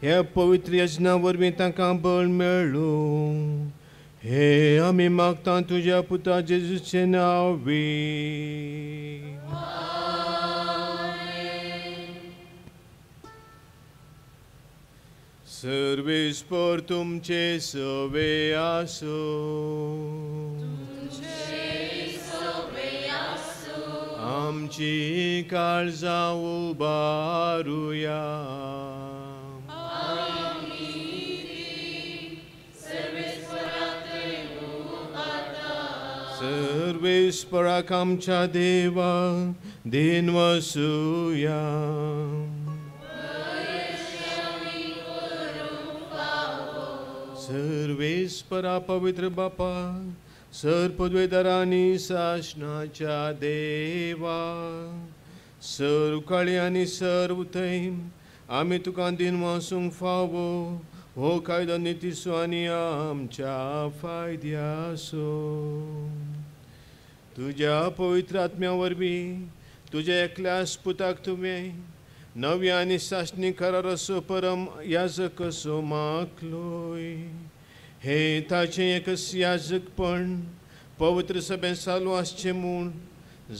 ह्या पवित्र यजना वरवीं तांकां बळ मेळूं हे आमी मागता तुज्या पुता जेजूचे नांवी. सर्वेस्पर तुमचे सवे आसो आमची काळजां उबारुया सर्वेस्पराक आमच्या देवा दिन वसुया. सर्वेस्परा पवित्र बापा सर पदवेदारांनी सासणाच्या देवा सर्व काळी आनी सर्व थंय आमी तुका दिन वासूंक फावो हो कायदो नितीसो आनी आमच्या फायद्यासो. तुज्या पवित्र आत्म्या वरवीं तुज्या एकल्यास पुताक तुवें नव्या आनी सासणी कराराचो परम याजक असो मागलोय. हे ताचें एकच याजकपण पवित्र सभेंत चालू आसचें म्हूण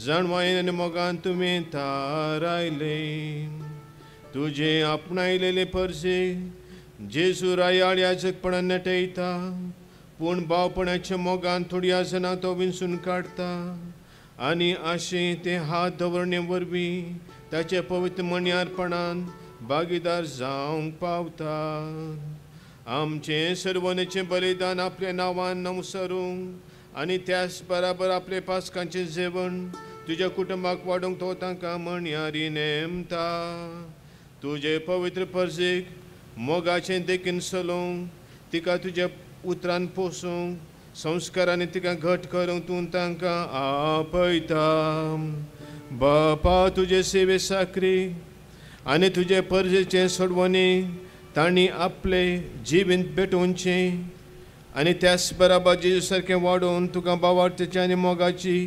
जाणवायेन आनी मोगान तुवें थारायलें. तुजें आपणायलेलें परजे जेजू रायाळ याजकपणान नटयता पूण भावपणाच्या मोगान थोड्या जाणां तो विंचून काडटा आनी आशें ते हात दवरणे वरवीं ताचे पवित्र मण्यारपणान भागीदार जावंक पावता. आमचें सर्वनेचें बलिदान आपल्या नांवान नमसरूंक आनी त्याच बराबर आपले पासकांचें जेवण तुज्या कुटुंबाक वाडोवंक तो तांकां म्हणयारी नेमता. तुजे पवित्र परजेक मोगाचें देखीन चलोवंक तिका तुज्या उतरान पोसूंक संस्कारांनी तिका घट करूंक तूं तांकां आपयता. बापा तुजे सेवे साकरी आनी तुजे परजेचें सोडवणी तांणी आपले जिवीत भेटोवचें आनी त्याच बराबर जेजू सारकें वाडोवन तुका बावार्थाची आनी मोगाची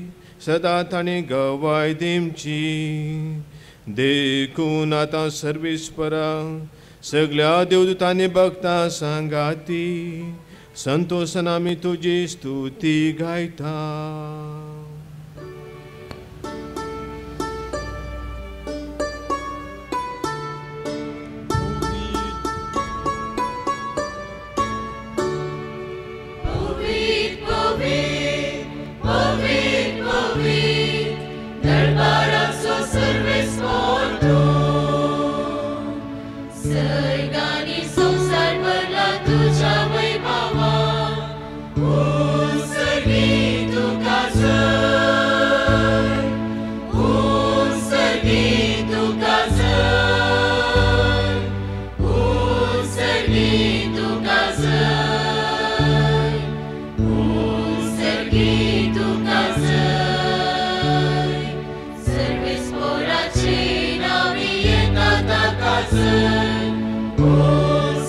सदां तांणी गवाय दिवची. देखून आतां सर्वेस्परा सगळ्या देवदूतांनी भक्तां सांगाती संतोषान आमी तुजी स्तुती गायता.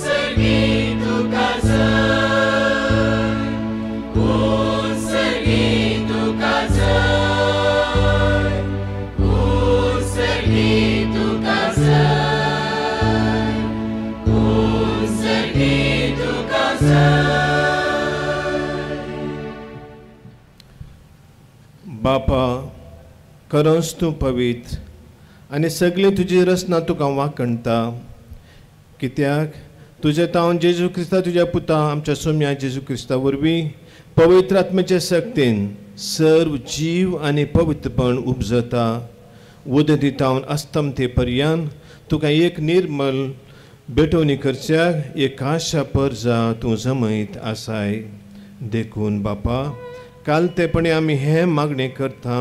Servitu ca zăi. बापा, खरोच तूं पवित्र आनी सगळी तुजी रचना तुका वांकणटा, कित्याक तुजे तावन जेजू क्रिस्ता तुज्या पुता आमच्या सोम्या जेजू क्रिस्ता वरवीं पवित्र आत्म्याच्या शक्तीन सर्व जीव आनी पवित्रपण उपजता. उदती तावन अस्तमते पर्यंत तुका एक निर्मल भेटवणी करच्याक एक आशा परजा तूं जमयत आसाय. देखून बापा, कालतेपणी आमी हें मागणें करता,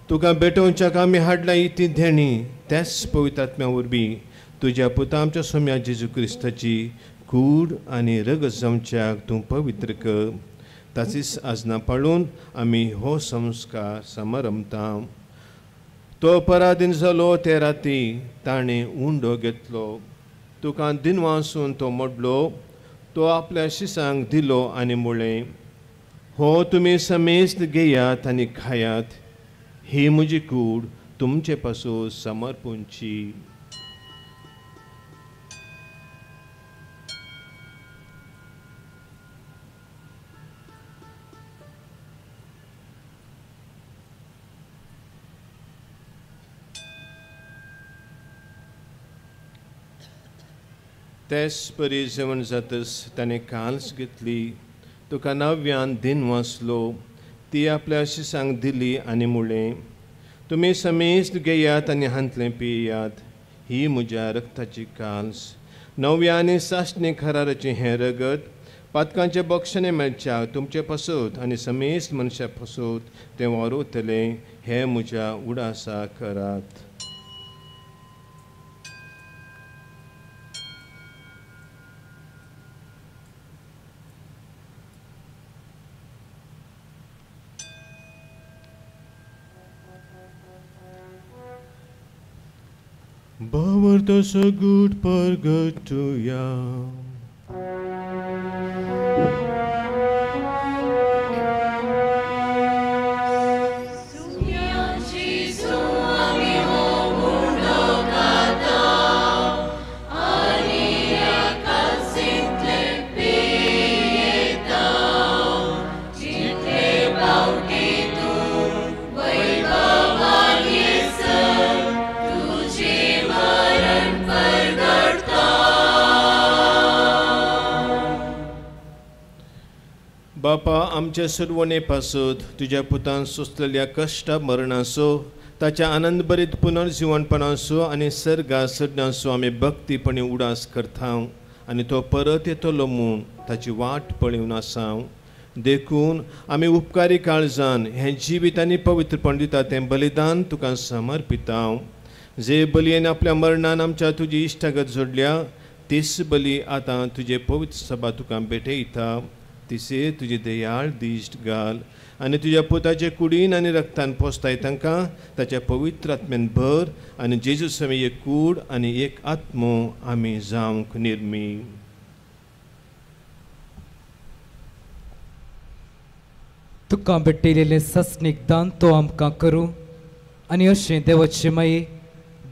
तुका भेटोवच्याक आमी हाडला ती देणी त्याच पवित्र आत्म्या वरवीं तुज्या पुता आमच्या सोम्या जेजू क्रिस्ताची कूड आनी रगत जावच्याक तूं पवित्र कर. ताचीच आजना पाळून आमी हो संस्कार समारंभता. तो पराधीन जालो ते राती ताणें उंडो घेतलो, तुका दिनवासून तो मोडलो, तो आपल्या शिसांक दिलो आनी म्हळें, हो तुमी समेस्त घेयात आनी खायात, ही म्हजी कूड तुमचे पासून समर्पूंची. तेच परी जेवण जातच ताणें काल्स घेतली, तुका नव्यान दिन वाचलो, ती आपल्या शिसांक दिली आनी म्हळें, तुमी समेस्त घेयात आनी हांतलें पियात, ही म्हज्या रक्ताची काल्स, नव्या आनी सासणे कराराचें हें रगत पातकांचे बक्षणें मेळच्या तुमचे पासत आनी समेस्त मनशां पासत तें वारोवतलें, हें म्हज्या उडासा करात. Bawar so good purgatoria. बापा, आमच्या सुरवणे पासत तुज्या पुतान सोंसलेल्या कश्टा मरणाचो, ताच्या आनंदभरीत पुनर्जिवनपणाचो आनी सर्गा सडणाचो आमी भक्तीपणी उडास करता आनी तो परत येतलो म्हूण ताची वाट पळोवन आसा. देखून आमी उपकारी काळजान हें जिवीत आनी पवित्रपण दिता तें बलिदान तुका समर्पिता. जे बलयेन आपल्या मरणान आमच्या तुजी इश्टागत जोडल्या तीच बली आतां तुजे पवित्र सभा तुका भेटयता. तिसे तुजी दयाळ दिश्ट घाल आनी तुज्या पुताचे कुडीन आनी रक्तान पोसताय तांकां ताच्या पवित्र आत्म्यान भर आनी जेजू स्वामी एक कूड आनी एक आत्मो आमी जावंक निर्मी. तुका भेटयलेलें सासणीक दान तो आमकां करूं आनी अशें देवाचे माये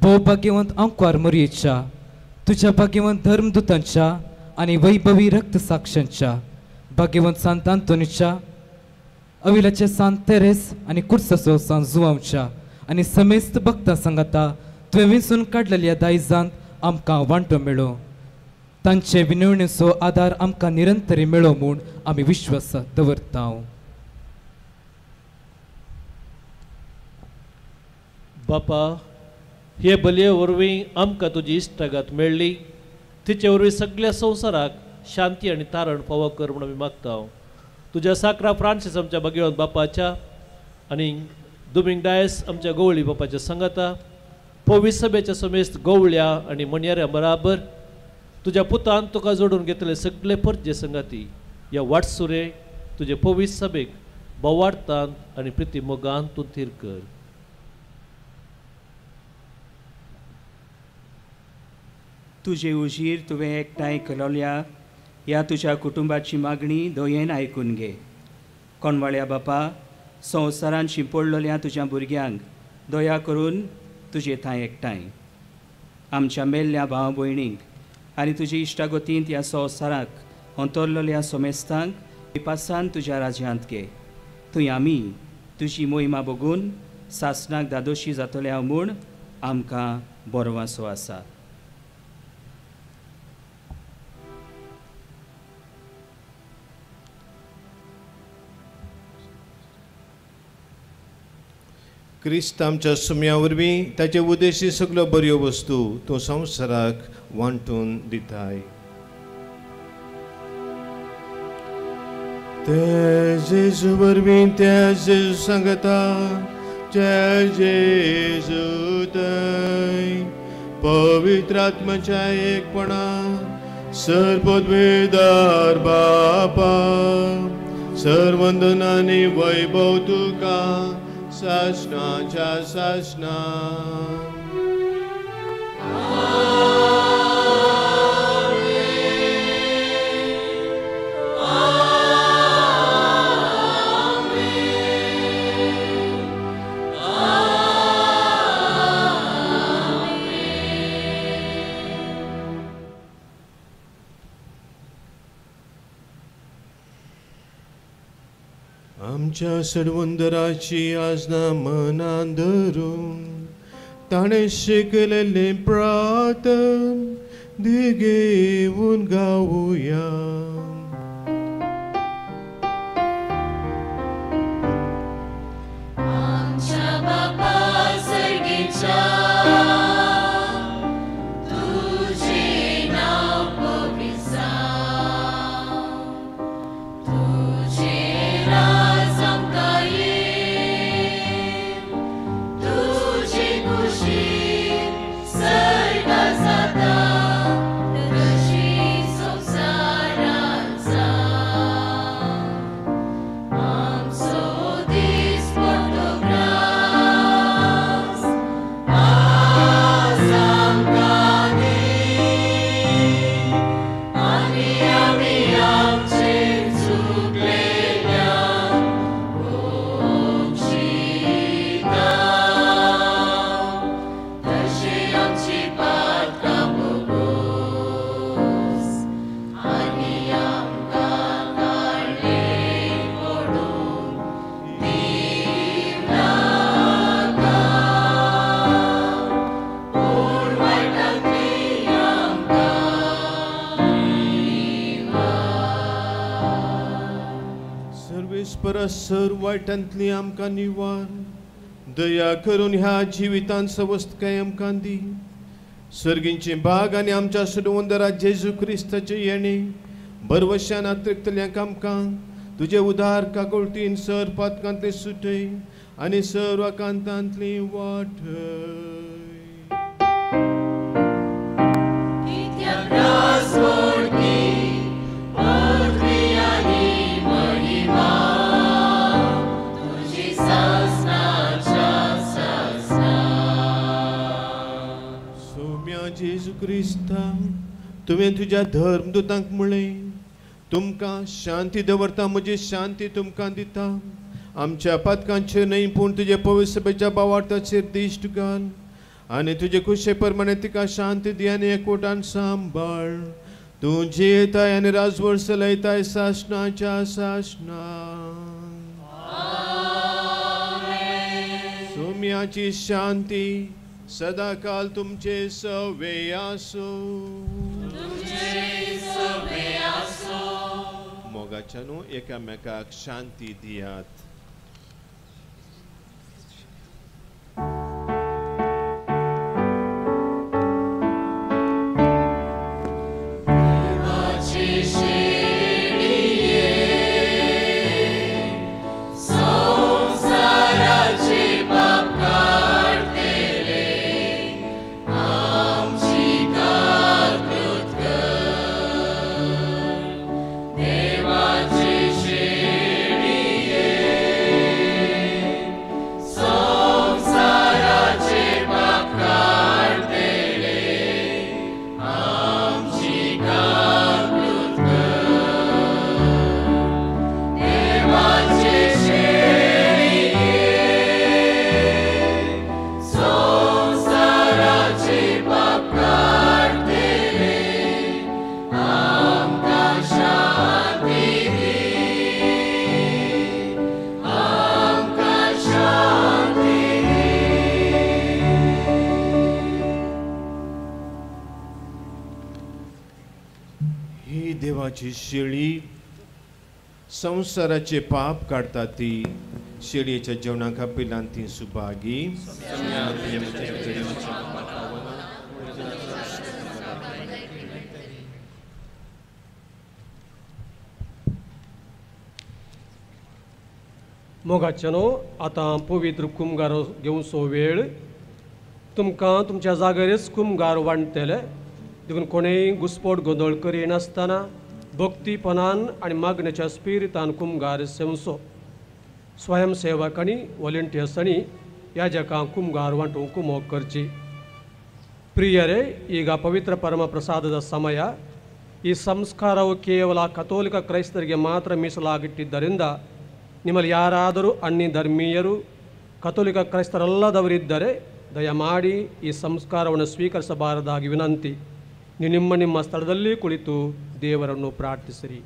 भोव भाग्यवंत आंकवार मोरयेच्या तुज्या भाग्यवंत धर्मदुतांच्या आनी वैभवी रक्त साक्षांच्या भाग्यवंत सांत आंतोनीच्या अविलाचे सांत तेरेस आनी कुर्साचो सांत जुवांवच्या आनी समेस्त भक्तां सांगाता तुवें विंचून काडलेल्या दायजांत आमकां वांटो मेळो. तांचे विनवणेचो आदार आमकां निरंतरी मेळो म्हूण आमी विश्वास दवरता. बापा, हे बलये वरवीं आमकां तुजी इश्टागत मेळ्ळी, तिचे वरवीं सगळ्या संवसाराक शांती आनी तारण फावो कर म्हूण आमी मागता. तुज्या साक्रा फ्रांसीस आमच्या भाग्यवंत बापाच्या आनी दुमींग डायस आमच्या गवळी बापाच्या संगाता पवित्र सभेच्या समेस्त गवळ्या आनी म्हणयाऱ्या बराबर तुज्या पुतान तुका जोडून घेतले सगळे परजे संगाती ह्या वाटसुरे तुजे पवित्र सभेक बोवार्तान आनी प्रिती मोगान तूं थीर कर. तुजे उजीर तुवें एकठांय केलोल्या ह्या तुज्या कुटुंबाची मागणी दयेन आयकून घे. कोणवाळ्या बापा, संवसारान शिंपडलेल्या तुज्या भुरग्यांक दया करून तुजे थंय एकठांय आमच्या मेल्ल्या भाव भयणींक आनी तुजे इश्टागतींत ह्या संवसाराक अंतरलेल्या समेस्तांक विपासान तुज्या राज्यांत घे. थंय आमी तुजी मोहिमा बघून सासणाक दादोशी जातले हांव म्हूण आमकां बरवासो आसा. क्रिस्त आमच्या सुम्या वरवीं ताचे उद्देशी सगळ्यो बऱ्यो वस्तू तूं संवसाराक वांटून दिताय. ते जेजू वरवीं त्या जेजू सांगता जय जेजू तय पवित्र आत्म्याच्या एकपणा सर्वोद्वेदार बापा सर्वंदन आनी वैभव तुका सासणाच्या सासणा. आमच्या सर्वंदराची आजना मनान धरून ताणें शिकलेलें प्रार्थन दिगेवन गावया. आमच्या बापा सर्गीच्या तुझे नाव पवित्र जावं, तुझे राज आमकां येवं, तुजी खुशी सर्गां जाता तशी संवसारांत जावं. आमचो दीस पडटो ग्रास आज आमकां दी, आनी आमी आमचे चुकलेल्यांक बक्षिता, तशी आमची पातकां भोगोस आनी आमकां काडले पडूंक दिवं नाका, पूण वायटांतली आमकां निवार. सर्वेस्परा सर वायटांतली आमकां निवार, दया करून ह्या जिवितांत सवस्तकाय आमकां दी. सर्गींचे भाग आनी आमच्या सर्वंदरा जेजू क्रिस्ताचे येणे भरवशान आतरिकतल्यांक आमकां तुजे उदार काकुळटीन सर पातकांतले सुटय आनी सर्व आकांतांतली वाटय. कित्याक राज व्हडकी पदवी आनी महिमा तुजी सासणाच्या सासणा. सोम्या जेजू क्रिस्ता, तुवें तुज्या धर्मदूतांक म्हणलें तुमकां शांती दवरता, म्हजी शांती तुमकां दिता. आमच्या पातकांचेर न्हय पूण तुजे पवित्र सभेच्या भावार्थाचेर दिश्ट घाल आनी तुजे खुशे प्रमाणे तिका शांती दी आनी एकवटान सांबाळ. तूं जियेताय आनी राजवट चलयताय सासणाच्या सासणा. सोम्याची शांती सदाकाल तुमचे सवे आसूं. तुमचे सवे आसूं. मोगाच्यानू एकामेकाक शांती दियात. देवाची शेळये संवसाराचे पाप काडटले आमची काकूत कर. देवाची शेळये देवाची शेळी संवसाराचे पाप काडटा ती शेळयेच्या जेवणाक पिलान ती सुभागी. मोगाच्यानो आतां पवित्र कुमगार घेवचो वेळ. तुमकां तुमच्या जागेरच कुमगार वांट्टले देखून कोणेय घुसपोट गोंदळ करिनासतना भक्तीपणान आनी मागण्याच्या स्पिरितान कुमगार सेवचो. स्वयंसेवकांनी व्हॉलंटियर्सांनी ह्या जगां कुमगार वांटूंक कुमोक करची. ಪ್ರಿಯರೇ, ಈಗ ಪವಿತ್ರ ಪರಮ ಪ್ರಸಾದದ ಸಮಯ. ಈ ಸಂಸ್ಕಾರವು ಕೇವಲ ಕಥೋಲಿಕ ಕ್ರೈಸ್ತರಿಗೆ ಮಾತ್ರ ಮೀಸಲಾಗಿಟ್ಟಿದ್ದರಿಂದ ನಿಮ್ಮಲ್ಲಿ ಯಾರಾದರೂ ಅನ್ಯ ಧರ್ಮೀಯರು ಕಥೋಲಿಕ ಕ್ರೈಸ್ತರಲ್ಲದವರಿದ್ದರೆ ದಯಮಾಡಿ ಈ ಸಂಸ್ಕಾರವನ್ನು ಸ್ವೀಕರಿಸಬಾರದಾಗಿ ವಿನಂತಿ. ನೀವು ನಿಮ್ಮ ನಿಮ್ಮ ಸ್ಥಳದಲ್ಲಿ ಕುಳಿತು ದೇವರನ್ನು ಪ್ರಾರ್ಥಿಸಿರಿ.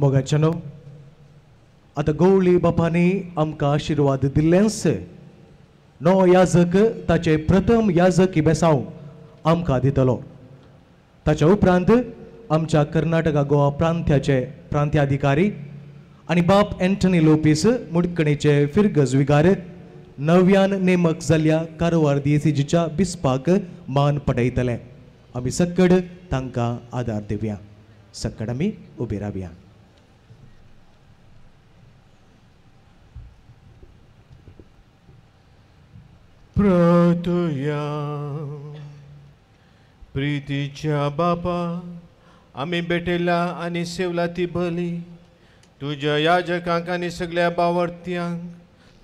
मोगाच्यानो, आतां गवळी बापांनी आमकां आशिर्वाद दिल्लेंच नो याजक ताचे प्रथम याजक बेसांव आमकां दितलो. ताच्या उपरांत आमच्या कर्नाटका गोवा प्रांत्याचे प्रांत्याधिकारी आनी बाप एंटनी लोपीस मुडकणीचे फिरगज विगार नव्यान नेमक जाल्ल्या कारवार दियेसीजीच्या बिस्पाक मान पटयतले. आमी सक्कड तांकां आदार दिवया. सक्कड आमी उबी रावया. प्रतुया प्रितीच्या बापा, आमी भेटयला आनी सेवला ती बली तुज्या याजकांक आनी सगळ्या बावर्त्यांक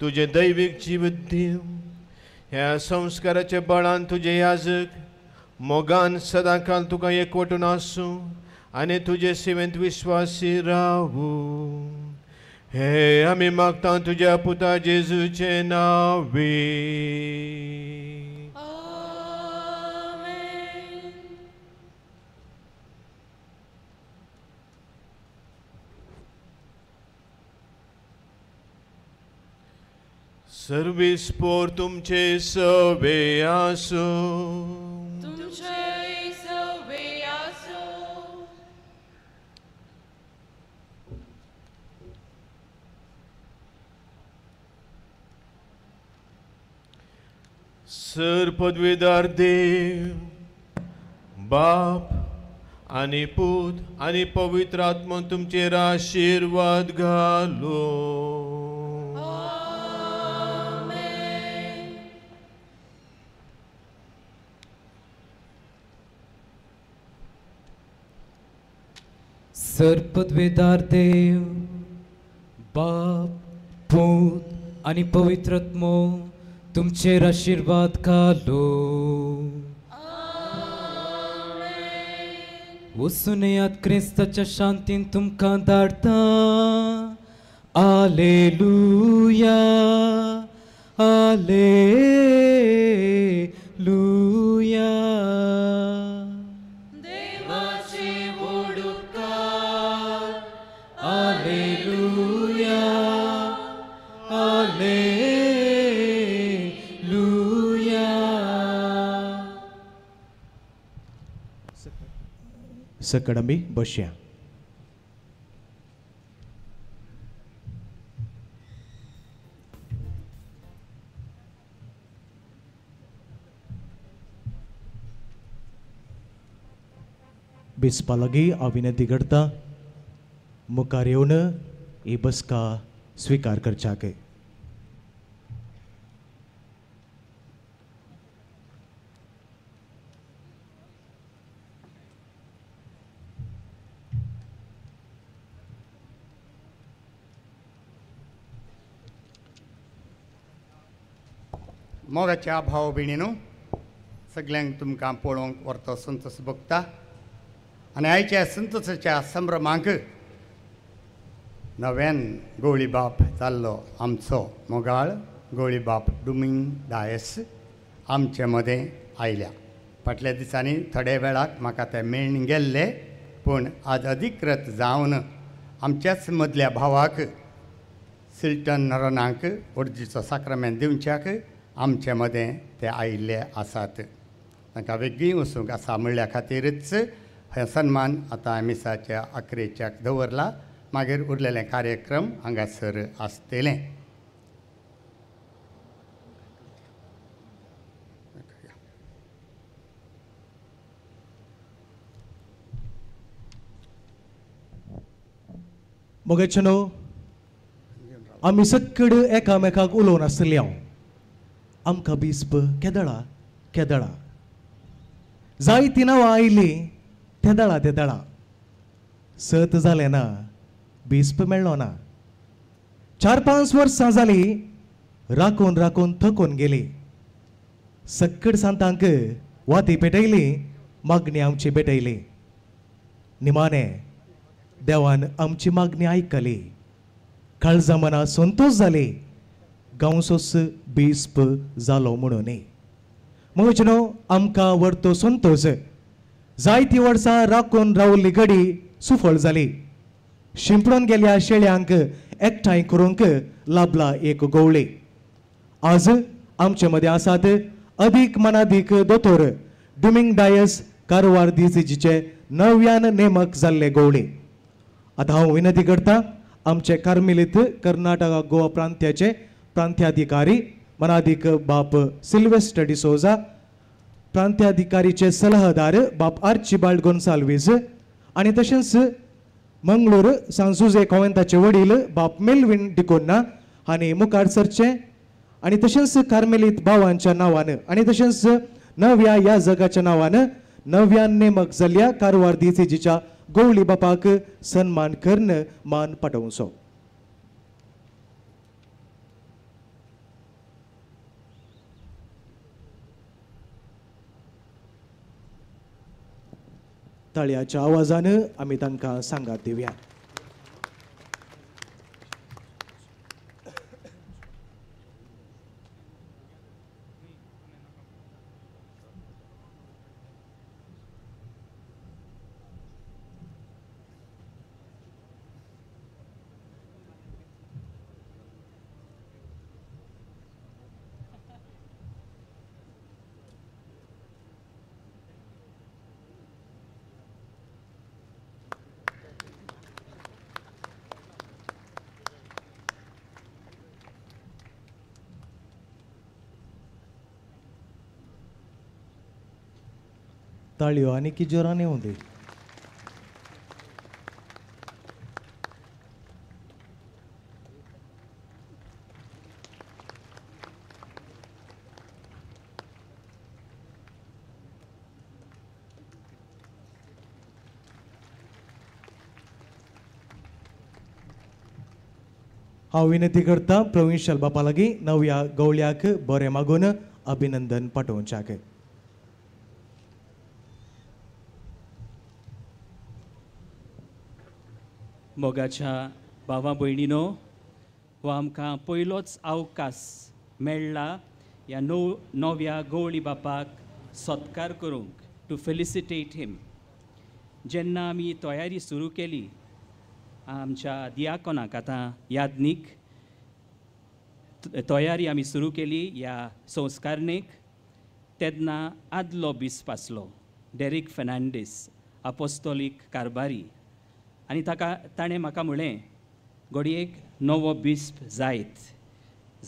तुजें दैवीक जिवीत दिव. ह्या संस्काराच्या बळान तुजे याजक मोगान सदांकाल तुका एकवटून आसूं आनी तुजे सेवेंत विश्वासी रावूं. हे आमी मागता तुज्या पुता जेजूचे नांवे. सर्वीस पोर तुमचे सवे आसूं. तुमचे सवे आसूं. सर पदवीदार देव बाप आनी पूत आनी पवित्र आत्मा तुमचेर आशिर्वाद घालो. सर पदवेदार देव बाप पूत आनी पवित्र आत्मो तुमचेर आशिर्वाद घालो. वचून येयात क्रिस्ताच्या शांतीन तुमकां धाडटा. आलेलुया, आलेलुया. देवाचे वोडुपकार. आलेलुया, आलेलुया. सकड आमी बसया. बिस्पा लागीं हांव विनंती करता मुखार येवन ही बसका स्विकार करच्याक. मोगाच्या भाव भयणीनू, सगळ्यांक तुमकां पळोवंक व्हरतो संतोष भोगता आनी आयच्या संतोषाच्या संभ्रमांक नव्यान गवळी बाप जाल्लो आमचो मोगाळ गवळी बाप डुमींग डायस आमचे मदें आयल्या. फाटल्या दिसांनी थोड्या वेळाक म्हाका ते मेळून गेल्ले, पूण आज अधिकृत जावन आमच्याच मदल्या भावाक सिल्टन नरोनाक ओर्जीचो साक्रामेंत दिवच्याक आमचे मदें ते आयिल्ले आसात. तांकां वेगळी वचूंक आसा म्हणल्या खातीरच हे सन्मान आतां मिसाच्या अकरेच्याक दवरला. मागीर उरलेले कार्यक्रम हांगासर आसतले. मोगाच्यानो, आमी सक्कड एकामेकाक उलोवन आसतली. हांव आमकां बिस्प केदळा केदळा जायतीं नांवां आयलीं तेदळा तेदळा. सत जालें ना, बिस्प मेळ्ळो ना. 4-5 वर्सां जालीं राखून राखून थकून गेली. सक्कड सांतांक वाती पेटयली, मागणी आमची पेटयली. निमाणे देवान आमची मागणी आयकली. काळजा मना संतोष जाली. गांवचोच बिस्प जालो म्हणून. मोगाच्यानो, आमकां व्हरतो संतोष. जायतीं वर्सां राखून रावल्ली घडी सुफळ जाली. शिंपडून गेल्या शेळ्यांक एकठांय करूंक लाभला एक गवळी. आज आमचे मदें आसात अदीक मनादीक दोतोर डुमिंग डायस कारवार दिजीचे नव्यान नेमक जाल्ले गवळी. आतां हांव विनंती करता आमचे कार्मेलीत कर्नाटका गोवा प्रांत्याचे प्रांत्याधिकारी मनादीक बाप सिल्वेस्टर डिसोजा, प्रांत्याधिकारीचे सलहदार बाप आर्चिबाल्ड गोन्साल्वीज आनी तशेंच मंगळूर सांजुजे कोवेंताचे वडील बाप मेलविन डिकोन्ना हांणी मुखार सरचें आनी तशेंच कार्मेलीत भावांच्या नांवान आनी तशेंच नव्या ह्या जगाच्या नांवान नव्यान नेमक जाल्ल्या कारवार दिजीच्या गवळी बापाक सन्मान करून मान पाठोवचो. ताळयाच्या आवाजान आमी तांकां सांगात दिवया. ताळयो आनी की जोरान येवं दी. हांव विनंती करता प्रोविन्शियल बापा लागीं नव्या गवळ्याक बरें मागून अभिनंदन पाठोवच्याक. मोगाच्या भावा भयणीनो, हो आमकां पयलोच अवकाश मेळ्ळा ह्या नव्या गवळी बापाक सत्कार करूंक, टू फेलिसिटेट हिम. जेन्ना आमी तयारी सुरू केली आमच्या दियाकोनाक, आतां यादनीक तयारी आमी सुरू केली ह्या संस्कारणेक, तेन्ना आदलो बिस्प आसलो डेरीक फेर्नांडीस, आपोस्तोलीक कारभारी, आनी ताका ताणें म्हाका म्हणलें, घडयेक नवो बिस्प जायत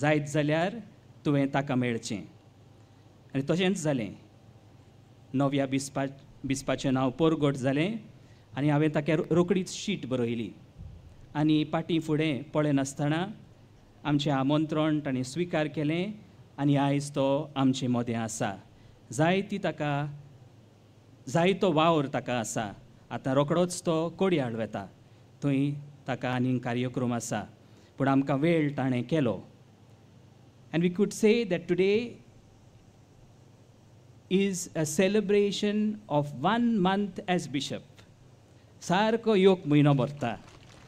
जायत जाल्यार तुवें ताका मेळचें. आनी तशेंच जालें. नव्या बिस्पाचें नांव पोरगोट जालें आनी हांवें ताका रोखडीच शीट बरयली आनी पाटी फुडें पळयनासतना आमचें आमंत्रण ताणें स्विकार केलें आनी आयज तो आमचे मदें आसा. जायती ताका जायतो वावर ताका आसा. आतां रोखडोच तो कोडयाळ वता, थंय ताका आनीक कार्यक्रम आसा, पूण आमकां वेळ ताणें केलो. And we could say that today is a celebration of 1 month as bishop. सारको एक म्हयनो भरता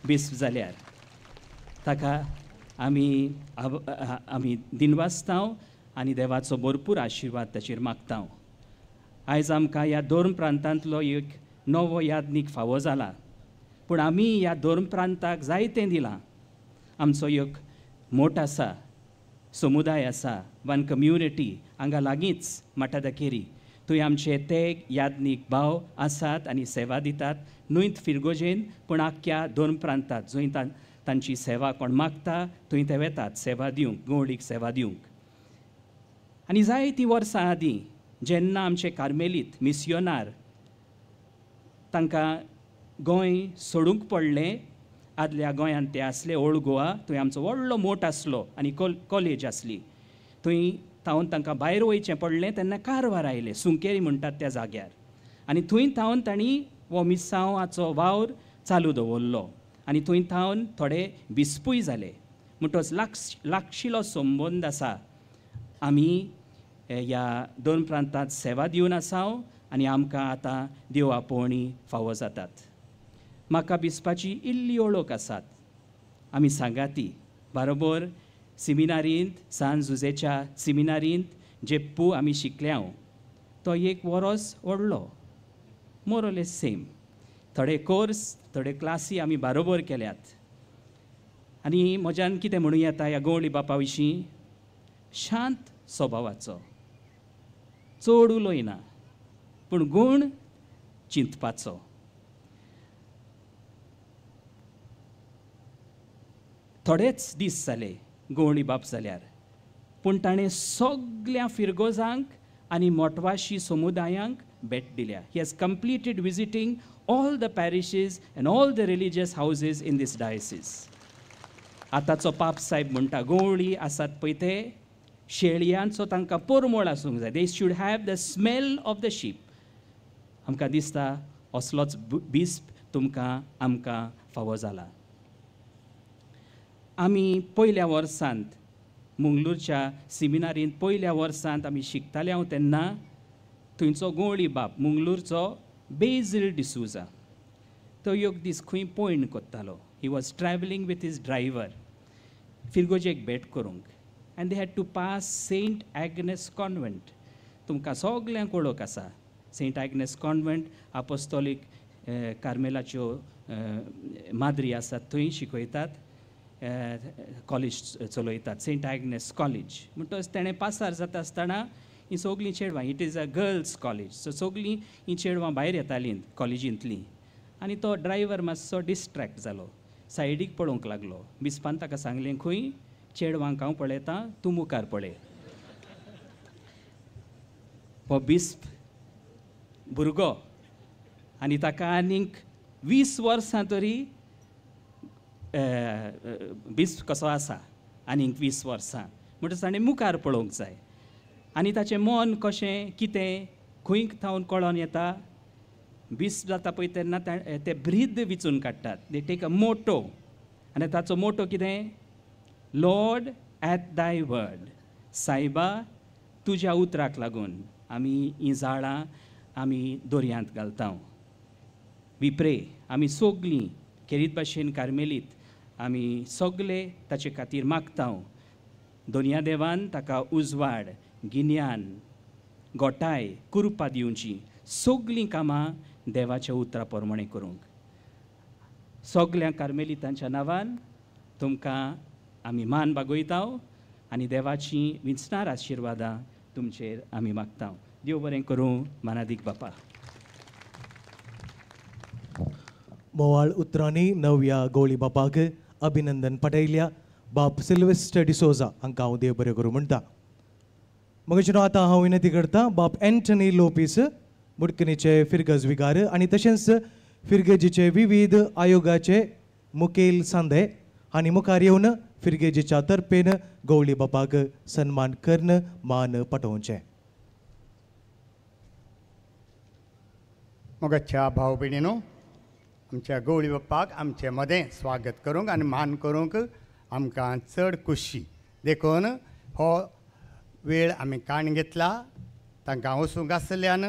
बिस्प जाल्यार. ताका आमी आमी दिनवासता आनी देवाचो भरपूर आशिर्वाद ताचेर मागता. आयज आमकां ह्या धर्म प्रांतांतलो एक नवो यादनीक फावो जाला, पूण आमी ह्या धर्म प्रांताक जायतें दिलां. आमचो एक मोठ आसा, समुदाय आसा, वन कम्युनिटी हांगा लागींच माटादाकेरी, थंय आमचे ते यादनीक भाव आसात आनी सेवा दितात, न्हय फिरगोजेन पूण आख्ख्या धर्म प्रांतात जंय तांची सेवा कोण मागता थंय ते वेतात सेवा दिवंक, गवळीक सेवा दिवंक. आनी जायतीं वर्सां आदीं जेन्ना आमचे कार्मेलीत मिसियोनार तांकां गोंय सोडूंक पडलें, आदल्या गोंयांत ते आसले ओल्ड गोवा, थंय आमचो व्हडलो मोठ आसलो आनी कॉलेज आसली, थंय थावन तांकां भायर वयचें पडलें. तेन्ना कारवार आयले, सुंकेरी म्हणटात त्या जाग्यार, आनी थंय थावन तांणी हो मिसांवाचो वावर चालू दवरलो आनी थंय थावन थोडे बिस्पूय जाले. म्हणटच लागशिलो संबंद आसा. आमी ह्या दोन प्रांतांत सेवा दिवन आसा आनी आमकां आतां देव आपोवणी फावो जातात. म्हाका बिस्पाची इल्ली वळख आसात. आमी सांगाती बरोबर सिमिनारींत, सान जुजेच्या सिमिनारींत जेप्पू आमी शिकल्या. तो एक वरोस व्हडलो, मोर ऑर लेस सेम. थोडे कोर्स, थोडे क्लासी आमी बारोबर केल्यात. आनी म्हज्यान कितें म्हणूं येता ह्या गवळी बापा विशीं, शांत स्वभावाचो, चड उलयना पूण गूण चिंतपाचो. थोडेच दीस जाले गवळी बाप जाल्यार, पूण ताणें सगल्या फिरगोजांक आनी मोटवाशी समुदायांक भेट दिल्या. He has completed visiting all the parishes and all the religious houses in this diocese. आतांचो पाप साहेब म्हणटा गवळी आसात पळय ते शेळयांचो तांकां परमळ आसूंक जाय. They should have the smell of the sheep. आमकां दिसता असलोच बिस्प तुमकां आमकां फावो जाला. आमी पयल्या वर्सांत मंगळूरच्या सिमिनारींत पयल्या वर्सांत आमी शिकताले हांव तेन्ना थंयचो गवळी बाप मंगळूरचो बेजील डिसूजा तो एक दीस खंय पयण कोत्तालो. He was travelling with his driver फिरगोजेक भेट करूंक and they had to pass Saint Agnes convent. तुमकां सगल्यांक वळख आसा सेंट आग्नेस कॉन्वेंट, आपोस्तोलीक कार्मेलाच्यो माद्री आसात थंय शिकयतात, कॉलेज चलयतात, सेंट आग्नेस कॉलेज. म्हणटकच तेणें पासार जाता आसतना हीं सगलीं चेडवां, it is a girls college, so सगलीं हीं चेडवां भायर येतालीं कॉलेजींतलीं आनी तो ड्रायव्हर मातसो डिस्ट्रेक्ट जालो, सायडीक पळोवंक लागलो. बिस्पान ताका सांगलें खंय चेडवांक हांव पळयतां, तूं मुखार पळय. हो बिस्प भुरगो आनी ताका आनीक 20 वर्सां तरी बिस्प कसो आसा, आनीक 20 वर्सां म्हणटच ताणें मुखार पळोवंक जाय. आनी ताचें मन कशें कितें खंय थावन कळोन येता. बिस्प जाता पळय तेन्ना ते ब्रीद विचून काडटात, they take a मोटो. आनी ताचो मोटो कितें, लॉर्ड एट दाय वर्ड, सायबा तुज्या उतराक लागून आमी हीं जाळां आमी दर्यांत घालता. We pray आमी सगलीं खेरीत भाशेन कार्मेलीत आमी सगले ताचे खातीर मागता. दोनया देवान ताका उजवाड, गिन्यान, गोटाय, कुरपा दिवची, सगलीं कामां देवाच्या उतरा प्रमाणें करूंक. सगल्या कार्मेलितांच्या नांवान तुमकां आमी मान बागयता आनी देवाची विंचणार आशिर्वादां तुमचेर आमी मागता. देव बरें करूं. मानादीक बापा. मोवाळ उतरांनी नव्या गवळी बापाक अभिनंदन पाठयल्या बाप सिल्वेस्टर डिसोजा हांकां हांव देव बरें करूं म्हणटा. मगेचो आतां हांव विनंती करता बाप एंटनी लोपीस मुडकणीचे फिरगज विगार आनी तशेंच फिरगजीचे विविध आयोगाचे मुखेल सांदे आनी मुखार येवन फिरगेजीच्या तर्फेन गवळी बापाक सन्मान करून मान पाठोवचें. मोगाच्या भाव भयणीनो, आमच्या गवळी बापाक आमचे मदें स्वागत करूंक आनी मान करूंक आमकां चड खुशी. देखून हो वेळ आमी काण घेतला. तांकां वचूंक आसल्यान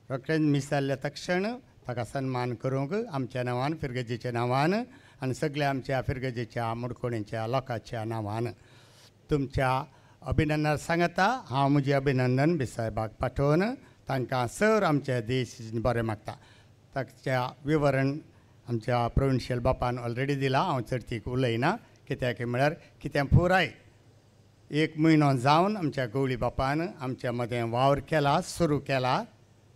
रोखडेंच मीस जाल्ल्या तक्षण ताका सन्मान करूंक आमच्या नांवान, फिरगजेच्या नांवान आनी सगल्या आमच्या फिरगजेच्या मुडकोणीच्या लोकांच्या नांवान तुमच्या अभिनंदन सांगता. हांव म्हजें अभिनंदन बिसायबाक पाठोवन तांकां सर आमच्या देश बरें मागता. ताच्या विवरण आमच्या प्रोविन्शियल बापान ऑलरेडी दिलां, हांव चडतीक उलयना. कित्याक म्हळ्यार कितें पुराय एक म्हयनो जावन आमच्या गवळी बापान आमच्या मदें वावर केला, सुरू केला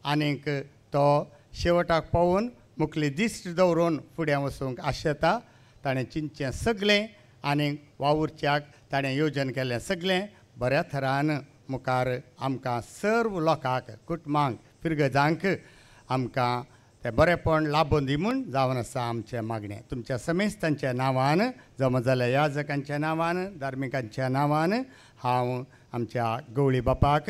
आनीक तो शेवटाक पावून मुखली दिश्ट दवरून फुडें वचूंक आशेता. ताणें चिंतचें सगळें आनीक वावुरच्याक ताणें योजन केल्लें सगळें बऱ्या थरान मुखार आमकां सर्व लोकांक, कुटुंबांक, फिरगजांक आमकां तें बरेंपण लाबोवन दी म्हूण जावन आसा आमचें मागणें. तुमच्या समेस्तांच्या नांवान, जमा जाल्ल्या याजकांच्या नांवान, धार्मिकांच्या नांवान हांव आमच्या गवळी बापाक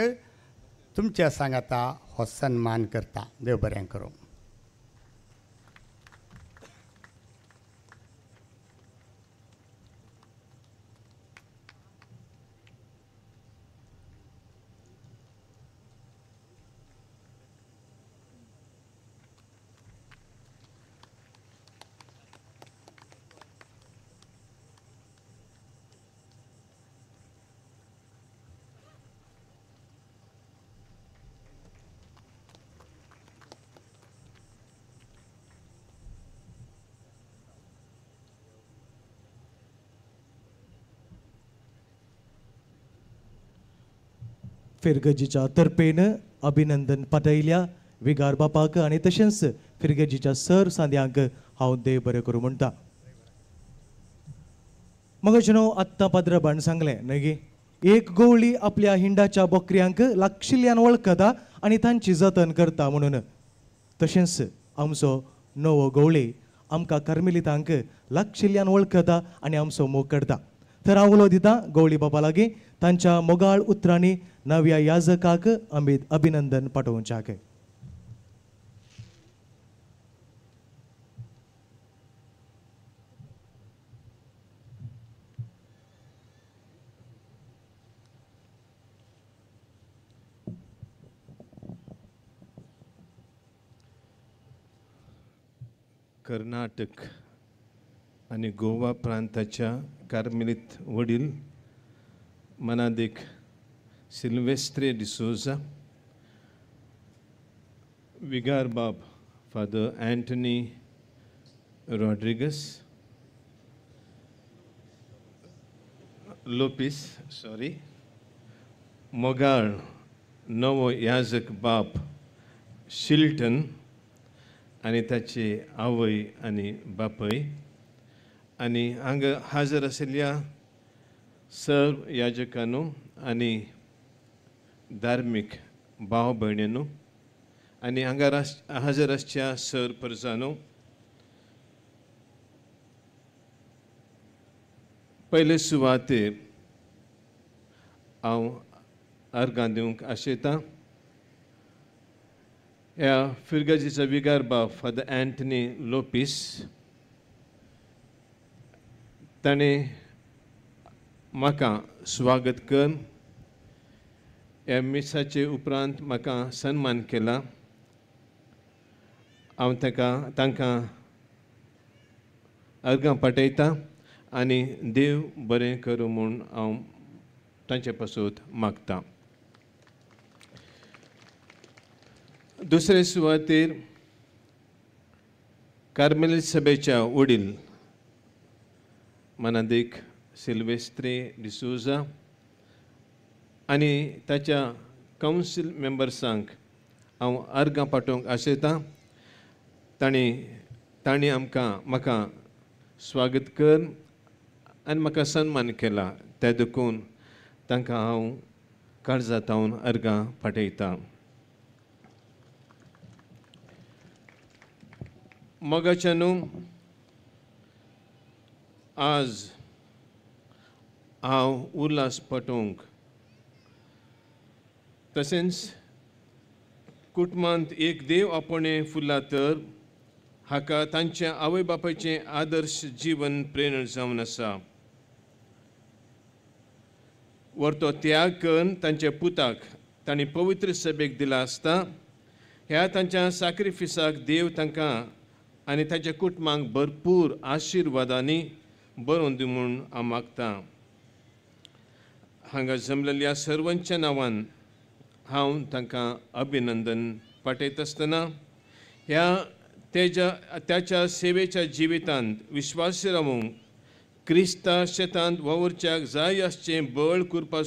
तुमच्या सांगाता हो सन्मान करता. देव बरें करूं. फिरगजीच्या तर्फेन अभिनंदन पाठयल्या विगार बापाक आनी तशेंच फिरगजीच्या सर सांद्यांक हांव देव बरें करूं म्हणटा. मगाचें आत्तां पाद्रबान सांगलें न्हय गी, एक गवळी आपल्या हिंडाच्या बकऱ्यांक लागशिल्ल्यान वळखता आनी तांची जतन करता म्हणून, तशेंच आमचो नवो गवळी आमकां कार्मेलितांक लागशिल्ल्यान वळखता आनी आमचो मोग करता. तर हांव उलो दिता गवळी बापा लागीं तांच्या मोगाळ उतरांनी नव्या याजकाक आमी अभिनंदन पाठोवच्याक. कर्नाटक आनी गोवा प्रांताच्या कार्मेलीत वडील मनादीक सिल्वेस्त्रे डिसोजा, विगार बाब father Antony Rodrigues Lopes, sorry, मोगाळ नवो याजक बाप शिल्टन आनी ताची आवय आनी बापय आनी हांगा हाजर आशिल्ल्या सर्व याजकांनो आनी धार्मीक भाव भयणींनो आनी हांगा हाजर आसच्या सर परजानो, पयले सुवातेर हांव अर्गां दिवंक आशेतां ह्या फिरगजीचो विगार बाब फादर अँटनी लोपीस. ताणें म्हाका स्वागत कर ह्या मिसाचे उपरांत म्हाका सन्मान केला. हांव तांकां अर्गां पाठयतां आनी देव बरें करूं म्हूण हांव तांचे पासून मागतां. दुसरे सुवातेर कार्मेलीत सभेच्या वडील मनादीक सिल्वेस्त्रे डिसोजा आनी ताच्या कावन्सील मेंबर्सांक हांव अर्गां पाठोवंक आशेतां. तांणी आमकां म्हाका स्वागत कर आनी म्हाका सन्मान केला, त्या देखून तांकां हांव काळजांत अर्गां पाठयतां. मोगाच्यानू, आज हांव उल्हास पटोवंक तशेंच कुटुंबांत एक देव आपणे फुल्ला तर हाका तांच्या आवय बापायचें आदर्श जीवन प्रेरणा जावन आसा. वरतो त्याग करून तांच्या पुताक तांणी पवित्र सभेक दिला आसता. ह्या तांच्या साक्रिफिसाक देव तांकां आनी ताच्या कुटुंबांक भरपूर आशिर्वादांनी बरोवन दी म्हूण हांव मागतां. हांगा जमलेल्या सर्वांच्या नांवान हांव तांकां अभिनंदन पाठयता आसतना ह्या त्याच्या सेवेच्या जिवितांत विश्वासी रावूंक क्रिस्ता शेतांत वावुरच्याक जाय आसचें बळ कुरपा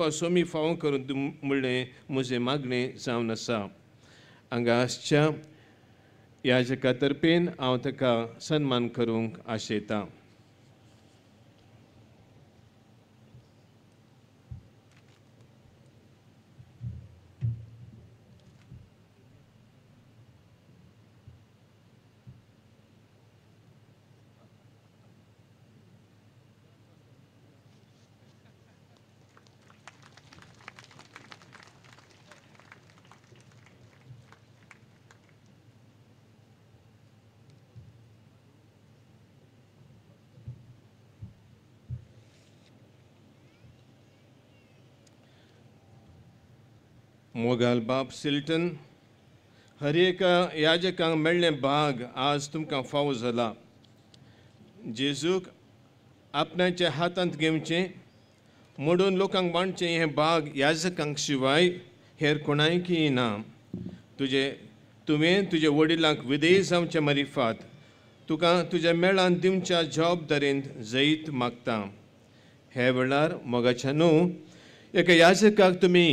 सोमी फावो करून म्हणलें म्हजें मागणें जावन आसा. हांगा आसच्या याजका तर्फेन हांव ताका सन्मान करूंक आशेतां. मोगाल बाब सिल्टन, हर एका याजकांक मेळ्ळें भाग आज तुमकां फावो जाला. जेजूक आपणाच्या हातांत घेवचें मोडून लोकांक बांदचें हें भाग याजकांक शिवाय हेर कोणायकीय ना. तुवें तुज्या वडिलांक विधेय जावचें मारिफात तुका तुज्या मेळान दिवच्या जबाबदारेंत जैत मागता. ह्या वेळार मोगाच्या न्हू एका याजकाक तुमी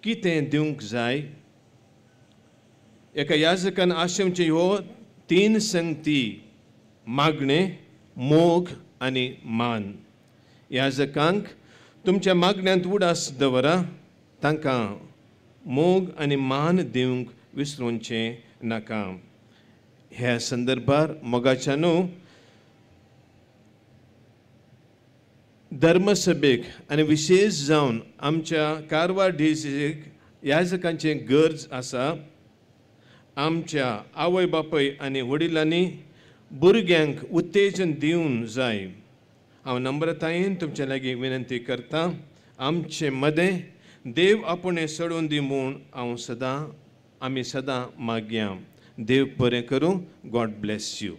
कितें दिवंक जाय? एका याजकान आशेवचे ह्यो तीन संगती, मागणें, मोग आनी मान. याजकांक तुमच्या मागण्यांत उडास दवरा, तांकां मोग आनी मान दिवंक विसरूचें नाका. ह्या संदर्भार मोगाच्या न्हू धर्मसभेक आनी विशेश जावन आमच्या कारवार डिस्ट्रिक्ट याजकांची गरज आसा. आमच्या आवय बापूय आनी वडिलांनी भुरग्यांक उत्तेजन दिवन जाय. हांव नम्रतायेन तुमच्या लागीं विनंती करता, आमचे मदें देव आपणें सोडून दी म्हूण हांव सदां आमी सदां मागया. देव बरें करूं. God bless you.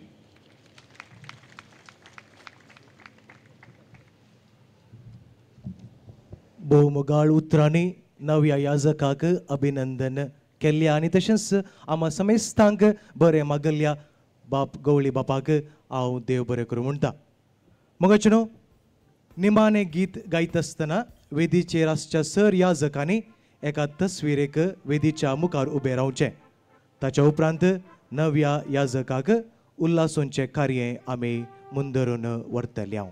भोवमोगाळ उतरांनी नव्या याजकाक अभिनंदन केल्ल्या आनी तशेंच आमा समेस्तांक बरें मागल्ल्या बाप गवळी बापाक हांव देव बरें करूं म्हणटा. मोगाचे न्हू, निमाणें गीत गायता आसतना वेदीचेर आसच्या सर याजकांनी एका तस्विरेक वेदीच्या मुखार उबें रावचें. ताच्या उपरांत नव्या याजकाक उल्हासोंचें कार्य आमी मुंदरून व्हरतले. हांव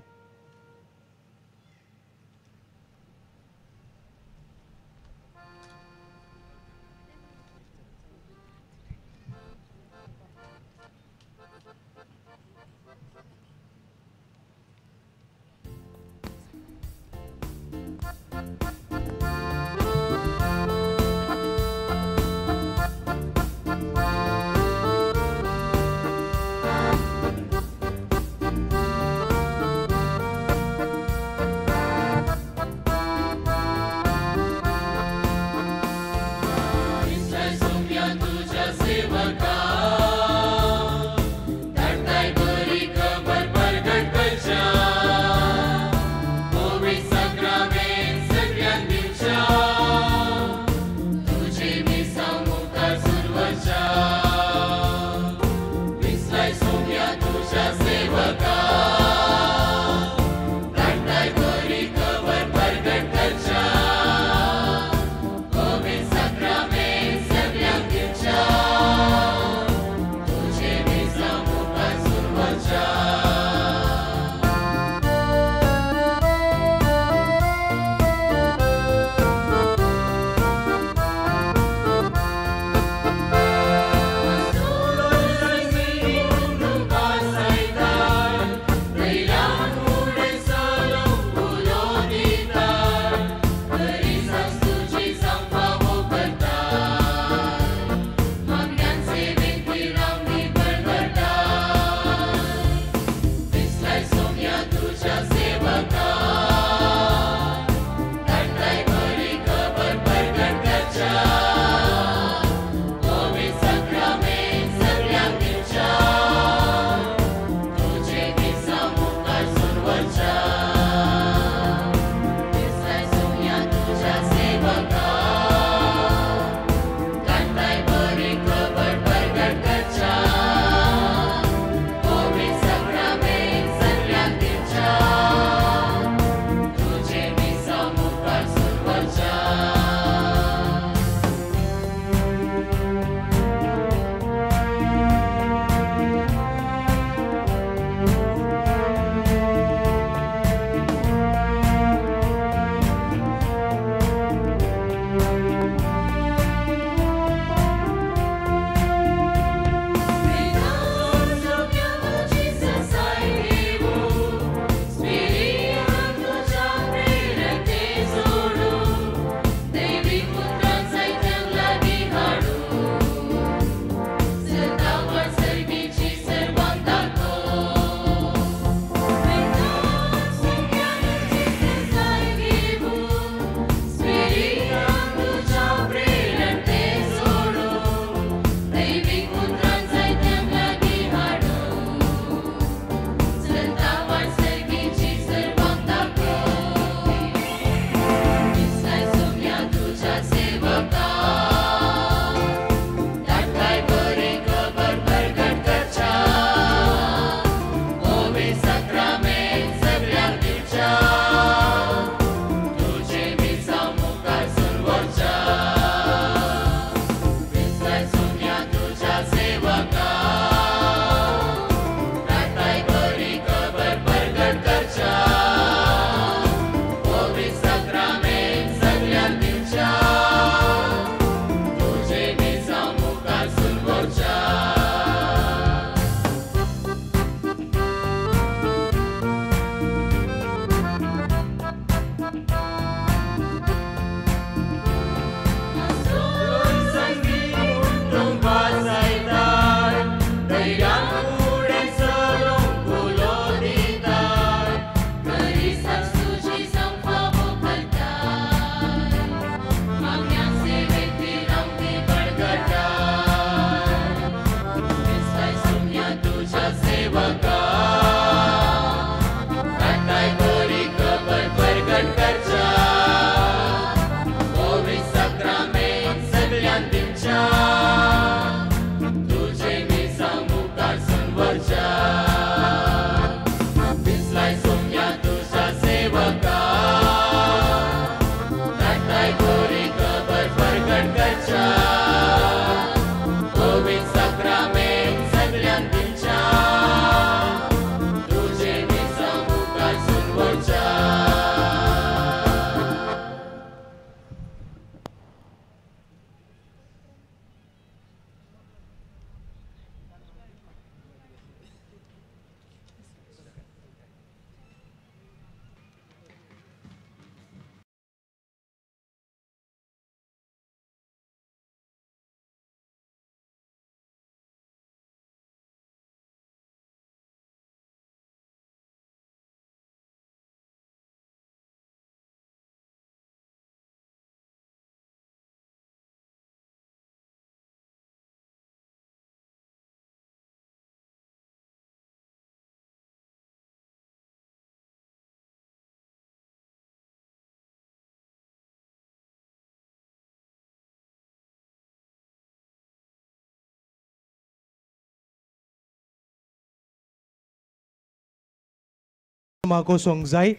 वचोंक जाय.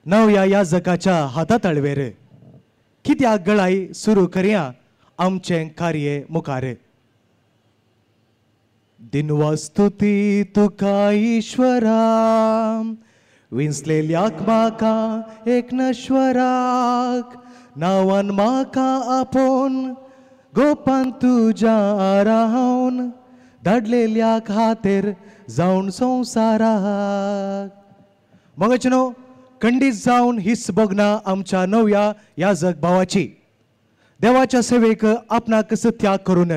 नव्या याजकाच्या हाता तळवेर कित्याक गळाय सुरू करया आमचें कार्य मुखार. दिनवास्तुती तुका ईश्वरा विंचलेल्याक म्हाका एक नश्वराक नांवान म्हाका आपोवन गोपान तुज्या रावन धाडलेल्या खातीर जावन संवसाराक. मगच न्हू खंडीत जावन हीच भोगना आमच्या नव्या याजक भावाची. देवाच्या सेवेक आपणाक त्याग करून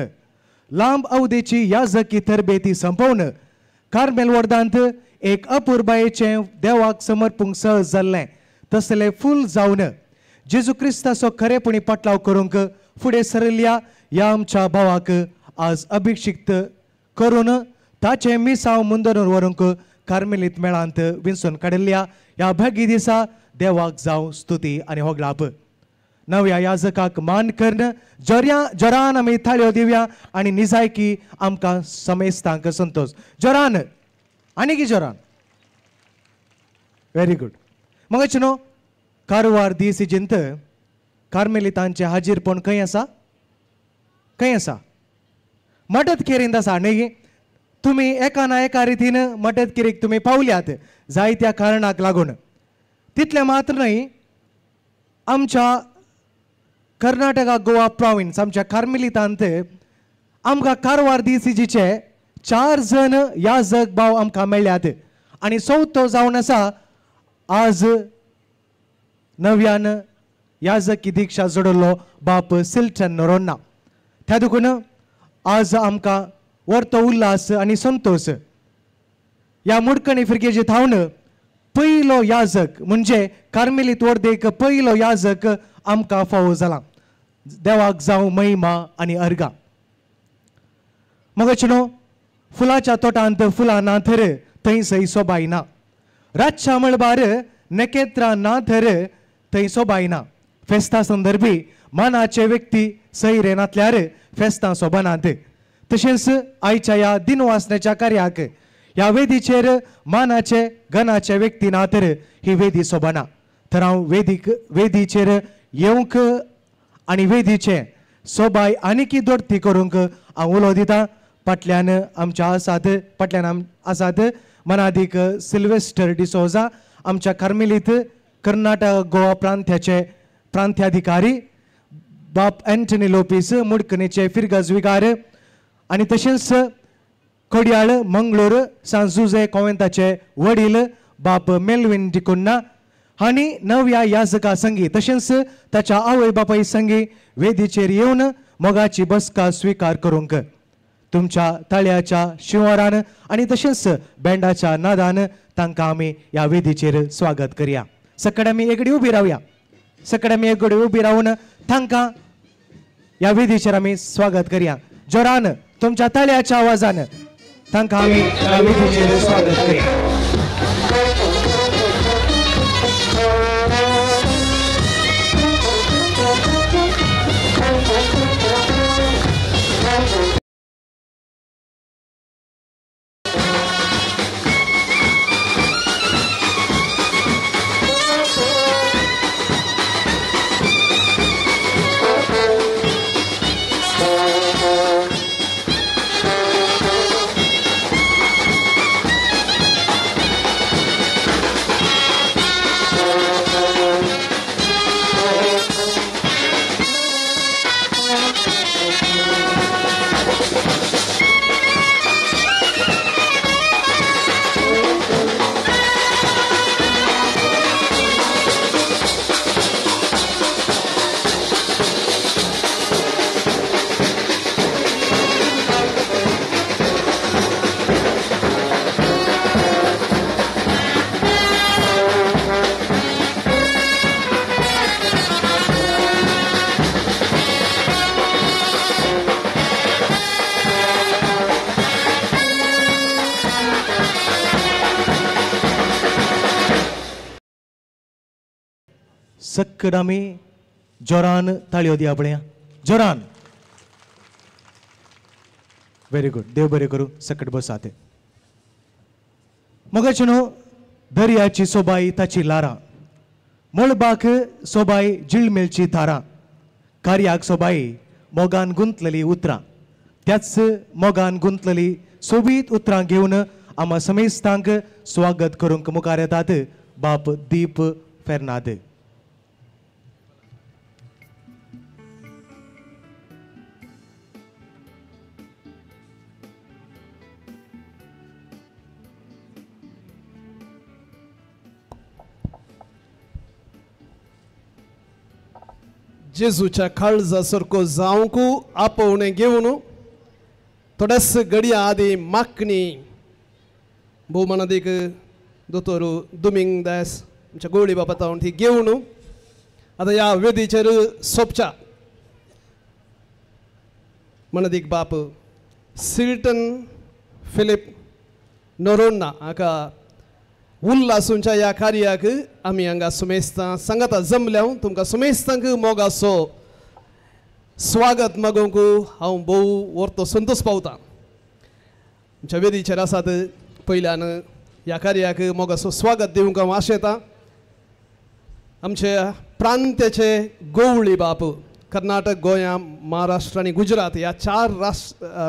लांब अवधेची याजकी तरबेती संपोवन कार्मेल वर्दांत एक अपुरबायेचें देवाक समर्पूंक सहज जाल्लें तसलें फूल जावन जेजू क्रिस्ताचो खरेपणी पाटलाव करूंक फुडें सरिल्ल्या ह्या आमच्या भावाक आज अभिक्षिक्त करून ताचें मिसांव मुंदरून व्हरूंक कार्मेलीत मेळांत विंचून काडिल्ल्या ह्या भागी दिसा देवाक जावं स्तुती आनी होगलाप. नव्या याजकाक मान करून जोरान आमी थाळयो दिवया आनी निजायकी आमकां समेस्तांक संतोश. जोरान आनी की जोरान. Very good. मगच न्हू कारवार दीस जिंत कार्मेलितांचें हाजीरपण खंय आसा? खंय आसा? मदत केरींत आसा न्ही? तुमी एका ना एका रितीन मदत केरीक तुमी पावल्यात जायत्या कारणाक लागून. तितलें मात्र न्हय, आमच्या कर्नाटका गोवा प्रोविन्स आमच्या कार्मेलितांत आमकां कारवार दीसीजीचे 4 जण याजक भाव आमकां मेळ्ळ्यात आनी चवथो जावन आसा आज नव्यान याजकी दीक्षा जोडिल्लो बाप सिल्टन नोरोन्ना. त्या देखून आज आमकां वर्तो उल्हास आनी संतोश ह्या मुडकणी फिरगेजे थावन पयलो याजक म्हणजे कार्मेलीत वर्देक पयलो याजक आमकां फावो जाला. देवाक जावं महिमा आनी अर्गां. मगच न्हू फुलाच्या तोटांत फुलां ना थर थंय सय सोबाय ना, रातच्या मळबार नखेत्रां ना थर थंय सोबाय ना. फेस्ता संदर्भी मानाचे व्यक्ती सैरे नातल्यार फेस्तां सोबनात. तशेंच आयच्या ह्या दिनवासण्याच्या कार्याक ह्या वेदीचेर मानाचे गणाचे व्यक्ती ना तर ही वेदी सोबना. तर हांव वेदीचेर येवंक आनी वेदीचें सोबाय आनीकी दोडती करूंक हांव उलो दितां. फाटल्यान आमच्या आसात फाटल्यान आसात मनादीक सिल्वेस्टर डिसोजा आमच्या कार्मेलीत कर्नाटक गोवा प्रांत्याचे प्रांत्याधिकारी बाप एंटनी लोपीस मुडकणीचे फिरगज विगार आनी तशेंच कोडियाळ मंगळूर सांजुजे कोवेंताचे वडील बाप मेलविन डिकुन्ना हांणी नव्या याजका संगी तशेंच ताच्या आवय बापाय संगी वेदीचेर येवन मोगाची बसका स्विकार करूंक तुमच्या ताळ्याच्या शिंवरान आनी तशेंच बँडाच्या नादान तांकां आमी ह्या वेदीचेर स्वागत करया. सकाळी आमी एकडे उबी रावया. सकाळी आमी एकडे उबी रावन तांकां ह्या वेदीचेर आमी स्वागत करया. जोरान तुमच्या ताळ्याच्या आवाजान तांकां आमी ह्या वेदीचेर स्वागत करया. सक्कड आमी जोरान ताळयो दिया पळया, जोरान. व्हेरी गुड, देव बरें करूं. सकट बसात. मगाचे न्हू दर्याची सोबाई ताची ल्हारां, मळबाक सोबाय जिळमेलची थारां, कार्याक सोबाय मोगान गुंतलेली उतरां, त्याच मोगान गुंतलेली सोबीत उतरां घेवन आमा समेस्तांक स्वागत करूंक मुखार येतात बाप दीप फेर्नाद. जेजूच्या काळजा सारको जावंक आपोवणें घेवन थोड्याच घडयां आदीं मागणी भोवमानादीक दोतोर दुमींग दास आमच्या गोवळी बाबा तावन ती घेवन आतां ह्या वेदीचेर सोंपच्या मनादीक बाप सिल्टन फिलीप नोरोन्ना हाका उल्लासूंच्या ह्या कार्याक आमी हांगा सुमेस्तां सांगाता जमल्या. तुमकां सुमेस्तांक मोगाचो स्वागत मागोवंक हांव भोव वर्तो संतोश पावतां. आमच्या वेदीचेर आसात पयल्यान ह्या कार्याक मोगाचो स्वागत दिवंक हांव आशेतां आमच्या प्रांत्याचे गोवळी बाप कर्नाटक, गोंया, महाराष्ट्र आनी गुजरात ह्या चार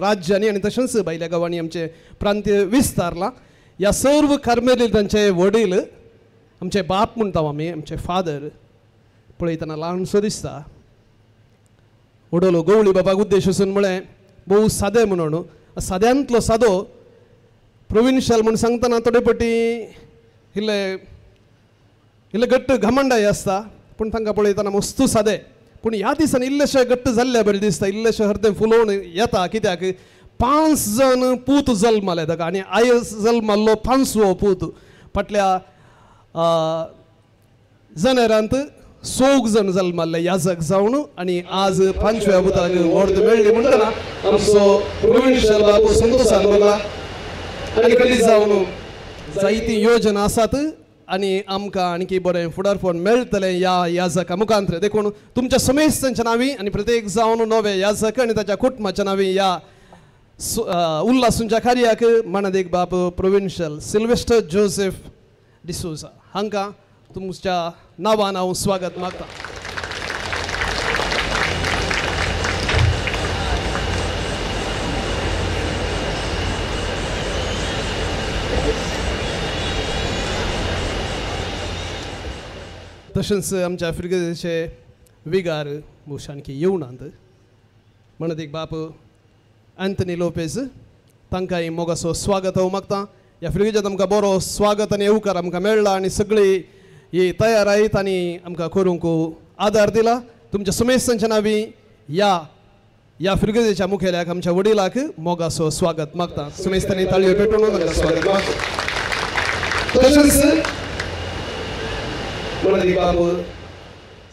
राज्यांनी आनी तशेंच भायल्या गांवांनी आमचे प्रांत्य विस्तारला. ह्या सर्व कार्मेलितांचे वडील आमचे बाप म्हणटा आमी, आमचे फादर पळयतना ल्हानसो दिसता. वडलो गोवळी बाबाक उद्देश आसून म्हळें भोव सादें म्हणून साद्यांतलो सादो प्रोविन्शियल म्हूण सांगतना थोडे पटी इल्ले इल्ले घट्ट घमंडाय आसता, पूण तांकां पळयतना मस्तू सादें. पूण ह्या दिसांनी इल्लेशें घट्ट जाल्ल्या बरें दिसता, इल्लेशें हरदें फुलोवन येता. कित्याक 5 जण पूत जल्माले ताका आनी आयज जल्माल्लो 5वो पूत. फाटल्या जनेरांत 4 जण जल्माल्ले याजक जावन आनी आज 5व्या पुताक वर्द मेळ्ळी म्हणटना आमचो प्रोविन्शियल बाबू संतोषान भरला. आनी कधी जावन जायती योजना आसात आनी आमकां आणखी बरें फुडारपण मेळटलें ह्या याजका मुखांत्र. देखून तुमच्या समेस्तांच्या नांवी आनी प्रत्येक जावन नवे याजक आनी ताच्या कुटुंबाच्या नांवी ह्या उल्लासूंच्या कार्याक मानादीक बाप प्रोविन्शियल सिल्वेस्टर जोसेफ डिसोजा हांकां तुमच्या नांवान हांव स्वागत मागता. तशेंच आमच्या फिर्गजेचे विगार भोवशा आणखी येवनात मानादीक बाप अँथनी लोपेज तांकांय मोगाचो स्वागत हांव मागता. ह्या फिर्गजेंत आमकां बरो स्वागत आनी येवकार आमकां मेळ्ळा आनी सगळी ही तयार आयत आनी आमकां करूंक आदार दिला. तुमच्या सुमेस्तांच्या नांवी ह्या ह्या फिर्गजेच्या मुखेल्याक आमच्या वडिलाक मोगाचो स्वागत मागता. सुमेस्तांनी ताळयो पेटोवन तांकां स्वागत मागता. तशेंच बाबू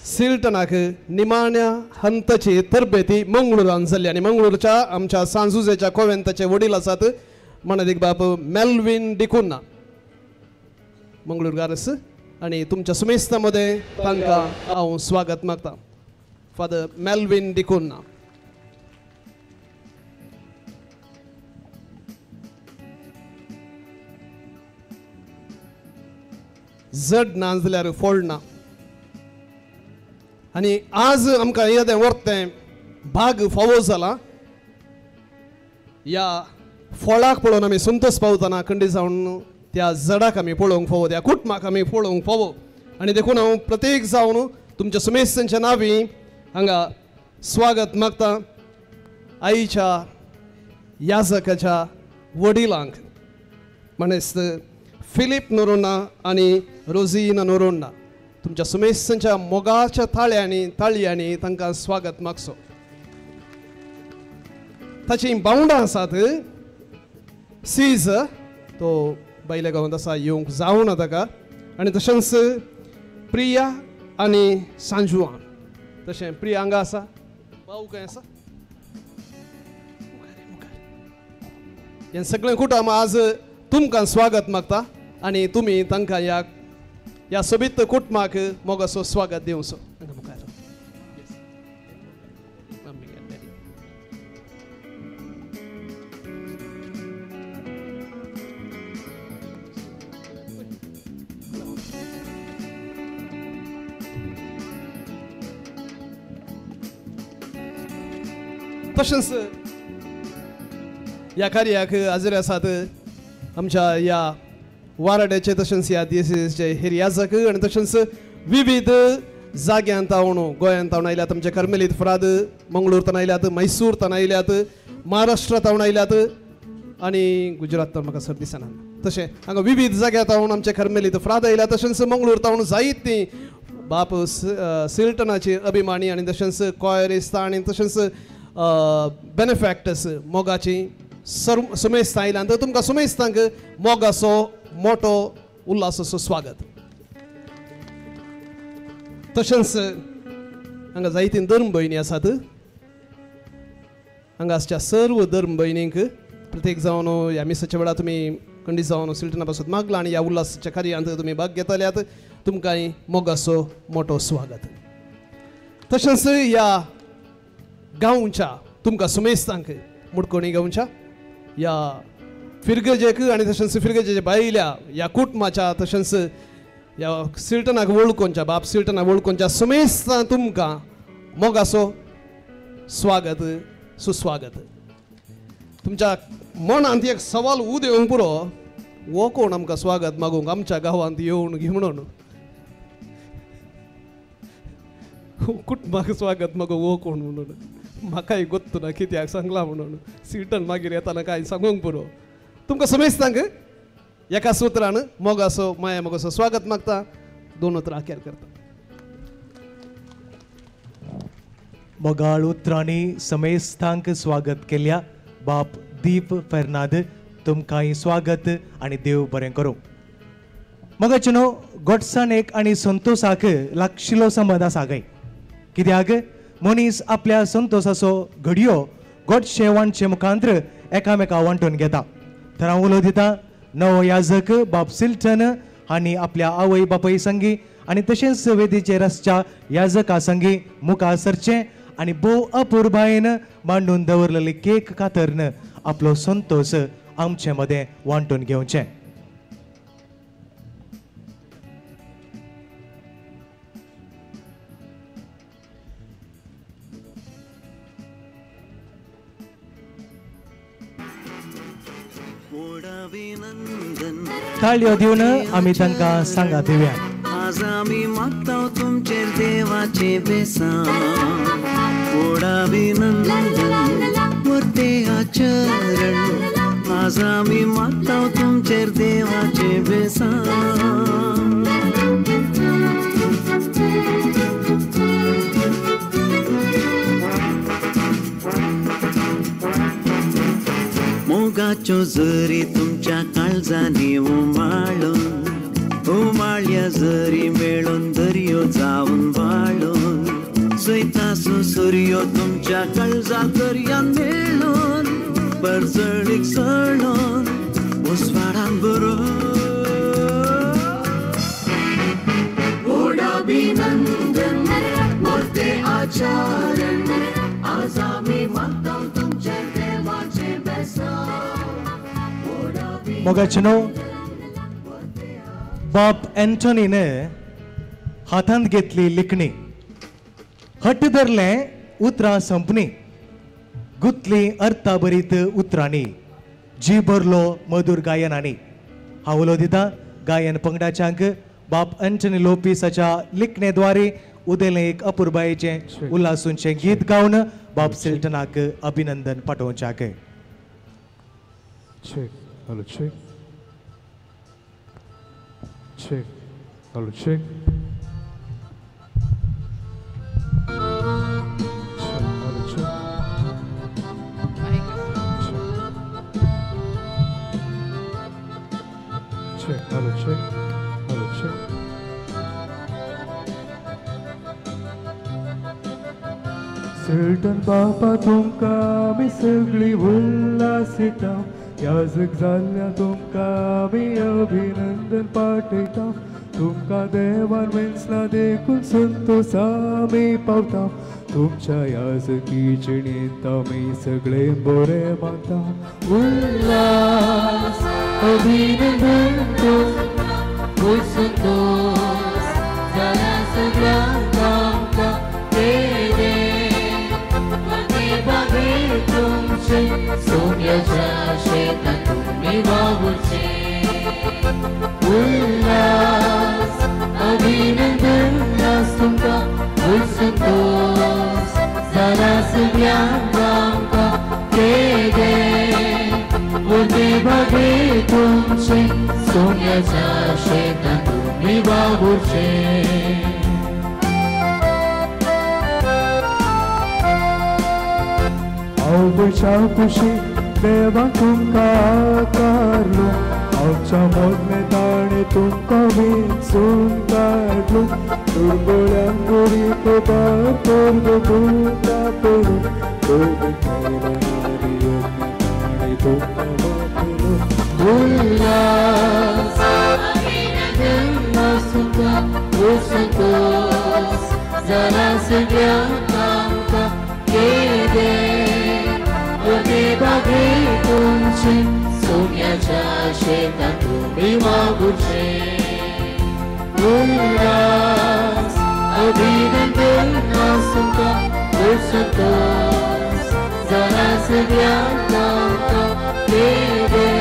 सिल्टनाक निमाण्या हंताची तरबेती मंगळुरान जाल्ली आनी मंगळूरच्या आमच्या सांजुजेच्या कोवेंताचे वडील आसात मानादीक बाप मेल्विन डिकुन्ना मंगळूरगारस आनी तुमच्या सुमेस्ता मदें तांकां हांव स्वागत मागता. फादर मेल्विन डिकुन्ना. जड ना जाल्यार फोड ना. आनी आज आमकां येदें वर्तें भाग फावो जाला. ह्या फळाक पळोवन आमी संतोष पावतना खंडी जावन त्या जडाक आमी पळोवंक फावो, त्या कुटुंबाक आमी पळोवंक फावो. आनी देखून हांव प्रत्येक जावन तुमच्या सुमेस्तांच्या नांवी हांगा स्वागत मागता आईच्या याजकाच्या वडिलांक म्हणेस्त फिलीप नोरोन्ना आनी रोझिना नोरोन्ना. तुमच्या सुमेस्तांच्या मोगाच्या ताळयांनी तांकां स्वागत मागचो. ताचीं बावंडां आसात सीज तो बायल्या गांवांत आसा येवंक जावना ताका, आनी तशेंच प्रिया आनी सांजुआन. तशें प्रिया हांगा आसा, भाव खंय आसा हें सगळें कुटुंब आज तुमकां स्वागत मागता आनी तुमी तांकां ह्या ह्या सोबीत कुटुंबाक मोगाचो स्वागत दिवचो. मुखार तशेंच ह्या कार्याक हाजीर आसात आमच्या ह्या वाराड्याचे तशेंच ह्या दिसेचे हेर याजक आनी तशेंच विविध जाग्यांत तावन गोंयांत तावन आयल्यात आमचे कर्मेलीत फ्राद मंगळूर तान आयल्यात, मैसूर तान आयल्यात, महाराष्ट्रा तावन आयल्यात आनी गुजरात तर म्हाका सर दिसना. तशें हांगा विविध जाग्यार तावन आमचे कर्मेलीत फ्राद आयल्यात. तशेंच मंगळूर तावन जायतीं बाप सिल्टनाची अभिमानी आनी तशेंच कॉयरिस्ता आनी तशेंच बेनिफॅक्टर्स मोगाची सर्व सुमेस्तां आयल्यात. तर तुमकां सुमेस्तांक मोगाचो मोटो उल्हासाचो स्वागत. तशेंच हांगा जायतीं धर्म भयणी आसात. हांगा आसच्या सर्व धर्म भयणींक प्रत्येक जावन ह्या मिसाच्या वेळार तुमी खंडीत जावन सिल्टना पासून मागला आनी ह्या उल्हासाच्या कार्यांत तुमी भाग घेतल्यात, तुमकांय मोगाचो मोटो स्वागत. तशेंच ह्या गांवच्या तुमकां सुमेस्तांक मुडकोणी गांवच्या ह्या फिरगजेक आनी तशेंच फिरगजेच्या बायल्या ह्या कुटुंबाच्या तशेंच ह्या सिल्टनाक वळखोनच्या बाप सिल्टनाक वळखोनच्या सुमेस्तां तुमकां मोगाचो स्वागत सुस्वागत. तुमच्या मनांत एक सवाल उदेवंक पुरो, हो कोण आमकां स्वागत मागूंक आमच्या गांवांत येवन घे म्हणून कुटुंबाक स्वागत मागूंक हो कोण म्हणून म्हाकाय गोत्तू ना कित्याक सांगलां म्हणून सिल्टन मागीर येताना कांय सांगूंक पुरो. तुमकां समेस्तांक एका सुत्रान मोगाचो माया मोगाचो स्वागत मागता, दोन उतरां अखेर करता. मोगाळ उतरांनी समेस्तांक स्वागत केल्या बाप दीप फेर्नाद, तुमकांय स्वागत आनी देव बरें करूं. मगाचे न्हू गोडसाणेक आनी संतोसाक लागशिल्लो संबंद आसा काय? कित्याक मनीस आपल्या संतोसाचो घडयो गोडशे वांटचे मुखांत्र एकामेका वांटून घेता. तर हांव उलो दिता नवो याजक बाब सिल्टन हांणी आपल्या आवय बापाय संगी आनी तशेंच वेदीचेर आसच्या याजका संगी मुखार सरचें आनी भोव अपुरबायेन मांडून दवरलेली केक कातरन आपलो संतोश आमचे मदें वांटून घेवचें. ताळयो दिवन आमी तांकां सांगा दिवया. आज आमी मागता तुमचेर देवाचें बेसांव, अभिनंदन मोटे आचरण. आज आमी मागता तुमचेर देवाचें बेसांव. मोगाच्यो जरी तुमच्या काळजांनी उमाळून, उमाळ्या जरी मेळून दर्यो जावन वाळून, जैतासो सुर्यो तुमच्या काळजा दर्यान मेळून, परजळीक सळून उजवाडान भरून. अभिनंदन मोटे आचरण. आज आमी मागता तुमचेर देवाचें बेसांव. मोगाचे न्हू बाप एंटनीन हातांत घेतली लिखणी, हट धरलें उतरां संपनी, गुतली अर्थाभरीत उतरांनी, जी भरलो मधुर गायनांनी. हांव उलो दिता गायन पंगडाच्यांक बाप एंटनी लोपीसाच्या लिखणेद्वारे उदेलें एक अपुरबायेचें उल्हासूंचें गीत गावन बाप सिल्टनाक अभिनंदन पाठोवच्याक. Check, hello, check. Check, hello, check. Check, hello, check. Check, hello, check. Hello, check. Silton बापा तुमकां आमी सगळीं उल्हासिता, याजक जाल्ल्या तुमकां आमी अभिनंदन पाठयता. तुमकां देवान वेंचला देखून संतोश आमी पावता. तुमच्या याजकी जिणेंत आमी सगळे बरे मानता. उल्हास अभिनंदन तुमकां, संतोश जाला सगळ्यांक आमकां. ते तुमचे सोम्याच्या शेतां तुमी वावुरचे. उल्हास अभिनंदन तुमकां व्हड संतोश जाला सगळ्यांक आमकां केदें व्हडलें भाग्य तुमचें सोम्याच्या शेतां तुमी वावुरचे. आवयच्या कुशीक देवा तुमकां आकारलो, आमच्या मोदले ताणें तुमकां वेंचून काडलो. दुर्बळ्यांक बरी खबर तुमकां पडून, तुमी केलें आनी यत्न ताणें तुमकां वापरलो. उल्हास अभिनंदन तुमकां व्हड संतोश जाला सगळ्यांक आमकां केदें व्हडलें भाग्य तुमचें सोम्याच्या शेतां तुमी वावुरचे. उल्हास अभिनंदन तुमकां व्हड संतोश जाला सगळ्यांक आमकां केदें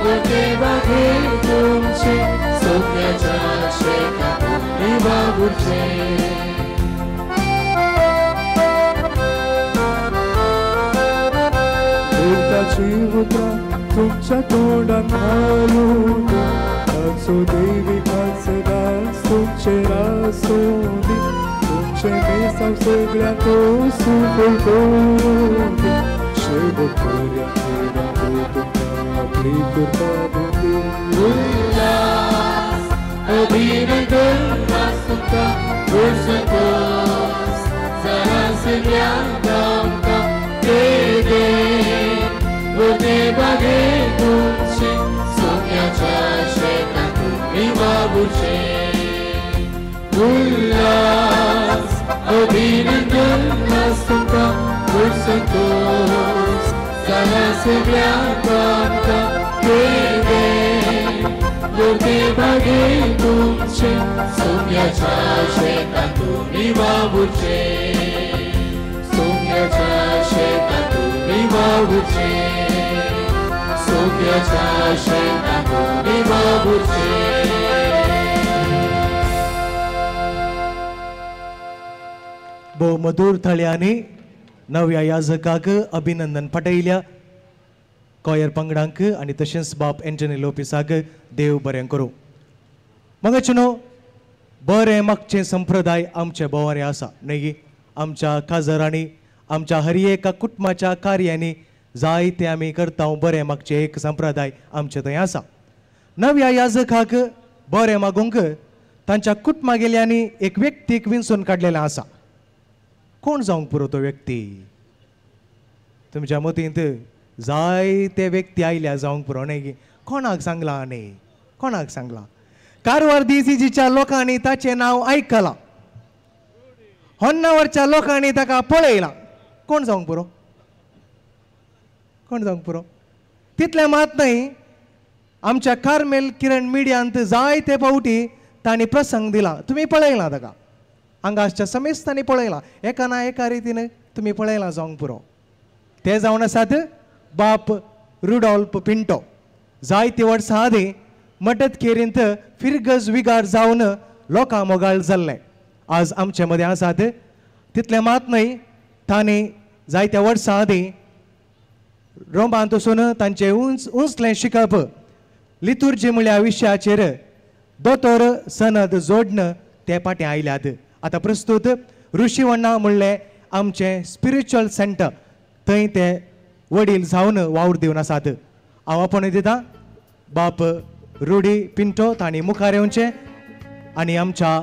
व्हडलें भाग्य तुमचें सोम्याच्या शेतां तुमी वावुरचे. ताची उतरां तुमच्या तोंडान घालून, ताचो देविकाच सदांच तुमचेर आसूं दी. तुमचें बेसांव सगळ्यांक सुफळ करूं दी. शेवट पर्यंत देवान तुमकां आपली कृपा दिवं दी. उल्हास अभिनंदन तुमकां व्हड संतोश जाला सगळ्यांक आमकां केदें व्हडलें भाग्य तुमचें सोम्याच्या शेतां तुमी वावुरचे. उल्हास अभिनंदन तुमकां व्हड संतोश जाला सगळ्यांक आमकां केदें व्हडलें भाग्य तुमचें सोम्याच्या शेतां तुमी वावुरचे. सोम्याच्या शेतां तुमी वावुरचे. सोम्याच्या शेतां तुमी वावुरचे. भोव मधूर थळ्यांनी नव्या याजकाक अभिनंदन पाठयल्या कॉयर पंगडांक आनी तशेंच बाप एंटनी लोपीसाक देव बरें करूं. मगाचे न्हू बरें मागचें संप्रदाय आमचे भोंवारे आसा न्हय? आमच्या काजरांनी आमच्या हर एका कुटुंबाच्या कार्यांनी जायते आमी करता बरें मागचें एक संप्रदाय आमचे थंय आसा. नव्या याजकाक बरें मागूंक तांच्या कुटुंबा गेल्यांनी एक व्यक्तीक विंचून काडलेलें आसा. कोण जावंक पुरो तो व्यक्ती? तुमच्या मतींत जायते व्यक्ती आयल्या जावंक पुरो न्हय? कोणाक सांगलां न्ही? कोणाक सांगलां? कारवार डीसीजीच्या लोकांनी ताचें नांव आयकलां, होन्नावरच्या लोकांनी ताका पळयलां. कोण जावंक पुरो? कोण जावंक पुरो? तितलें मात न्हय, आमच्या कार्मेल किरण मिडियांत जायते फावटी तांणी प्रसंग दिला, तुमी पळयलां ताका, हांगा आसच्या समेस्तांनी पळयलां, एका ना एका रितीन तुमी पळयलां जावंक पुरो. ते जावन आसात बाप रुडॉल्फ पिंटो. जायते वर्सां आदीं मटतकेरींत फिरगज विगार जावन लोकां मोगाळ जाल्ले आज आमचे मदें आसात. तितलें मात न्हय, तांणी जायत्या वर्सां आदीं रोमांत वचून तांचें उंच उंचलें शिकप लितुर्जी म्हळ्या विशयाचेर दोतोर सनद जोडण ते फाटीं आयल्यात. आतां प्रस्तूत ऋषीवण्णा म्हणलें आमचें स्पिरिच्युअल सेंटर थंय ते वडील जावन वावर दिवन आसात. हांव आपोवणें दितां बाप रुडी पिंटो तांणी मुखार येवचें आनी आमच्या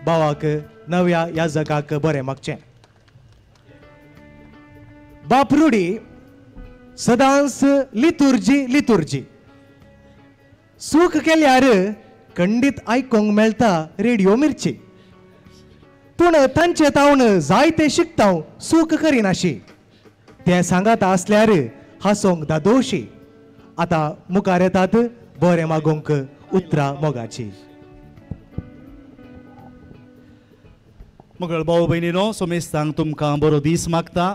भावाक नव्या याजकाक बरें मागचें. बाप रुडी सदांच लितुर्जी लितुर्जी सूख केल्यार खंडीत आयकूंक मेळटा रेडियो मिर्ची, पूण तांचे तावन जायते शिकता सूख करिनाशी, ते सांगाता आसल्यार हांसोंक दादोशी. आतां मुखार येतात बरें मागोंक उतरां मोगाची. मगळ भाव भयणीनो, सोमेस्तांक तुमकां बरो दीस मागता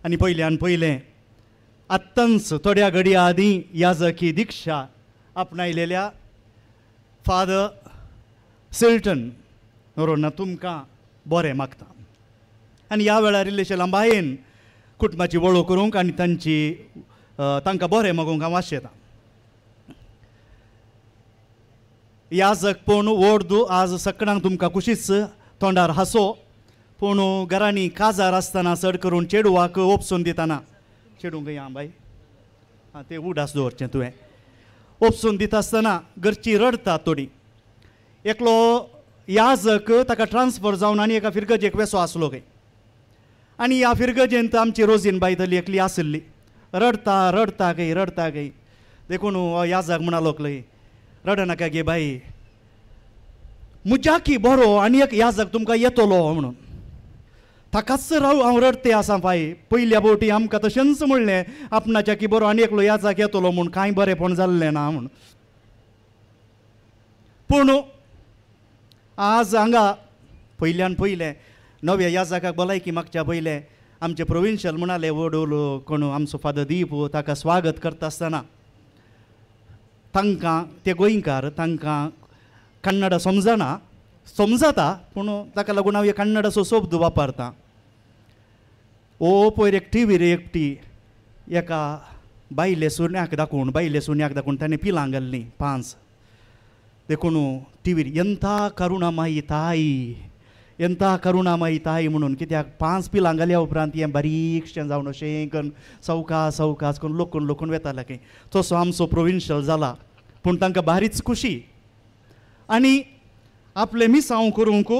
आनी पयल्यान पयलें आत्तांच थोड्या घडया आदीं याजकी दीक्षा आपणायलेल्या फादर सिल्टन नोरोन्हा तुमकां बरें मागता आनी ह्या वेळार इल्लेशे लांबायेन कुटुंबाची वळख करूंक आनी तांची तांकां बरें मागूंक हांव आशेतां. याजक पूण ओर्दू आज सकणांक तुमकां कुशीच तोंडार हांसो पूण घरांनी काजार आसतना चड करून चेडवाक ओपसून दितना चेडूंक या बाय आं तें उडास दवरचें तुवें ओपसून दिता आसतना घरची रडटा थोडी. एकलो याजक ताका ट्रान्सफर जावन आनी एका फिरगजेक वेसो आसलो खंय आनी ह्या फिरगजेंत आमची रोजीन बाय तली एकली आसली रडता रडता खंय रडता खंय देखून हो याजक म्हणालो खंय रडनाका गे बाई मुज्याकी बरो आनी एक याजक तुमकां येतलो म्हणून ताकाच राव हांव रडते आसा बाय. पयल्या फावटी आमकां तशेंच म्हणलें आपणाच्या की बरो आनी एकलो याजक येतलो म्हूण कांय बरेंपण जाल्लें ना म्हूण. पूण आज हांगा पयल्यान पयलें नव्या याजकाक भलायकी मागच्या पयलें आमचे प्रोविन्शियल म्हणाले वडूल कोण आमचो फादर दीप ताका स्वागत करता आसतना तांकां ते गोंयकार तांकां कन्नडा समजना समजता पूण ताका लागून हांव कन्नडाचो शब्द वापरता. ओ पयर एक टिवीर एकटी एका बायले सुण्याक दाखोवन बायले सुण्याक दाखोवन ताणें पिलां घाल्लीं 5 देखून टिवीर एंता करुणामाई ताई एंता करुणामाई ताई म्हणून कित्याक 5 पिलां घाल्या उपरांत हें बारीकशें जावन अशें करून सवकास सवकास करून लोकून लोकून वेतालें खंय. तसो आमचो प्रोविन्शियल जाला पूण तांकां बारीच खुशी आनी आपलें मिसांव करूंक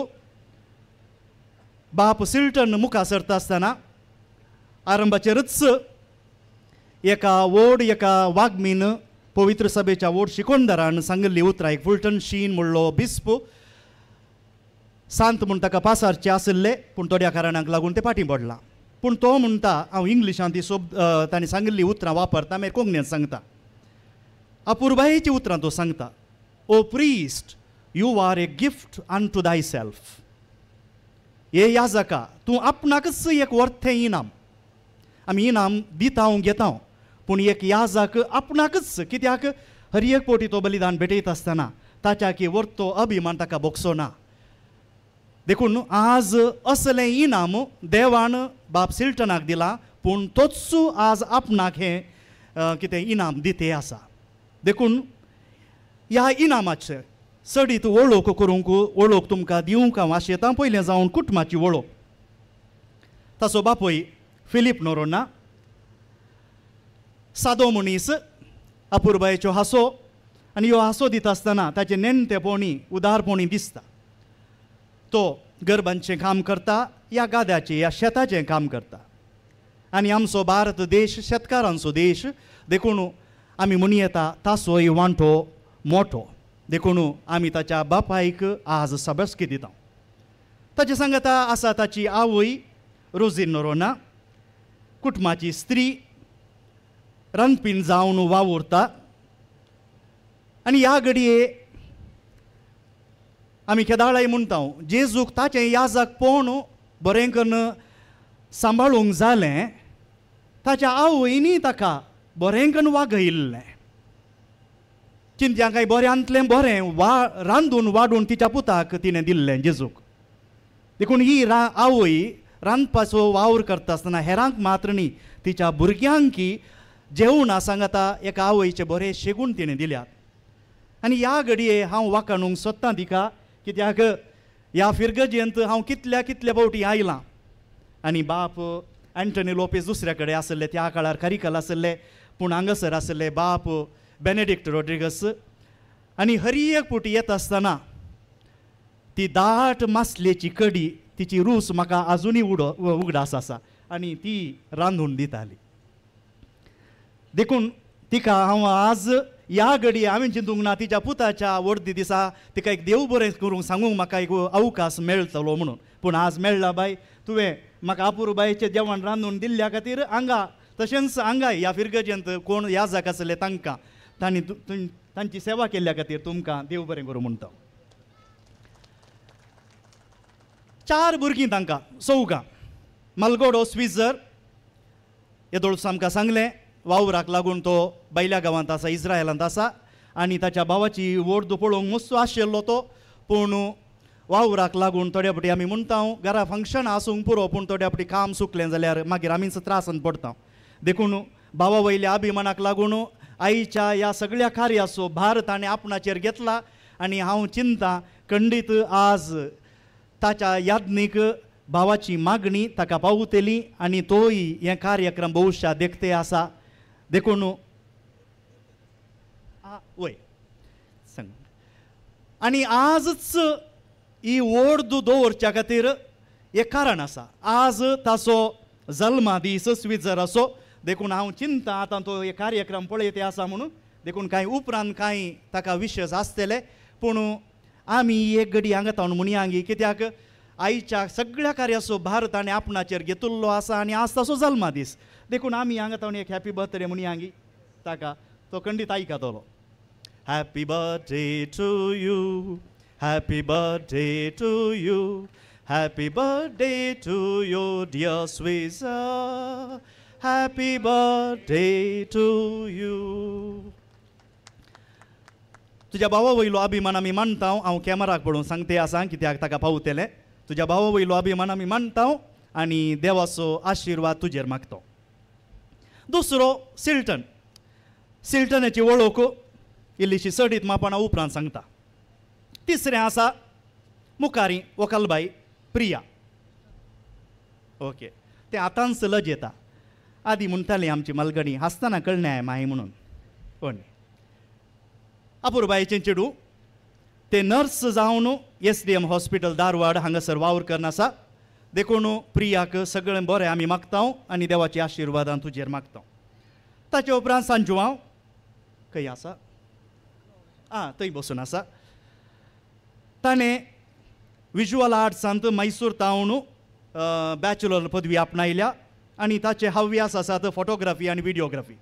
बाप सिल्टन मुखार सरता आसतना आरंभाचेरच एका व्हड एका वागमीन पवित्र सभेच्या व्हड शिकोणदारान सांगिल्ली उतरां एक फुलटन शीन म्हणलो बिस्प सांत म्हूण ताका पासारचे आशिल्ले पूण थोड्या कारणांक लागून ते फाटीं पडलां. पूण तो म्हणटा हांव इंग्लिशांत ती सोब ताणें सांगिल्ली उतरां वापरता मागीर कोंकणींत सांगता अपुरबायेचीं उतरां तो सांगता. O priest you are a gift unto thyself. हे याजका तूं आपणाकच एक वर्थें इनाम. आमी इनाम दिता घेता पूण एक याजक आपणाकच कित्याक हर एक फावटी तो बलिदान भेटयता आसतना ताच्या की वरतो अभिमान ताका भोगसो ना. देखून आज असलें इनाम देवान बाप सिल्टनाक दिलां पूण तोच आज आपणाक हें कितें इनाम दिते आसा. देखून ह्या इनामाचें चडीत वळख करूंक वळख तुमकां दिवंक हांव आशेतां. पयलें जावन कुटुंबाची वळख. ताचो बापूय फिलीप नोरोन्हा सादो मनीस अपुरबायेचो हांसो आनी ह्यो हांसो दिता आसतना ताचें नेणटेपणी उदारपणी दिसता. तो गरबांचें काम करता ह्या गाद्याचें ह्या शेताचें काम करता आनी आमचो भारत देश शेतकारांचो देश देखून आमी म्हणू येता ताचोय वांटो मोठो. देखून आमी ताच्या बापायक आज सबस्की दिता. ताचे सांगता आसा ताची आवय रोजीन नोरोन्हा कुटुंबाची स्त्री रांदपीन जावन वावुरता आनी ह्या घडये आमी केदाळाय म्हणटा जेजूक ताचें याजक पळोवन बरें करून सांबाळूंक जालें ताच्या आवयनी ताका बरें करून वागयिल्लें. चिंत्या काय बऱ्यांतलें बरें वा रांदून वाडून तिच्या पुताक तिणें दिल्लें जेजूक. देखून ही आवय रांदपाचो वावर करता आसतना हेरांक मात्र न्ही तिच्या भुरग्यांकी जेवणां सांगता एका आवयचें बरें शेगूण तिणें दिल्यात. आनी ह्या घडये हांव वाखाणूंक सोदतां तिका कित्याक ह्या फिरगजेंत हांव कितल्या कितल्या फावटी आयलां आनी बाप एंटनी लोपेज दुसऱ्या कडेन आसले त्या काळार कारिकल आसले पूण हांगासर आसले बाप बेनेडिक्ट रोड्रिगस आनी हर एक फावटी येता आसतना ती दाट मासलेची कडी तिची रूच म्हाका आजुनूय उगडास आसा आनी ती रांदून दिताली. देखून तिका हांव आज ह्या घडये हांवें चिंतूंक ना तिच्या पुताच्या वर्दी दिसा तिका एक देव बरें करूंक सांगूंक म्हाका एक अवकाश मेळटलो म्हणून पूण आज मेळ्ळा बाय तुवें म्हाका अपुरबायेचें जेवण रांदून दिल्ल्या खातीर हांगा तशेंच हांगा ह्या फिरगजेंत कोण याजक आसले तांकां तांणी तांची सेवा केल्ल्या खातीर तुमकां देव बरें करूं म्हणटा. 4 भुरगीं तांकां चौगां मालगोडो स्विजर येदोळस आमकां सांगलें वावराक लागून तो बैल्या गांवांत आसा, इस्रायलांत आसा आनी ताच्या भावाची वोर्द पळोवंक मस्तो आशिल्लो तो, पूण वावराक लागून थोड्या फावटी आमी म्हणटा घरा फंक्शन आसूंक पुरो, पूण थोड्या फावटी काम चुकलें जाल्यार मागीर आमीच त्रासान पडटा. देखून भावा वयल्या अभिमानाक लागून आईच्या ह्या सगळ्या कार्याचो भार ताणें आपणाचेर घेतला आनी हांव चिंता खंडीत आज ताच्या यादनीक भावाची मागणी ताका पावतली आनी तोय हे कार्यक्रम भविश्या देखते आसा. देखून वय सांग आनी आजच ही ओर्द दवरच्या खातीर एक कारण आसा. आज ताचो जल्मा दीस स्वित्झराचो, देखून हांव चिंता आतां तो हे कार्यक्रम पळयते आसा म्हणून, देखून कांय उपरांत कांय ताका विशस आसतले, पूण आमी एक घडी हांगा तावन म्हणयांगी कित्याक आईच्या सगळ्या कार्याचो भार ताणें आपणाचेर घेतिल्लो आसा आनी आज ताचो जल्मा दीस, देखून आमी हांगा तावन एक हॅपी बर्थडे म्हणयांगी ताका, तो खंडीत आयकतलो. Happy birthday to you, happy birthday to you, happy birthday to you dear Switzer, happy birthday to you. तुज्या भावा वयलो अभिमान आमी मानता, हांव कॅमेराक पळोवन सांगते आसा कित्याक ताका पावतलें. तुज्या भावा वयलो अभिमान आमी मानता आनी देवाचो आशिर्वाद तुजेर मागता. दुसरो सिल्टन, सिल्टनाची वळख इल्लीशी चडीत मापाणा उपरांत सांगता. तिसरें आसा मुखारी वकलबाई प्रिया. ओके, तें आतांच लज येता, आदी म्हणटाली आमची मालगणी हांसतना कळनाय माई म्हणून. कोण अपुरबायेचें चेडूं, तें नर्स जावन SDM hospital Dharwad हांगासर वावर करून आसा. देखून प्रियाक सगळें बरें आमी मागता आनी देवाची आशिर्वादान तुजेर मागता. ताचे उपरांत सांजुआंव खंय आसा, आं थंय बसून आसा. ताणें विज्युअल आर्ट्सांत मैसूर तावन बॅचलर पदवी आपणायल्या आनी ताचे हव्यास आसात फोटोग्राफी आनी विडियोग्राफी.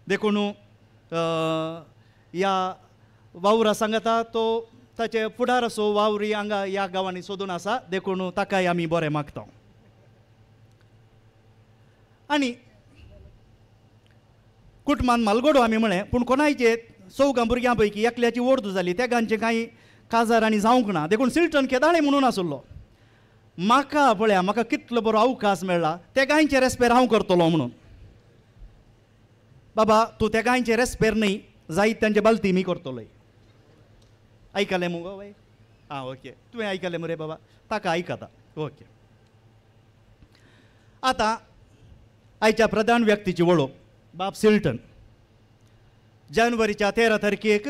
देखून ह्या वावरा सांगता तो ताचे फुडार असो वावरी हांगा ह्या गांवांनी सोदून आसा, देखून ताकाय आमी बरें मागता. आनी कुटुंबान मालगोडो आमी म्हळें, पूण कोणायचे चौगां भुरग्यां पैकी एकल्याची ओर्द जाली, तेगांचे कांय काजार आनी जावंक ना, देखून सिल्टन केदाळे म्हणून आसलो. म्हाका पळया म्हाका कितलो बरो अवकाश मेळ्ळा, तेगांयचे रेस्पेर हांव करतलो म्हणून. बाबा तूं तेगांयचे रेस्पेर न्हय जायत तांचे बालती मी करतलोय. आयकलें मुगो बाय? आं ओके, तुवें आयकलें मरे बाबा, ताका आयकता. ओके, आतां आयच्या प्रधान व्यक्तीची वळख बाब सिल्टन. जानेवारीच्या 13 तारखेक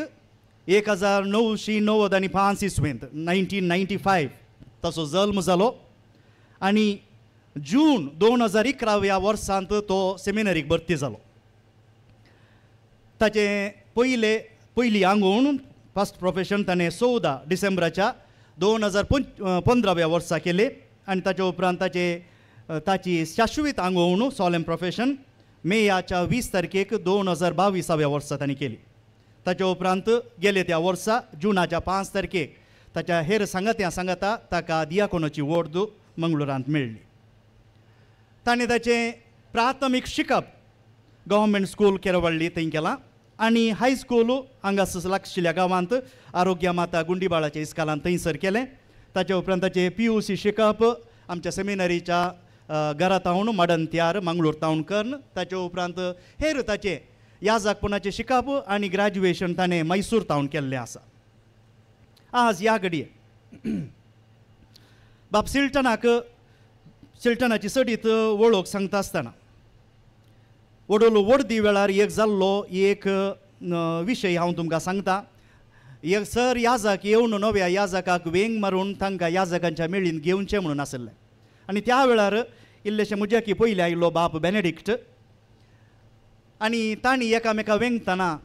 1995 इसवेंत 1995 ताचो जल्म जालो आनी जून 2011 ह्या वर्सांत तो सेमिनरीक भरती जालो. ताचें पयली आंगवण फर्स्ट प्रोफेशन ताणें 14 डिसेंबराच्या 2015 वर्सा केलें आनी ताचे उपरांत ताची शाश्वीत आंगवण सॉलेम प्रोफेशन मेयाच्या 20 तारखेक 2022 वर्सा ताणें केली. ताच्या उपरांत गेले त्या वर्सा जुनाच्या 5 तारखेक ताच्या हेर सांगात्या सांगाता ताका दियाकोनाची वोर्द मंगळुरांत मेळ्ळी. ताणें ताचें प्राथमीक शिकप गव्हर्मेंट स्कूल केरवळ्ळी थंय केलां आनी हायस्कूल हांगासर लागशिल्ल्या गांवांत आरोग्य माता गुंडीबाळाच्या इस्कालान थंयसर केलें. ताच्या उपरांत ताचें PUC शिकप आमच्या सेमिनरीच्या घरा तावन माडनत्यार मंगळूर तावन करून ताच्या उपरांत हेर ताचें याजकपणाचें शिकप आनी ग्रॅज्युएशन ताणें मैसूर तावन केल्लें आसा. आज ह्या घडये बाब सिल्टनाक सिल्टनाची चडीत वळख सांगता आसतना वडोलो वर्दी वेळार एक जाल्लो एक विशय हांव तुमकां सांगता. एक सर याजक येवन नव्या याजकाक वेंग मारून तांकां याजकांच्या मेळीन घेवचें म्हणून आसलें आनी त्या वेळार इल्लेशें म्हज्या पयलीं आयिल्लो बाप बेनेडिक्ट आनी तांणी एकामेका वेंगतना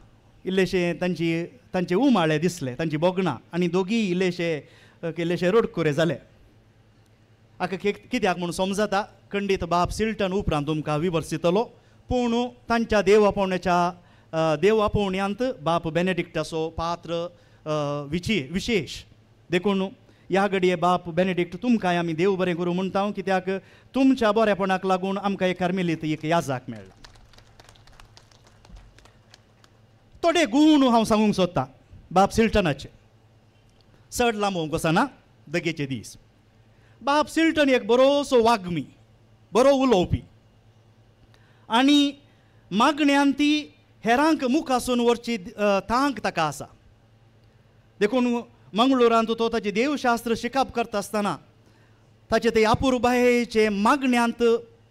इल्लेशे तांचे उमाळे दिसले, तांची भोगणां आनी दोगीय इल्लेशे इल्लेशे रडकुरे जाले. आतां कित्याक म्हूण समजता खंडीत बाप सिल्टन उपरांत तुमकां विवर्सितलो, पूण तांच्या देव आपोवण्याच्या देव आपोवण्यांत बाप बेनेडिक्टाचो पात्र विशेश. देखून ह्या घडये बाप बेनेडिक्ट तुमकां आमी देव बरें करूं म्हणटा, कित्याक तुमच्या बरेपणाक लागून आमकां एक कार्मेलीत एक याजाक मेळ्ळा. थोडे गूण हांव सांगूंक सोदतां बाब सिल्टनाचे. चड लांबोवंक वचना, दगेचे दीस. बाब सिल्टन एक बरोसो वाग्मी, बरो उलोवपी आनी मागण्यान ती हेरांक मुखासून व्हरची तांक ताका आसा. देखून मंगळुरांत तो ताचें देवशास्त्र शिकप करता आसतना ताचे ते अपुरबायेचे मागण्यांत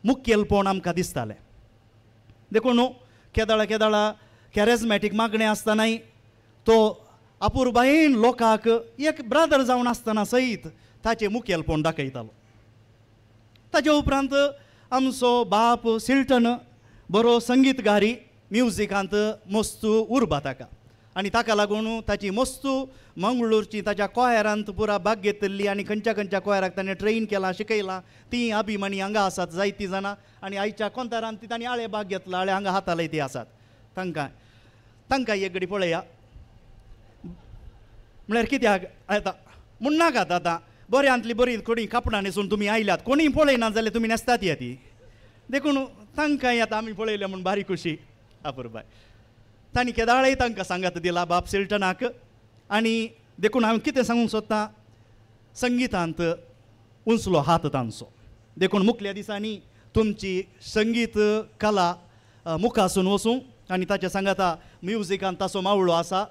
मुखेलपण आमकां दिसतालें. देखून केदाळा केदाळा कॅरेजमॅटीक मागणें आसतनाय तो अपुरबायेन लोकांक एक ब्रादर जावन आसतना सयत ताचें मुखेलपण दाखयतालो. ताचे उपरांत आमचो बाप सिल्टन बरो संगीतगारी, म्युजिकांत मस्त उर्बा ताका आनी ताका लागून ताची मस्त मंगळूरची ताच्या कोयरांत पुरा भाग घेतिल्ली आनी खंयच्या खंयच्या कोयराक ताणें ट्रेन केलां, शिकयलां. तीं अभिमानी हांगा आसात जायतीं जाणां आनी आयच्या कोंतारान ती तांणी आळे भाग घेतला, आळे हांगा हातालय ती आसात. तांकां तांकां एक घडी पळया म्हळ्यार कित्याक आतां म्हणनाकात आतां बऱ्यांतली बरी कोणी कापडां न्हेसून तुमी आयल्यात, कोणीय पळयना जाल्यार तुमी न्हेसतात या ती. देखून तांकां आतां आमी पळयलें म्हूण बारीक खुशी अपुरबाय. तांणी केदाळय तांकां सांगात दिला बाब सिल्टनाक. आनी देखून हांव कितें सांगूंक सोदतां, संगितांत उंचलो हात तांचो. देखून मुखल्या दिसांनी तुमची संगीत कला मुखासून वचूं आनी ताच्या सांगाता म्युजिकांत ताचो मावळो आसा,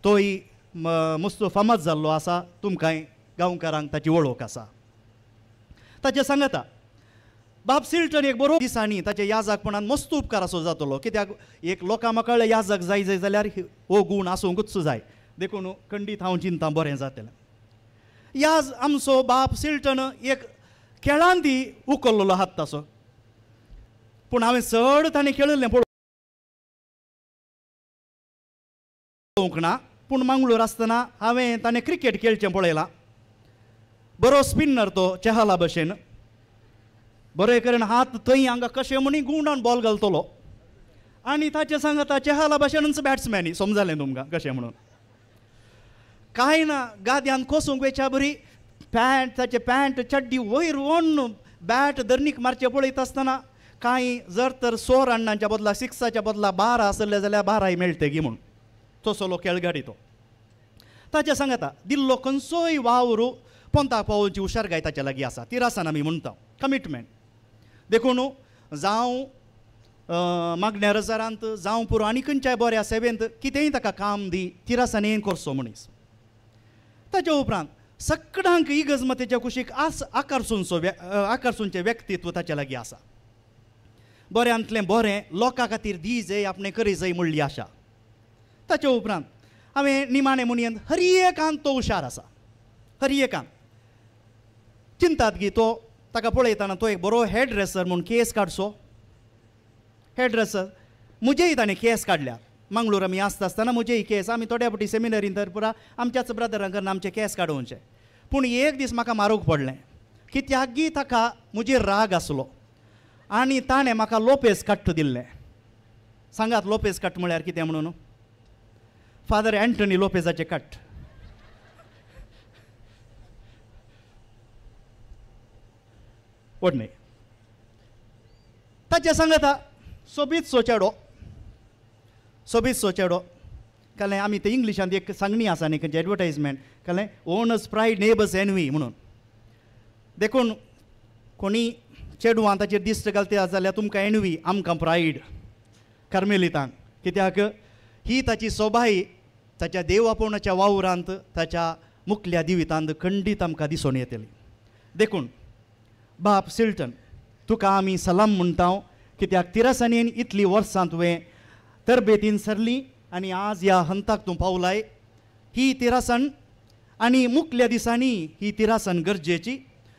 तोय मस्त फामाद जाल्लो आसा, तुमकांय गांवकारांक ताची वळख आसा. ताच्या सांगाता बाब सिल्टन एक बरो दिसांनी ताच्या याजकपणान मस्त उपकार असो जातलो. कित्याक एक लोकां म्हाका याजक जाय जाय जाल्यार हो गूण आसूंकूच जाय. देखून खंडीत हांव चिंता बरें जातलें. याज आमचो बाप सिल्टन एक खेळान ती उखल्लो हात ताचो, पूण हांवें चड ताणें खेळिल्लें पळोवंक ना. पूण मंगळूर आसतना हांवें ताणें क्रिकेट खेळचें पळयलां. बरो स्पिन्नर तो चेहला भशेन, बरें करून हात थंय हांगा कशें म्हणी गुंडान बॉल घालतलो आनी ताचे सांगता चेहला भशेनूच बॅट्समॅन. समजलें तुमकां कशें म्हणून? कांय ना, गाद्यान कोसूंक वेच्या बरी पॅन्ट ताचे पॅन्ट चड्डी वयर ओडून बॅट धरणीक मारचें पळयता आसतना कांय जर तर 100 रनांच्या बदला 6च्या बदला 12 आसले जाल्यार 12 मेळटगी म्हूण तसलो खेळगाडी तो. ताचे सांगता दिल्लो खंयचोय वावर पोंताक पावोवची हुशारकाय ताच्या लागीं आसा. तिरासान आमी म्हणटा कमिटमेंट. देखून जावं मागण्या रजारांत जावं पुरो आनी खंयच्याय बऱ्या सेवेंत कितेंय ताका काम दी, तिरासानेन करचो मनीस. ताच्या उपरांत सगळ्यांक इगर्जमतेच्या कुशीक आस आकर्शुनचो आकर्शुनचें व्यक्तित्व ताच्या लागीं आसा. बऱ्यांतलें बरें लोकां खातीर दी जय आपणें करी जय म्हणली आशा. ताच्या उपरांत हांवें निमाणें म्हणयेन हर एकान तो हुशार आसा. हर एकान चिंतात गी तो ताका पळयतना तो एक बरो हेअर म्हूण केस काडचो. हेअर म्हजेय ताणें केस काडल्या. मंगळूर आमी आसता आसतना म्हजेय केस आमी थोड्या फावटी सेमिनरीन तर पुरा आमच्याच ब्रदरां कडन आमचे केस काडोवचे. पूण एक दीस म्हाका मारूंक पडलें कित्याक गी ताका म्हजेर राग आसलो आनी ताणें म्हाका लोपेस कट्ट दिल्लें. सांगात लोपेस कट म्हळ्यार कितें म्हणून? फादर एंटनी लोपेजाचें कट. व्हड ताचे सांगता सोबीत सो चेडो, सोबीत सो चेडो. कळ्ळें आमी ते इंग्लिशांत एक सांगणी आसा न्ही खंयची एडवर्टायजमेंट, कळ्ळें ओनर्स प्रायड नेबर्स एनवी म्हणून. देखून कोणी चेडवां ताचेर दिश्ट घालता जाल्यार तुमकां एनवी, आमकां प्रायड कार्मेलितांक. कित्याक ही ताची सोबाय ताच्या देवापोणाच्या वावरांत ताच्या मुखल्या जिवितांत खंडीत आमकां दिसून येतली. देखून बाप सिल्टन तुका आमी सलाम म्हणटा कित्याक तिरासानेन इतली वर्सां तुवें तरबेतीन सरली आनी आज ह्या हंताक तूं पावलाय. ही तिरासन आनी मुखल्या दिसांनी ही तिरासन गरजेची.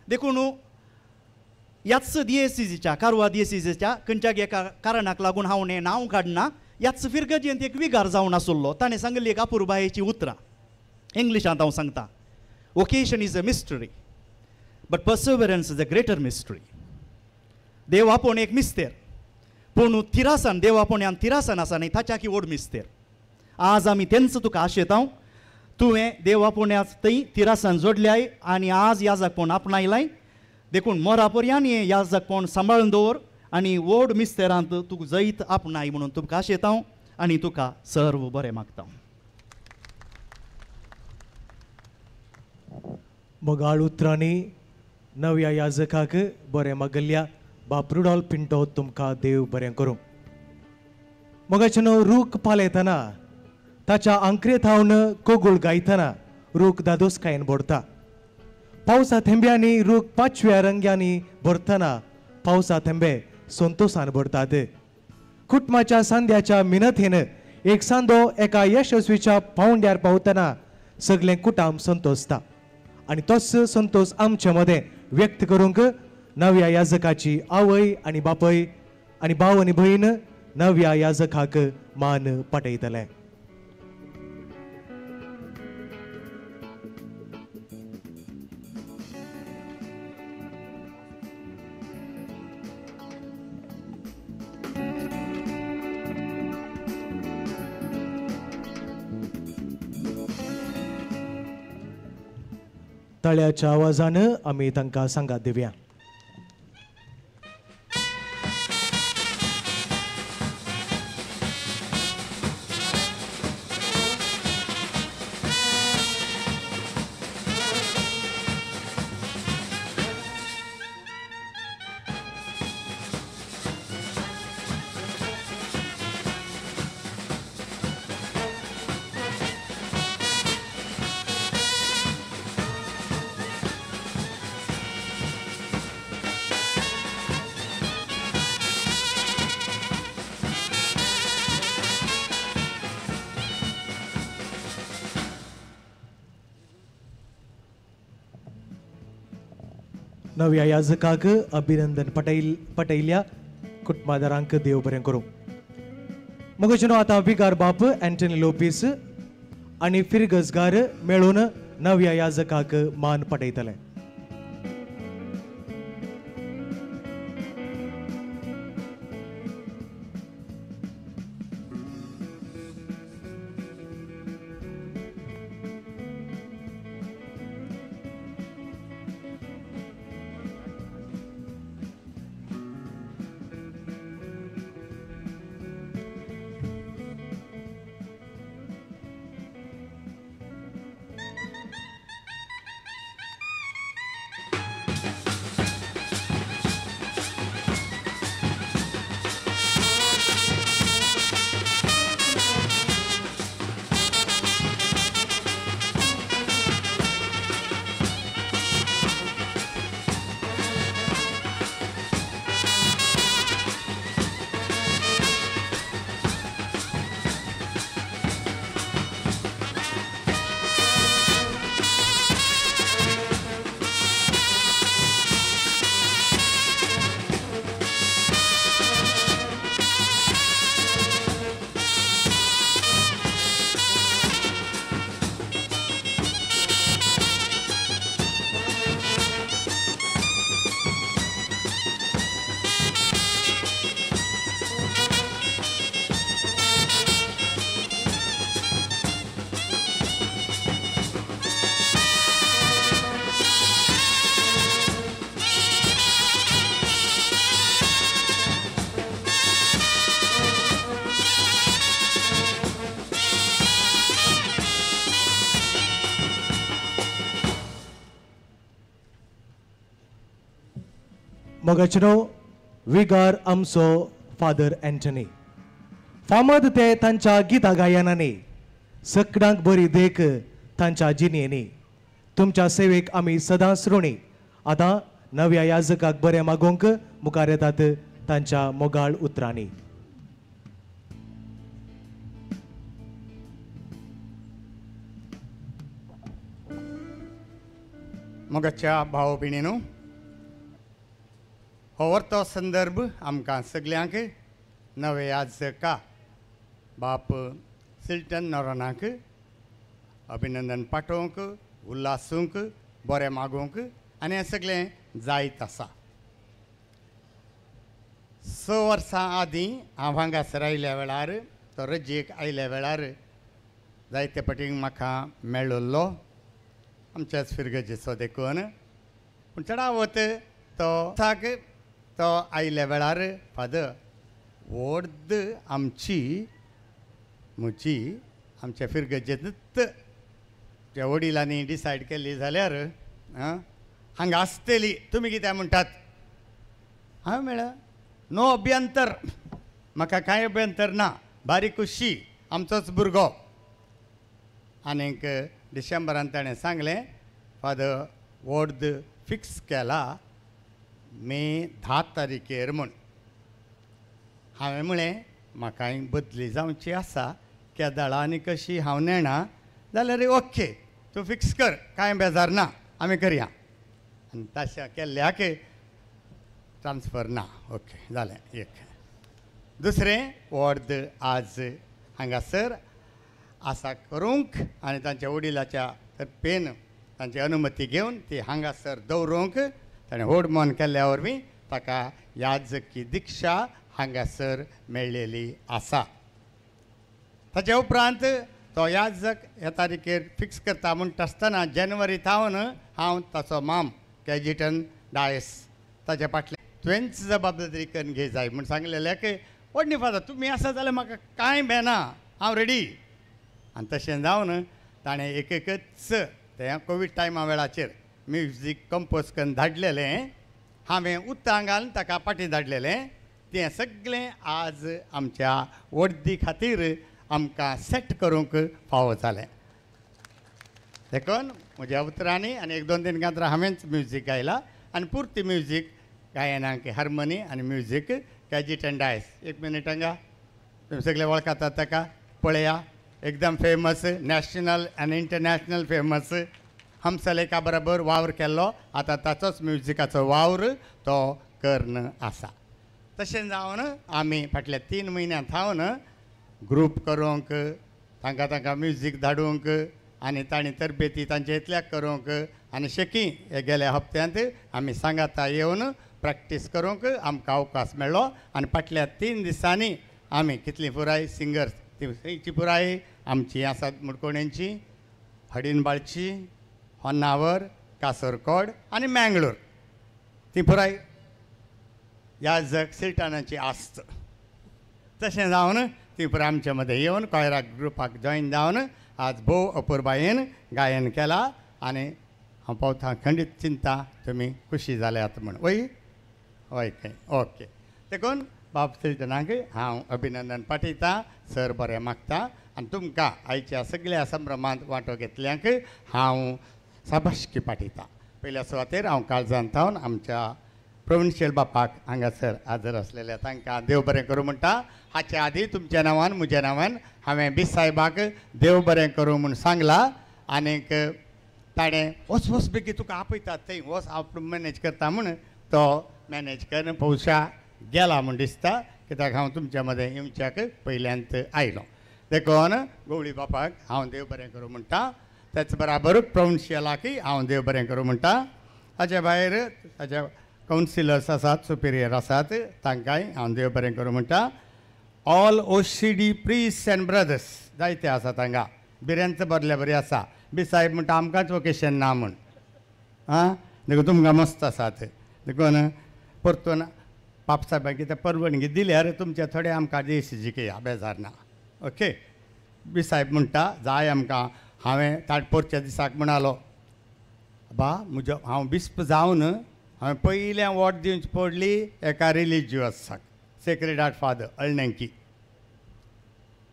देखून ह्याच दियेसीच्या कारवार दियेसीच्या खंयच्या एका कारणाक लागून हांव हें नांव काडना. ह्याच फिरगजेंत एक विगार जावन आसलो ताणें सांगिल्ली एक अपुरबायेची उतरां इंग्लिशांत हांव सांगता. Vocation is a mystery but perseverance is a greater mystery. देव आपूण एक मिस्तेर पूण थिरासन देव आपूण थिरासन आसा न्ही ताच्या की व्हड मिस्तेर. आज आमी तेंच तुका आशेता तुवें देव आपोवण्याच थंय थिरासन जोडल्याय आनी आज याजकपण आपणायलाय. देखून मोरा पर्यान हें याजकपण सांबाळून दवर आनी व्हड मिस्तेरांत तुका जैत आपणाय म्हणून तुमकां आशेता. आनी तुका सर्व बरें मागता. मोगाळ उतरांनी नव्या याजकाक बरें मागल्या बाप रुडॉल्फ पिंटो तुमकां देव बरें करूं. मोगाचें रूख पालयतना ताच्या आंकरे थावन कोगूळ गायतना रूख दादोसकायेन भरता. पावसा थेंब्यांनी रूख पाचव्या रंग्यांनी भरतना पावसा थेंबे संतोसान भरतात. कुटुंबाच्या सांद्याच्या मिनथेन एक सांदो एका यशस्वीच्या पावंड्यार पावतना सगळें कुटुंब संतोसता आनी तोच संतोस आमचे मदें व्यक्त करूंक नव्या याजकाची आवय आनी बापय आनी भाव आनी भयण नव्या याजकाक मान पाटयतले. तळ्याच्या आवाजान आमी तांकां सांगात दिवया. नव्या याजकाक अभिनंदन पटैल्या कुटुंबादारांक देव बरें करूं. मगजनो आतां विगार बाप अँटनी लोपीस आनी फिरगजगार मेळून नव्या याजकाक मान पटयतले. मोगाचेनो विगार आमचो फादर अँटनी फामद ते तांच्या गिता गायनांनी सगळ्यांक बरी देख तांच्या जिणेंनी. तुमच्या सेवेक आमी सदांच ऋणी. आतां नव्या याजकाक बरें मागोवंक मुखार येतात तांच्या मोगाळ उतरांनी. मोगाच्या भाव भयणींनो, हो वर्तो संदर्भ आमकां सगल्यांक नवे याजका बाप सिल्टन नोरोनाक अभिनंदन पाठोवंक, उल्हासूंक, बरें मागोवंक आनी हें सगळें जायत आसा. 6 वर्सां आदीं हांव हांगासर आयल्या वेळार, तो रजेक आयल्या वेळार जायते पटींग म्हाका मेळिल्लो आमच्याच फिरगजेचो देखून. पूण चडावत तो साक तो आयल्या वेळार फादर व्हड आमची म्हजी आमच्या फिरगजेंतच त्या वडिलांनी डिसायड केल्ली जाल्यार हांगा आसतली. तुमी कितें म्हणटात? हांवें म्हळें नो अभ्यंतर, म्हाका कांय अभ्यंतर ना, बारीक खुशी, आमचोच भुरगो. आनीक डिसेंबरान ताणें सांगलें फादर वॉर्द फिक्स केला मे 10 तारखेर म्हूण. हांवें म्हळें म्हाकाय बदली जावची आसा, केदाळा आनी कशी हांव नेणा, जाल्यार ओके तूं फिक्स कर, कांय बेजार ना, आमी करया. आनी तशें केल्ल्याक ट्रान्सफर ना. ओके जालें एक. दुसरें वॉर्द आज हांगासर आसा करूंक आनी तांच्या वडिलाच्या पेन तांची अनुमती घेवन ती हांगासर दवरूंक ताणें व्हड मन केल्ल्या वरवीं ताका याजकी दिक्षा हांगासर मेळ्ळेली आसा. ताच्या उपरांत तो याजक ह्या तारखेर फिक्स करता म्हणटा आसतना जानेवारी थावन हांव ताचो माम कॅजिटन डायस ताच्या फाटल्यान तुवेंच जबाबदारी करून घे जाय म्हूण सांगलेलें की व्हडली फादर तुमी आसा जाल्यार म्हाका कांय बेना, हांव रेडी. आनी तशें जावन ताणें एक एकच तें कोवीड टायमा वेळाचेर म्युजीक कंपोज करून धाडलेलें, हांवें उतरां घालून ताका फाटीं धाडलेलें. तें सगळें आज आमच्या वड्दी खातीर आमकां सेट करूंक फावो जालें. देखून म्हज्या उतरांनी आनी 1 2 3 कांतरां हांवेंच म्युजीक गायला आनी पुर्ती म्युजीक गायनाक हार्मोनी आनी म्युजीक कॅजिटन डायस. एक मिनीट हांगा तुमी सगळे वळखतात ताका, पळया, एकदम फेमस, नॅशनल आनी इंटरनॅशनल फेमस. हमसलेखा बरोबर वावर केल्लो, आतां ताचोच म्युजिकाचो वावर तो कर्ण आसा. तशें जावन आमी फाटल्या 3 म्हयन्यां थावन ग्रूप करूंक, तांकां तांकां म्युजीक धाडूंक आनी तांणी तरबेती तांचे इतल्याक करूंक आनी शेकी हे गेल्या हप्त्यांत आमी सांगाता येवन प्रॅक्टीस करूंक आमकां अवकाश मेळ्ळो. आनी फाटल्या 3 दिसांनी आमी कितलीं पुराय सिंगर्स ती खंयची पुराय आमची आसात, मुडकोणेंची, हडिनबाळची, होन्नावर, कासरकोड आनी मँगलोर, ती पुराय याजक सिल्टानाची आस्त. तशें जावन ती पुराय आमच्या मदें येवन कॉयरा ग्रुपाक जॉयन जावन आज भोव अपुरबायेन गायन केला आनी हांव पावता खंडीत चिंता तुमी खुशी जाल्यात म्हूण. वय हय खंय ओके. देखून बाब सिल्टनाक हांव अभिनंदन पाठयतां, सर बरें मागता आनी तुमकां आयच्या सगळ्या संभ्रमांत वांटो घेतल्यांक हांव साबाशकी पाठयतां. पयल्या सुवातेर हांव काळजान थावन आमच्या प्रोविन्शियल बापाक हांगासर हाजर आसलेल्या तांकां देव बरें करूं म्हणटा. हाचे आदी तुमच्या नांवान म्हज्या नांवान हांवें बीस साहेबाक देव बरें करूं म्हूण सांगलां आनीक ताणें वच वच बेगीन तुका आपयतात थंय वच हांव मॅनेज करता म्हूण तो मॅनेज करून पौशा गेला म्हूण दिसता, कित्याक हांव तुमच्या मदें येवच्याक पयल्यांत आयलो. देखून गवळी बापाक हांव देव बरें करूं म्हणटा. त्याच बराबर प्रोविन्शियलाकय हांव देव बरें करूं म्हणटा. ताच्या भायर ताच्या कावन्सिलर्स आसात, सुपिरियर आसात, तांकांय हांव देव बरें करूं म्हणटा. All OCD priests and brothers जायते आसात हांगा, बिरेंच बरले बरी आसा. बी साहेब म्हणटा आमकांच वोकेशन ना म्हूण, आं देखून तुमकां मस्त आसात. देखून परतून बाप साहेबांक कितें परवणगी दिल्यार तुमचे थोडे आमकां देश जिखया, बेजार ना. ओके. बी साहेब म्हणटा जाय आमकां. हांवें ताटपोरच्या दिसाक म्हणालो बा म्हजो हांव बिस्प जावन हांवें पयलें वोट दिवची पडली एका रिलिजियसाक, सेक्रेड हार्ट फादर अळणेंकी.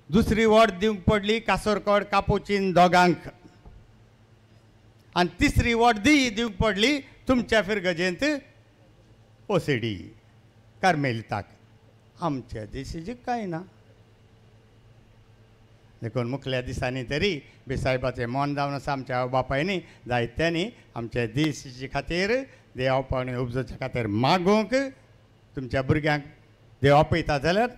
दुसरी वोट दिवंक पडली कासरकोड कापुचीन दोगांक आनी तिसरी वोट दिवंक पडली तुमच्या फिरगजेंत ओसीडी कार्मेलिताक. आमच्या देशाची कांय ना. देखून मुखल्या दिसांनी तरी बेसायबाचें मन जावन आसा आमच्या बापायनी जायत्यांनी आमच्या देशाचे खातीर देवापण उपजोच्या खातीर मागूंक तुमच्या भुरग्यांक देव आपयता जाल्यार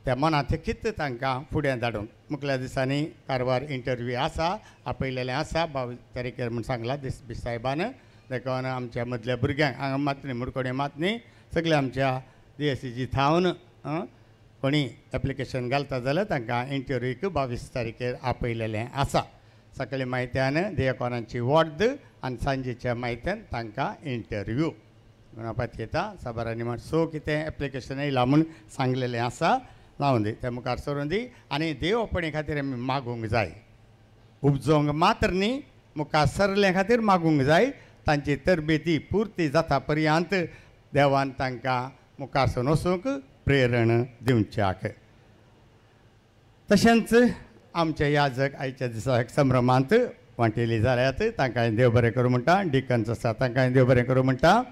त्या मनांत कितें तांकां फुडें धाडूंक. मुखल्या दिसांनी कारवार इंटरव्यू आसा, आपयलेलें आसा 22 तारखेर म्हूण सांगलां साहेबान. देखून आमच्या मदल्या भुरग्यांक हांगा मात न्ही मुडकोडे मात न्ही सगळे आमच्या DSCG थावन कोणी एप्लिकेशन घालता जाल्यार तांकां इंटरव्यूक 22 तारखेर आपयलेलें आसा. सकाळी मायत्यान देवकोरांची वॉर्द आनी सांजेच्या मायत्यान तांकां इंटरव्यू म्हणून पातयेता. साबारांनी म्हण सो कितें एप्लिकेशन येयलां म्हूण सांगलेलें आसा. जावं दी ते मुखार सरून दी आनी देवपणे खातीर आमी मागूंक जाय उपजोंक मात्र न्ही मुखार सरले खातीर मागूंक जाय तांची तरबेती पुर्ती जाता पर्यंत देवान तांकां मुखार सरून वचूंक प्रेरण दिवच्याक. तशेंच आमचे याजक आयच्या दिसाक संभ्रमांत वांटेली जाल्यात तांकां देव बरें करूं म्हणटा. डिकन्स आसा तांकां देव बरें करूं म्हणटा.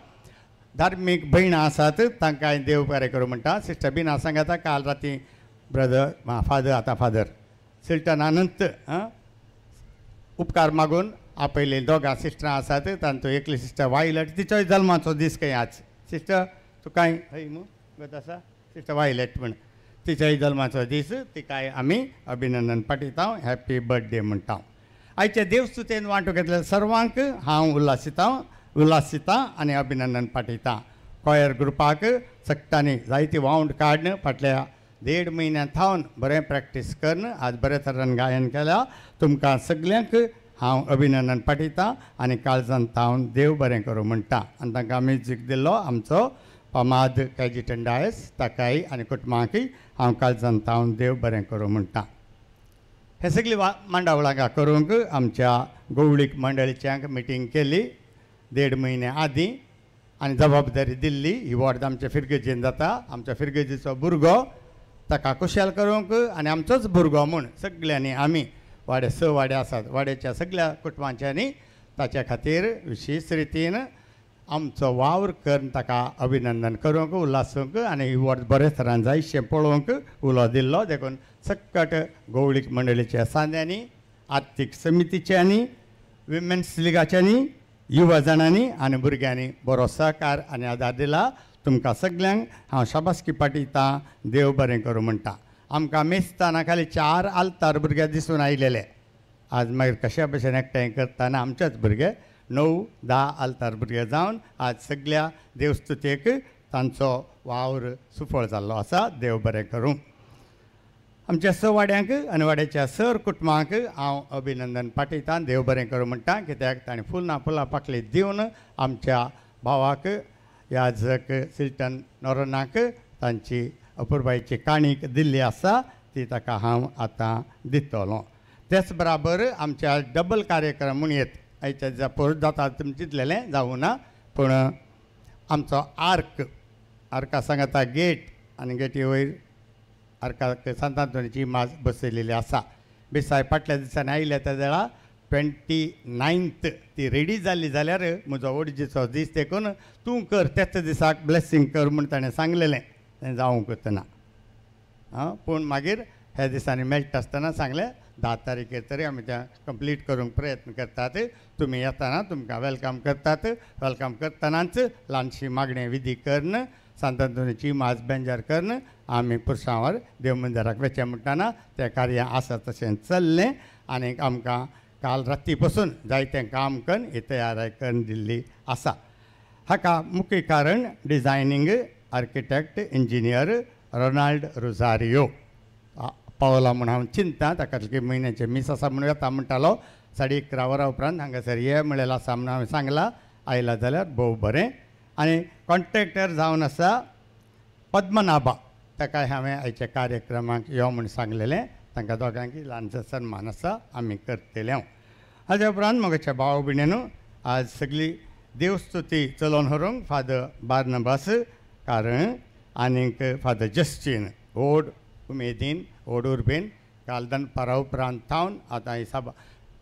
धार्मीक भयणां आसात तांकां देव बरें करूं म्हणटा. सिस्टर बिना सांगाता काल राती ब्रदर फादर आतां फादर सिल्टन अनंत उपकार मागून आपयले दोगां सिस्टरां आसात तांचो एकली सिस्टर वायलट तिचोय जल्माचो दीस खंय आज सिस्टर तुकाय हय मू गत आसा सिस्टर वायलट म्हण तिचोय जल्माचो दीस तिकाय आमी अभिनंदन पाठयता हॅप्पी बर्थडे म्हणटा. आयच्या देवस्तुतेन वांटो घेतल्या सर्वांक हांव उल्हासिता आनी अभिनंदन पाठयता. कॉयर ग्रुपाक सगटांनी जायती वावंड काडन फाटल्या 1.5 म्हयन्या थावन बरें प्रॅक्टीस करून आज बरे तरेन गायन केल्या तुमकां सगल्यांक हांव अभिनंदन पाठयता आनी काळजान थावन देव बरें करूं म्हणटा. आनी तांकां म्युजीक दिल्लो आमचो पामाद कॅजिटन डायस ताकाय आनी कुटुंबाकय हांव काळजान थावन देव बरें करूं म्हणटा. हे सगळी मांडावळां करूंक आमच्या गवळीक मंडळीच्यांक मिटींग केली 1.5 म्हयन्या आदीं आनी जबाबदारी दिल्ली. ही वॉर्ड आमच्या फिरगेजीन जाता आमच्या फिरगेजीचो भुरगो ताका खुशाल करूंक आनी आमचोच भुरगो म्हूण सगल्यांनी आमी वाडे 6 वाडे आसात वाड्याच्या सगळ्या कुटुंबांच्यांनी ताच्या खातीर विशेश रितीन आमचो वावर करून ताका अभिनंदन करूंक उल्हासूंक आनी ही वॉर्ड बरे तरान जायशें पळोवंक उलो दिल्लो. देखून सक्कट गवळीक मंडळीच्या सांद्यांनी आर्थीक समितीच्यांनी विमेन्स लिगाच्यांनी युवा जाणांनी आनी भुरग्यांनी बरो सहकार आनी आदार दिला. तुमकां सगल्यांक हांव शाबासकी पाठयता देव बरें करूं म्हणटा. आमकां मेजताना खाली 4 आल्तार भुरगे दिसून आयलेले आज मागीर कशा भशेन एकठांय करतना आमचेच भुरगे 9-10 आल्तार भुरगे जावन आज सगल्या देवस्तुतेक तांचो वावर सुफळ जाल्लो आसा. देव बरें करूं. आमच्या 6 वाड्यांक आनी वाड्याच्या सर कुटुंबांक हांव अभिनंदन पाठयता देव बरें करूं म्हणटा कित्याक ताणें फुलां फुलां पाकळी दिवन आमच्या भावाक याजक सिल्टन नोरनाक तांची अपुरबायेची काणीक दिल्ली आसा ती ताका हांव आतां दितलो. तेच बराबर आमच्या डबल कार्यक्रम म्हूण येत आयच्या दिसा परत जाता तुमी चिंतलेलें जावूं ना पूण आमचो आर्क आर्का सांगाता गेट आनी गेटी वयर आर्काक सांत आंतोनीची माज बसयलेली आसा. बेसाय फाटल्या दिसांनी आयल्या त्या वेळा 29th ती रेडी जाल्ली जाल्यार म्हजो ओडजीचो दीस देखून तूं कर त्याच दिसाक ब्लेसींग कर म्हूण ताणें सांगलेलें तें जावंक ना आं. पूण मागीर ह्या दिसांनी मेळटा आसतना सांगलें 10 तारखेर तरी आमी तें कंप्लीट करूंक प्रयत्न करतात. तुमी येताना तुमकां welcome करतात. Welcome करतनाच ल्हानशी मागणें विधी करून सांत आंतोनीची माज बेंजार करून आमी पुरसांवर देव मंदिराक वचचें म्हणटना तें कार्य आसा तशें चल्लें आनी आमकां काल राती पसून जायतें काम करून ही तयारी करून दिल्ली आसा. हाका मुख्य कारण designing architect engineer Ronald Rosario पावला म्हूण हांव चिंता ताका म्हयन्याचें मीस आसा म्हणून येता म्हणटालो. 11:30 वरां उपरांत हांगासर ये म्हणलें आसा म्हणून हांवें सांगलां आयला जाल्यार भोव बरें. आनी कॉन्ट्रेक्टर जावन आसा पद्मनाभा ताका हांवें आयच्या कार्यक्रमाक यो म्हूण सांगलेलें. तांकां दोगांकय ल्हानसो सन्मान आसा आमी करतले. हाज्या उपरांत म्हज्या भाव भयणीनू आज सगळी देवस्तुती चलोवन व्हरूंक फादर बार्नबास कारण आनीक फादर जस्टीन व्हड उमेदीन व्हड उर्बेन काल दनपारा उपरांत थावन आतां ही सभा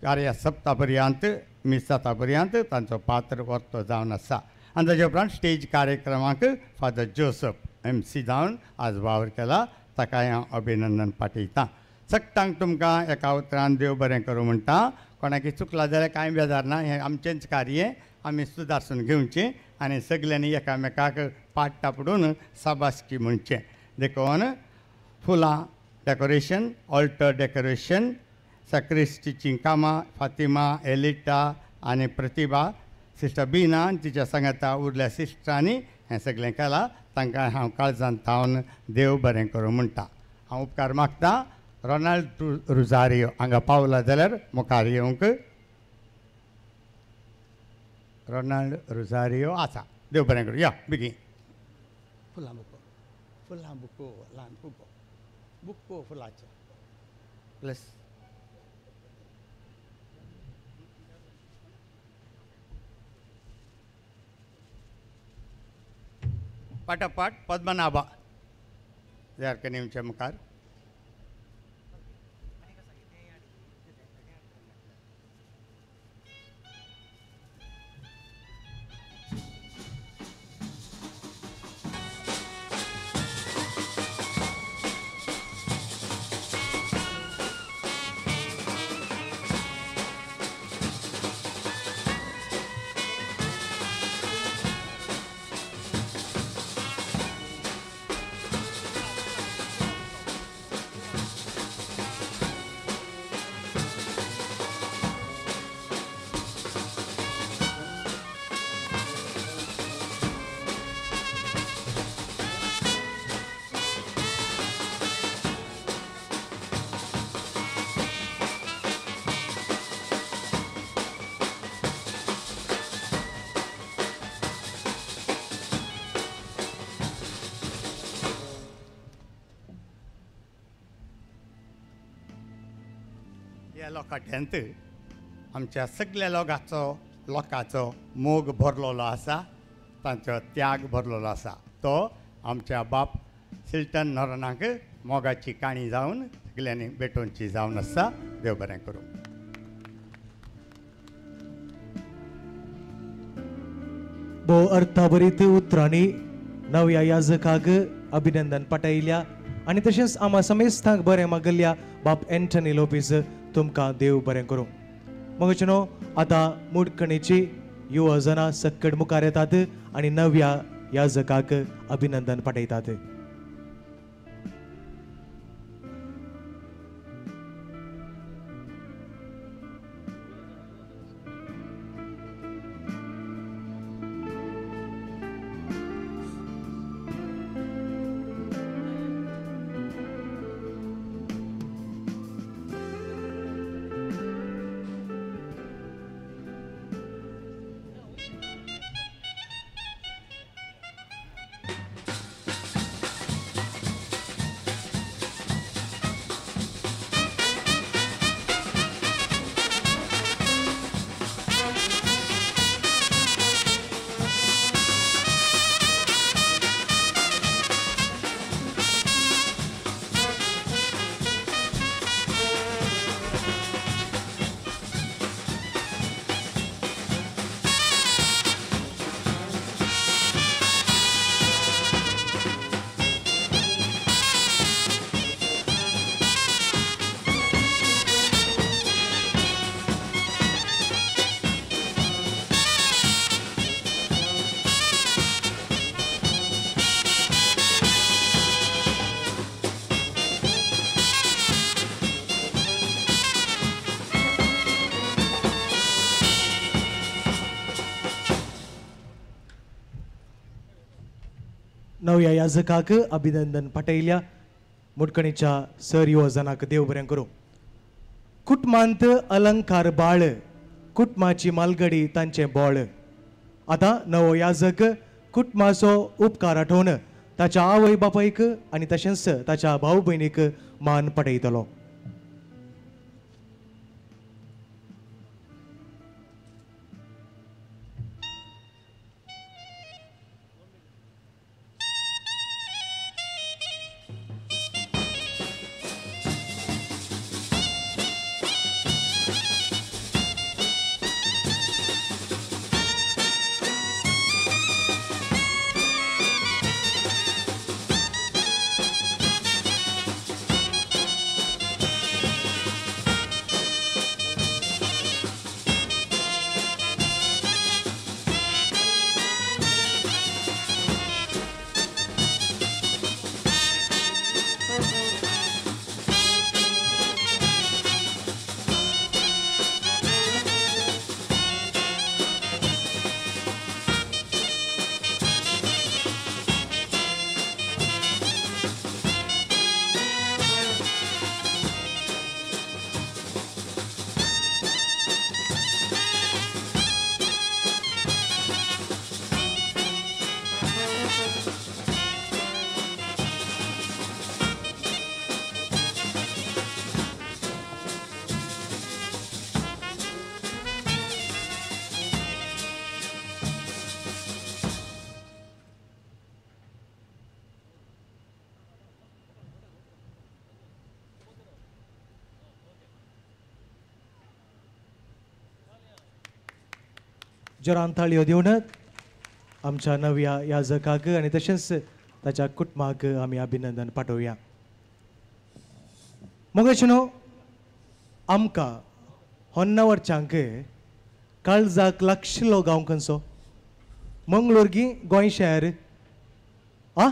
कार्य सप्ता पर्यंत मीस जाता पर्यंत तांचो पात्र वर्तो जावन आसा. आनी ताजे उपरांत स्टेज कार्यक्रमाक फादर जोसफ MC जावन आज वावर केला ताकाय हांव अभिनंदन पाठयतां. सगटांक तुमकां एका उतरान देव बरें करूं म्हणटा. कोणाकी चुकलां जाल्यार कांय बेजार ना हें आमचेंच कार्य आमी सुदारसून घेवचें आनी सगल्यांनी एकामेकाक पाट तापडून शाबासकी म्हणचें. देखून फुलां डेकोरेशन ऑल्टर डेकोरेशन सॅक्रिस्टीचीं कामां फातिमा एलिटा आनी प्रतिभा सिस्टर बीना आनी तिच्या सांगाता उरल्या सिस्टरांनी हें सगळें केलां तांकां हांव काळजान थावन देव बरें करूं म्हणटा. हांव उपकार मागता रोनाल्ड रुजारियो हांगा पावला जाल्यार मुखार येवंक. रोनाल्ड रुजारियो आसा देव बरें करूं. या बेगीन फुलां बुको फुलां बुको ल्हान फुगो. बुको फुलाचो प्लस पाटापाट पद्मनाभा जारकनीमच्या मुखार. ह्या लोकाट्यांत आमच्या सगळ्या लोकांचो मोग भरलेलो आसा, तांचो त्याग भरलेलो आसा. तो आमच्या बाप सिल्टन नोरनाक मोगाची काणी जावन सगळ्यांनी भेटोवची जावन आसा. देव बरें करूं. भोव अर्थाभरीत उतरांनी नव्या याजकाक अभिनंदन पाठयल्या आनी तशेंच आमा समेस्तांक बरें मागल्या बाप एंथनी लोपीस तुमकां देव बरें करूं. मगो न्हू आतां मुडकणीची युवा जनां सक्कड मुखार येतात आनी नव्या याजकाक अभिनंदन पाठयतात. नव्या याजकाक अभिनंदन पाठयल्या मुटकणीच्या सर युवजनाक देव बरें करूं. कुटुंबांत अलंकार बाळ, कुटुंबाची मालगडी तांचें बोळ. आतां नवो याजक कुटुंबाचो उपकार आठोवन ताच्या आवय बापायक आनी तशेंच ताच्या भाव भयणीक मान पाठयतलो. जोरान ताळयो दिवन आमच्या नव्या याजकाक आनी तशेंच ताच्या कुटुंबाक आमी अभिनंदन पाठोवया. मगेश न्हू आमकां होन्नावरच्यांक काळजाक लागशिल्लो गांव खंयचो? मंगळूर गी गोंय शहर? आ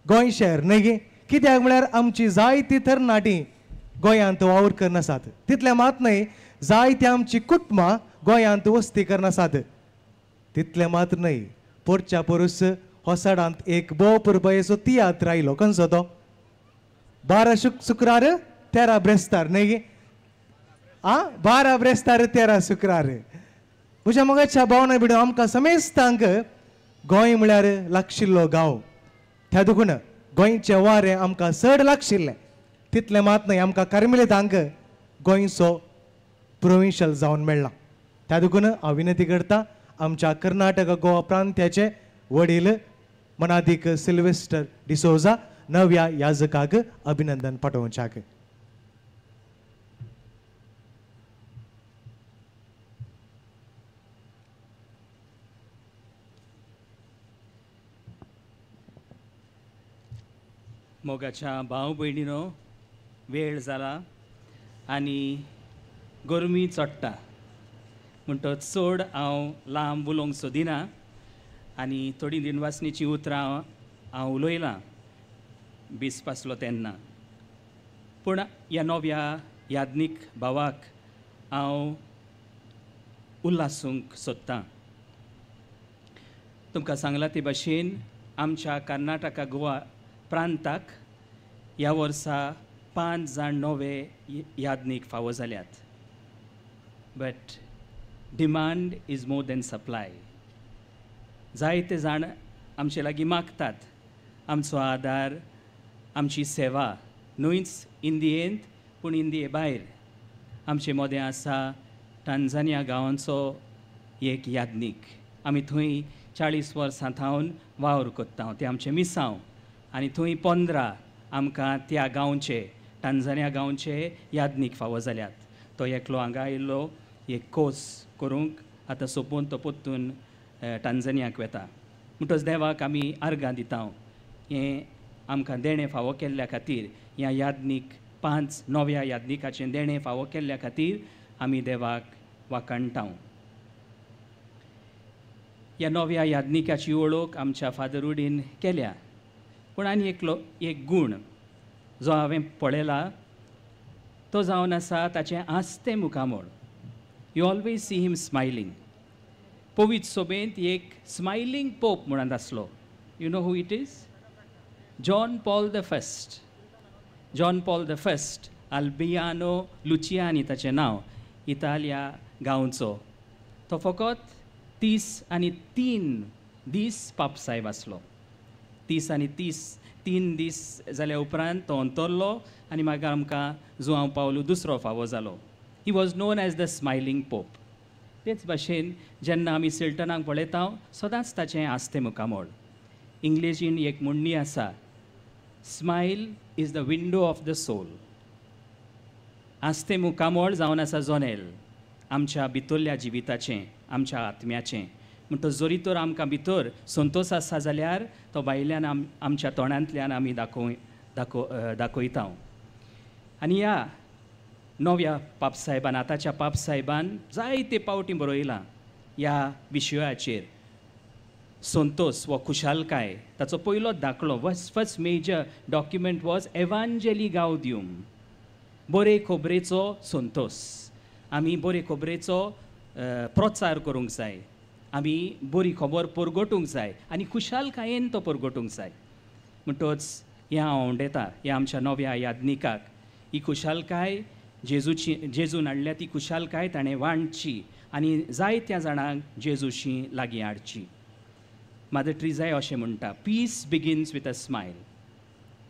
गोंय शहर न्हय गी? कित्याक म्हळ्यार आमची जायती तरणाटी गोंयांत वावर करनासात, तितलें मात न्हय जायती आमची कुटुंबां गोंयांत वस्ती करनासात, तितलें मात न्हय पोरच्या पोरूस होसाडांत एक भोव पुरबायेचो तियात्र आयलो. खंयचो तो? 12 शुक्रार 13 ब्रेस्तार न्हय गी? आ 12 ब्रेस्तार 13 शुक्रार. म्हज्या मोगाच्या भावना बिडो आमकां समेस्तांक गोंय म्हळ्यार लागशिल्लो गांव, त्या देखून गोंयचें वारें आमकां चड लागशिल्लें. तितलें मात न्हय आमकां कार्मेलितांक गोंयचो प्रोविंशियल जावन मेळ्ळा. त्या देखून हांव विनंती करता आमच्या कर्नाटक गोवा प्रांत्याचे वडील मनादीक सिल्वेस्टर डिसोजा नव्या याजकाक अभिनंदन पाठोवच्याक. मोगाच्या भाव भयणीनो, वेळ जाला आनी गरमी चडटा म्हणटच चड हांव लांब उलोवंक सोदिना आनी थोडी दिनवासणीचीं उतरां हांव उलयलां बीस पासलो तेन्ना. पूण ह्या नव्या याज्ञीक भावाक हांव उल्हासूंक सोदतां. तुमकां सांगलां ते भाशेन आमच्या कर्नाटका गोवा प्रांताक ह्या वर्सा 5 जाण नवे याज्ञीक फावो जाल्यात. But demand is more than supply. जायते जाण आमचे लागीं मागतात आमचो आदार, आमची सेवा, न्हूच इंदियेंत पूण इंदिये भायर. आमचे मोदें आसा टांझानिया गांवांचो एक याज्ञीक. आमी थंय 40 वर्सां थावन वावर करता, तें आमचें मिसांव. आनी थंय 15 आमकां त्या गांवचे टांझानिया गांवचे याज्ञीक फावो जाल्यात. तो एकलो हांगा आयिल्लो एक कोर्स करूंक, आतां सोंपून तो परतून टांझानियाक वता. म्हणटच देवाक आमी आर्गां दिता हें आमकां देणें फावो केल्ल्या खातीर, ह्या याज्ञीक 5 नव्या याज्ञिकाचें देणें फावो केल्ल्या खातीर आमी देवाक वाखाणटा. ह्या नव्या याज्ञिकाची वळख आमच्या फादर रुडीन केल्या. पूण आनी एकलो एक गूण जो हांवें पळयला तो जावन आसा ताचें आस्तें मुखामळ. You always see him smiling. पवित्र सोबेंत एक स्मायलींग पोप म्हणून आसलो. You know who it is? John Paul the first. John Paul the first, Albino Luciani ताचें नांव, इतालिया गांवचो. तो फकत 33 दीस पापसाहेब आसलो. 33 दीस जाल्या उपरांत तो अंतरलो आनी मागीर आमकां जुआंव पावलू दुसरो फावो जालो. He was known as the smiling pope. तेच भाशेन जेन्ना आमी सिल्टनाक पळयता सदांच ताचें आस्तें मुखामळ. इंग्लिशीन एक म्हणणी आसा, smile is the window of the soul. आस्तें मुखामळ जावन आसा जनेल आमच्या भितरल्या जिविताचें, आमच्या आत्म्याचें. म्हणटच जरी तर आमकां भितर संतोश आसा जाल्यार तो भायल्यान आमच्या तोंडांतल्यान आमी दाखयता. आनी ह्या नव्या पापसाहेबान, आतांच्या पापसाहेबान जायते पावटी बरयलां ह्या विशयाचेर. संतोष वा खुशालकाय ताचो पयलो दाखलो, first major document was Evangelii Gaudium, बरे खबरेचो संतोष. आमी बरे खबरेचो प्रचार करूंक जाय, आमी बरी खबर परगटूंक जाय आनी खुशालकायेन तो परगटूंक जाय. म्हणटच हें हांव आवडेता ह्या आमच्या नव्या याज्ञिकाक ही खुशालकाय जेजूची, जेजून हाडल्या ती खुशालकाय ताणें वांटची आनी जायत्या जाणांक जेजूशी लागीं हाडची. मादर ट्रिजाय अशें म्हणटा, peace begins with a smile.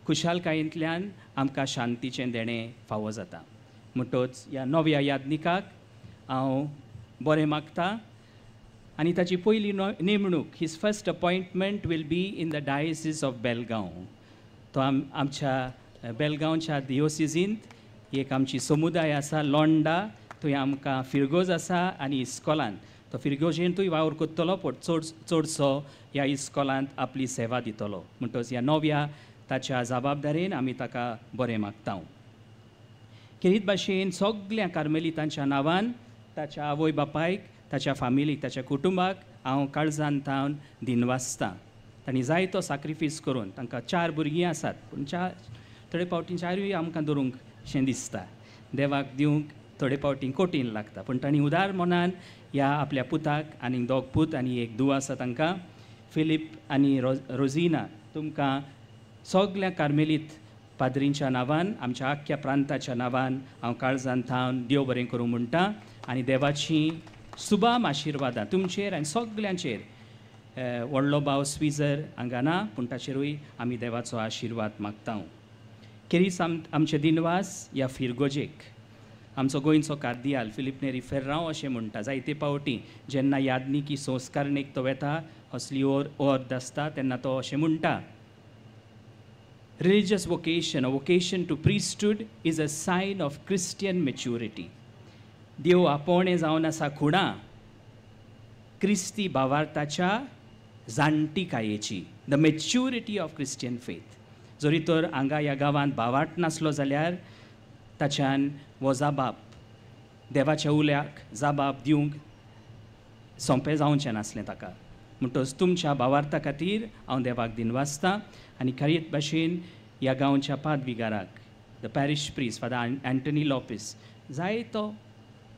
खुशालकायेंतल्यान आमकां शांतीचें देणें फावो जाता. म्हणटच ह्या नव्या याज्ञिकाक हांव बरें मागता आनी ताची पयली नेमणूक, his first appointment will be in the diocese of Belgaum. तो आमच्या बेलगांवच्या दियोसिजींत एक आमची समुदाय आसा लोंडा, थंय आमकां फिरगोज आसा आनी इस्कॉलान, तो फिरगोजेंतूय वावर करतलो पूण चड चडसो ह्या इस्कॉलांत आपली सेवा दितलो. म्हणटच ह्या नव्या ताच्या जबाबदारेन आमी ताका बरें मागता. खेरीत भाशेन सगल्या कार्मेलितांच्या नांवान ताच्या आवय बापायक, ताच्या फामिलीक, ताच्या कुटुंबाक हांव काळजान थावन दिनवासता. तांणी जायतो साक्रिफीस करून, तांकां 4 भुरगीं आसात पूण थोडे फावटी 4ूय आमकां धरूंक शें दिसता, देवाक दिवंक थोडे फावटी कठीण लागता, पूण तांणी उदार मनान ह्या आपल्या पुताक, आनी 2 पूत आनी 1 धूव आसा तांकां, फिलीप आनी रोजिना, तुमकां सगल्या कार्मेलीत पाद्रींच्या नांवान, आमच्या आख्ख्या प्रांताच्या नांवान हांव काळजान थावन देव बरें करूं म्हणटा आनी देवाची सुबाम आशिर्वादां तुमचेर आनी सगल्यांचेर. व्हडलो भाव स्विजर हांगा ना पूण ताचेरूय आमी देवाचो आशिर्वाद मागता. खेरीज आमचे दिनवास ह्या फिरगोजेक. आमचो गोंयचो कार्दियाल फिलीप नेरी फेर्रांव अशें म्हणटा, जायते फावटी जेन्ना यादनिकी संस्कारणेक तो वेता, असली ऑर्द आसता तेन्ना तो अशें म्हणटा, Religious vocation, a vocation to priesthood is a sign of Christian maturity. देव आपोवणें जावन आसा खुणा क्रिस्ती भावार्थाच्या जाणटीकायेची, the maturity of Christian faith. जरी तर हांगा ह्या गांवांत भावार्थ नासलो जाल्यार ताच्यान हो जाबाब देवाच्या उल्याक जाबाब दिवंक सोंपें जावचें नासलें ताका. म्हणटच तुमच्या भावार्था खातीर हांव देवाक दिनवासता. आनी खरीत भाशेन ह्या गांवच्या पादविगाराक, the parish priest father Anthony Lopes, जायतो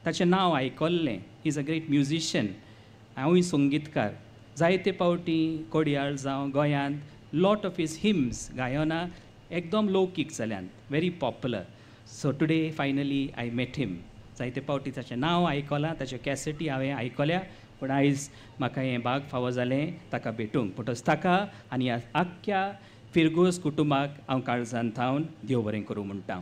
ताचें नांव आयकल्लें, is a great musician, हांवूय संगीतकार, जायते फावटी कोडयाळ जावं गोंयांत लॉट ऑफ his hymns गायनां एकदम लौकीक जाल्यात, very popular. So today finally I met him. जायते फावटी ताचें नांव आयकलां, ताच्यो कॅसेटी हांवें आयकल्या, पूण आयज म्हाका हें भाग फावो जालें ताका भेटूंक. म्हणटच ताका आनी आख्ख्या फिरगोज कुटुंबाक हांव काळजान थावन देव बरें करूं म्हणटा.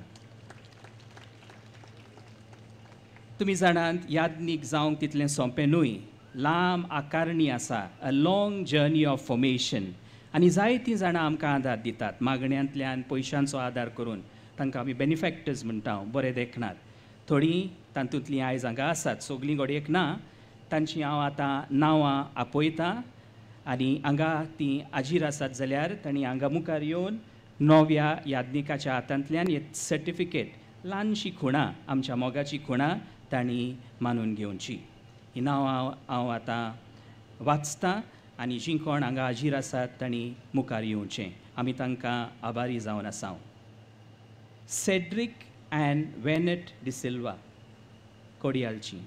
तुमी जाणात याज्ञीक जावंक तितलें सोंपें न्हय, लांब आकारणी आसा, a long journey of formation. आनी जायतीं जाणां आमकां आदार दितात मागण्यांतल्यान, पयशांचो आदार करून, तांकां आमी बेनिफॅक्टर्स म्हणटा, बरें देखनात. थोडीं तातूंतलीं आयज हांगा आसात, सगलीं घडयेक ना, तांचीं हांव आतां नांवां आपयतां आनी हांगा तीं आजीर आसात जाल्यार तांणी हांगा मुखार येवन नव्या याज्ञिकाच्या हातांतल्यान एक सर्टिफिकेट, ल्हानशी खुणा, आमच्या मोगाची खुणा तांणी मानून घेवची. ही नांवां हांव आतां वाचतां आनी जीं कोण हांगा आजीर आसात तांणी मुखार येवचें, आमी तांकां आभारी जावन आसा. सेड्रीक अँड वेनेट डिसिल्वा, कोडियालची,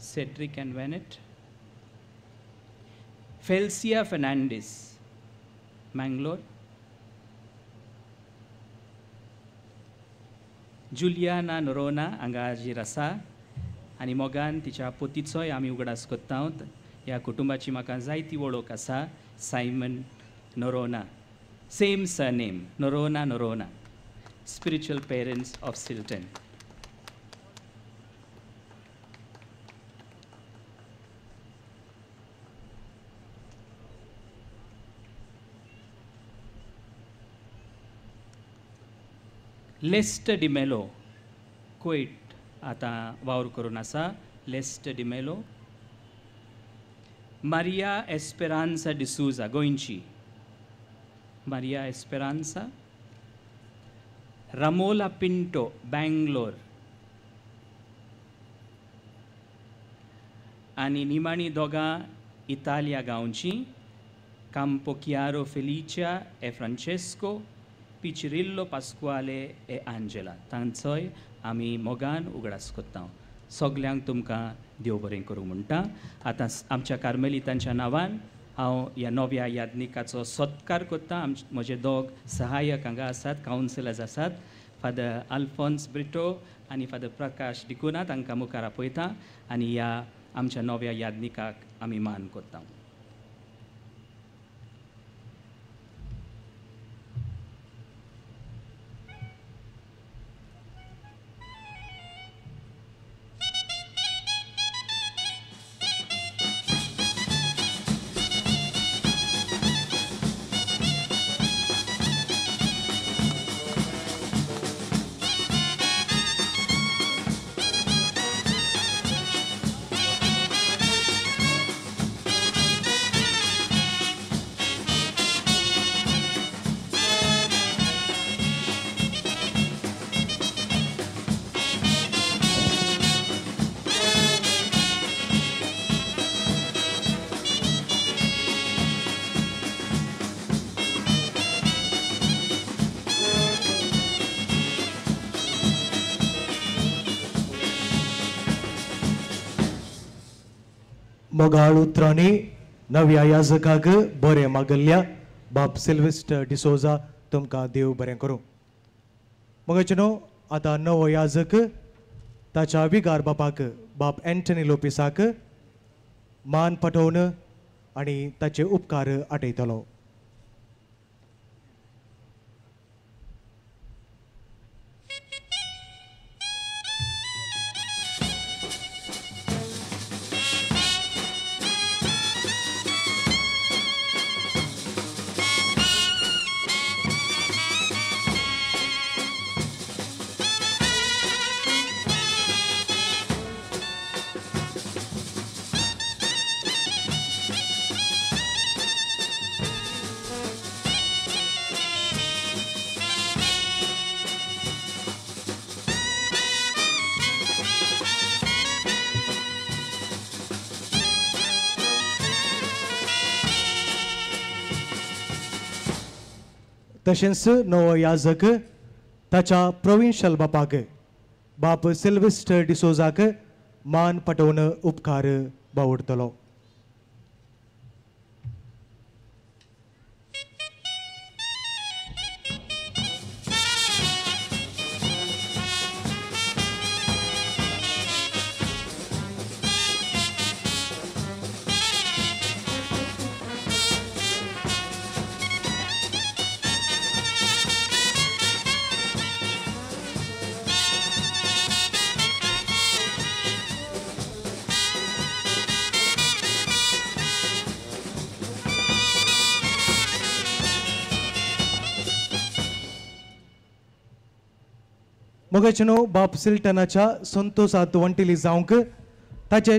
Cedric and Venet. Felicia Fernandes, Mangalore. Juliana Noronha हांगा हाजीर आसा आनी मोगान तिच्या पोतीचोय आमी उगडास करता. ह्या कुटुंबाची म्हाका जायती वळख आसा, Simon Noronha, same surname, Noronha Noronha, spiritual parents of Silton. Lester D'Mello, Kuwait आतां वावर करून आसा, लेस्टर डिमेलो. मारिया एस्पेरांसा डिसूजा, गोंयची मारिया एस्पेरांसा. रमोला पिंटो, बँगलोर. आनी निमाणी दोगां इतालिया गांवची, काम्पोकियारो फेलिच्या ए फ्रांचेस्को, पिचिरिल्लो पास्कुआले ए आंजेला. तांचोय आमी मोगान उगडास करता. सगल्यांक तुमकां देव बरें करूं म्हणटा. आतां आमच्या कार्मेलितांच्या नांवान हांव ह्या नव्या याज्ञिकाचो सत्कार करता. म्हजे दोग सहाय्यक हांगा आसात, कावन्सिलर्स आसात, फादर आल्फोन्स ब्रिटो आनी फादर प्रकाश डिकुना, तांकां मुखार आपयता आनी ह्या आमच्या नव्या याज्ञिकाक आमी मान करता. मोगाळ उतरांनी नव्या याजकाक बरें मागल्ल्या बाब सिल्वेस्टर डिसोजा तुमकां देव बरें करूं. मगाचे न्हू आतां नवो याजक ताच्या विगार बापाक बाब एंटनी लोपीसाक मान पटोवन आनी ताचे उपकार आटयतलो. तशेंच नवो याजक ताच्या प्रोविन्शियल बापाक बाप सिल्वेस्टर डिसोजाक मान पटोवन उपकार बावडतलो. मोगाचे न्हू बाप सिल्टनाच्या संतोषात वंटिली जावंक ताचे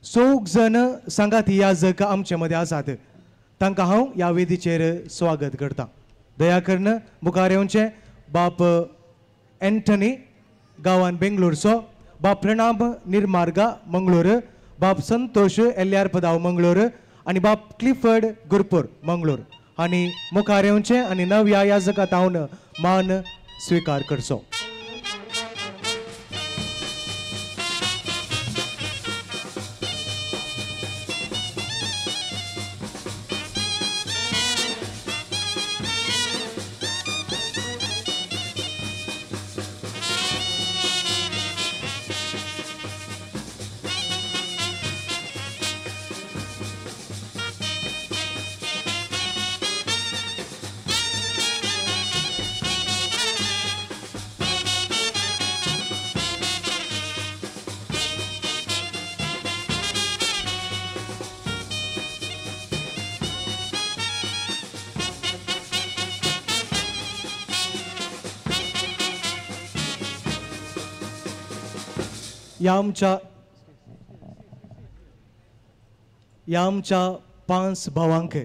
चौग जण सांगाती याजक आमचे मदें आसात. तांकां हांव ह्या वेदीचेर स्वागत करता. दया करून मुखार येवचें बाप एंटनी गांवान बेंगलोरचो, बाप प्रणाब निर्मार्गा मंगळूर, बाप संतोष एल्ल्यार पदाव मंगळूर आनी बाप क्लिफर्ड गुरपूर मंगळूर आनी मुखार येवचें आनी नव्या याजका तावन मान स्वीकार करचो. ह्या आमच्या पांच भावांक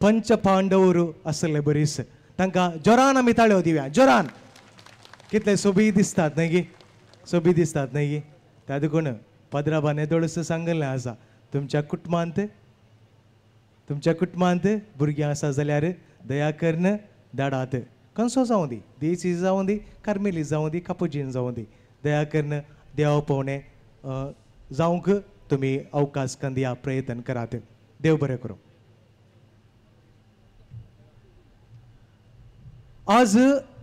पंच पांडवर आसले बरीस तांकां जोरान आमी ताळयो दिवया. जोरान कितले सोबी दिसतात न्हय गी, सोबी दिसतात न्हय गी. त्या देखून पदराबाने दोळस सांगलें आसा तुमच्या कुटुंबांत, तुमच्या कुटुंबांत भुरगीं आसा जाल्यार दया करून धाडात. कंसो जावं दी, देसी जावं दी, कार्मेली जावं दी, कापुजीन जावं दी, दया करून देवा पावणे जावंक तुमी अवकाश कंदिया प्रयत्न करात. देव बरें करूं. आज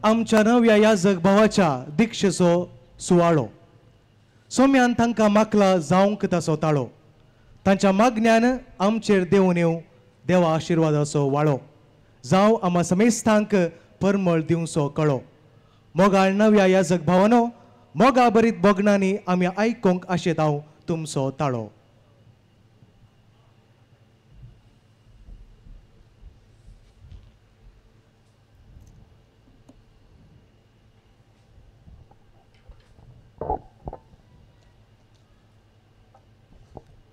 आमच्या नव्या याजक भावाच्या दीक्षेचो सुवाळो. सोम्यान तांकां माकला जावंक ताचो ताळो. तांच्या मागण्यान आमचेर देवून येवं देवा आशिर्वादाचो वाळो. जावं आमा समेस्तांक परमळ दिवचो कळो. मोगाळ नव्या याजक भावानो मोगा बरीत भोगणांनी आमी आयकूंक आशेतांव तुमचो ताळो.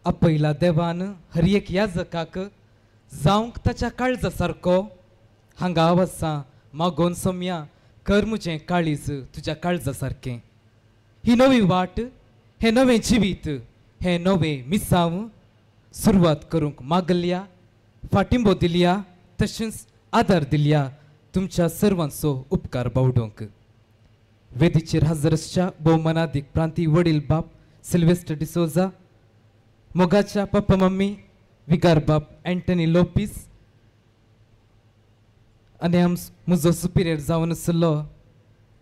आपयला देवान हर एक याजकाक जावंक ताच्या काळजा सारको हांगा वसा मागोन सोम्या कर म्हजें काळीज तुज्या काळजा सारकें. ही नवी वाट, हें नवें जिवीत, हें नवें मिसांव सुरवात करूंक मागल्या, फाटिंबो दिल्या, तशेंच आदार दिल्या तुमच्या सर्वांचो उपकार बावडोंक. वेदीचेर हजर आसच्या भोवमानादीक प्रांती वडील बाप सिल्वेस्टर डिसोजा, मोगाच्या पप्पा मम्मी विगार बाप अँटनी लोपीस आनी आम म्हजो सुपिरियर जावन आसलो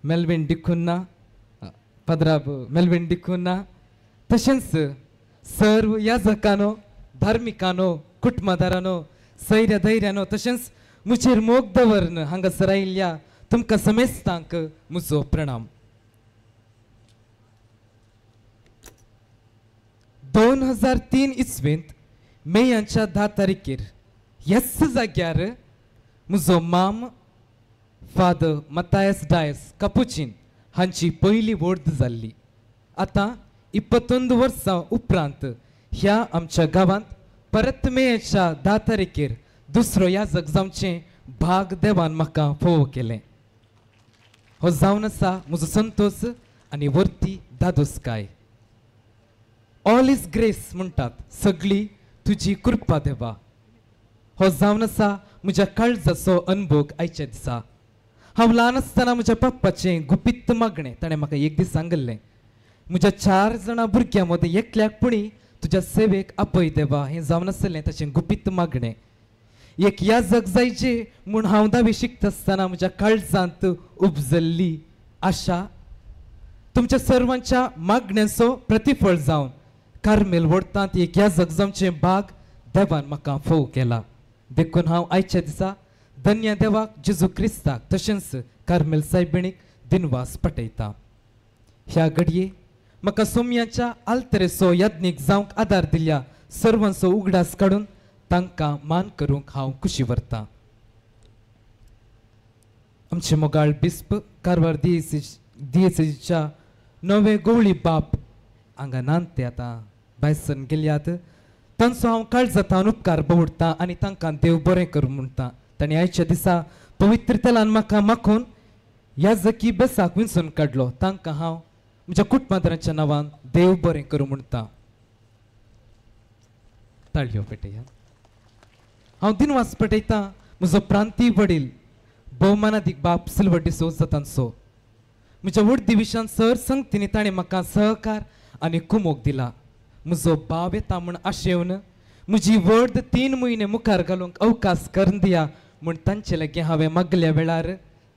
मेल्विन डिकुन्ना, पद्राब मेल्विन डिकुन्ना, तशेंच सर्व याजकानो, धार्मिकानो, कुटुंबादारानो, सैर्या धैर्यानो, तशेंच म्हजेर मोग दवरन हांगासर आयिल्ल्या तुमकां समेस्तांक म्हजो प्रणाम. 2003 इसवेंत मेयांच्या 10 तारखेर ह्याच जाग्यार म्हजो माम फादर मतायस डायस कपुचीन हांची पयली वोर्द जाल्ली. आतां 21 वर्सां उपरांत ह्या आमच्या गांवांत परत मेयाच्या 10 तारखेर दुसरो याजक जावचें भाग देवान म्हाका फोव केलें. हो जावन आसा म्हजो संतोश आनी वर्ती दादोसकाय. ऑल is grace म्हणटात, सगळी तुजी कृपा देवा. हो जावन आसा म्हज्या काळजाचो अनभोग आयच्या दिसा. हांव ल्हान आसतना म्हज्या पप्पाचें गुपीत मागणें ताणें म्हाका एक दीस सांगिल्लें, म्हज्या 4 जाणां भुरग्यां मदीं एकल्याक पुणी तुज्या सेवेक आपय देवा, हें जावन आसलें ताचें गुपीत मागणें. एक याजक जायचे म्हूण हांव धावी शिकता आसतना म्हज्या काळजांत उपजल्ली आशा तुमच्या सर्वांच्या मागण्यांचो प्रतिफळ जावन कार्मेल वोडटांत एक याजक जावचें भाग देवान म्हाका फोव केला. देखून हांव आयच्या दिसा धन्य देवाक जेजू क्रिस्ताक तशेंच कार्मेल सायबिणीक दिनवास पटयता. ह्या घडये म्हाका सोमयाच्या आल्तरेचो याज्ञीक जावंक आदार दिल्या सर्वांचो उगडास काडून तांकां मान करूंक हांव खुशी व्हरतां. आमचे मोगाळ बिस्प कारवार दियेसीच्या नवे गोवळी बाप हांगा नान ते आतां भायसन गेल्यात, तांचो हांव काळजांत उपकार बवडटा आनी तांकां देव बरें करूं म्हणटा. तांणी आयच्या दिसा पवित्र तेलान म्हाका माखून याजकी बेसाक विंचून काडलो. तांकां हांव म्हज्या कुटुंबादारांच्या नांवान देव बरें करूं म्हणटा. ताळयो पेटया. हांव दिनवास पेटयतां म्हजो प्रांतीय वडील भोवमानादीक बाप सिल्वर डिसोजा तांचो. म्हज्या वडदी विशान सर संगतींनी ताणें म्हाका सहकार आनी कुमोक दिला. म्हजो भाव येता म्हूण आशेवन म्हजी वर्द 3 म्हयने मुखार घालूंक अवकाश करून दिया म्हूण तांचे लागीं हांवें मागल्या वेळार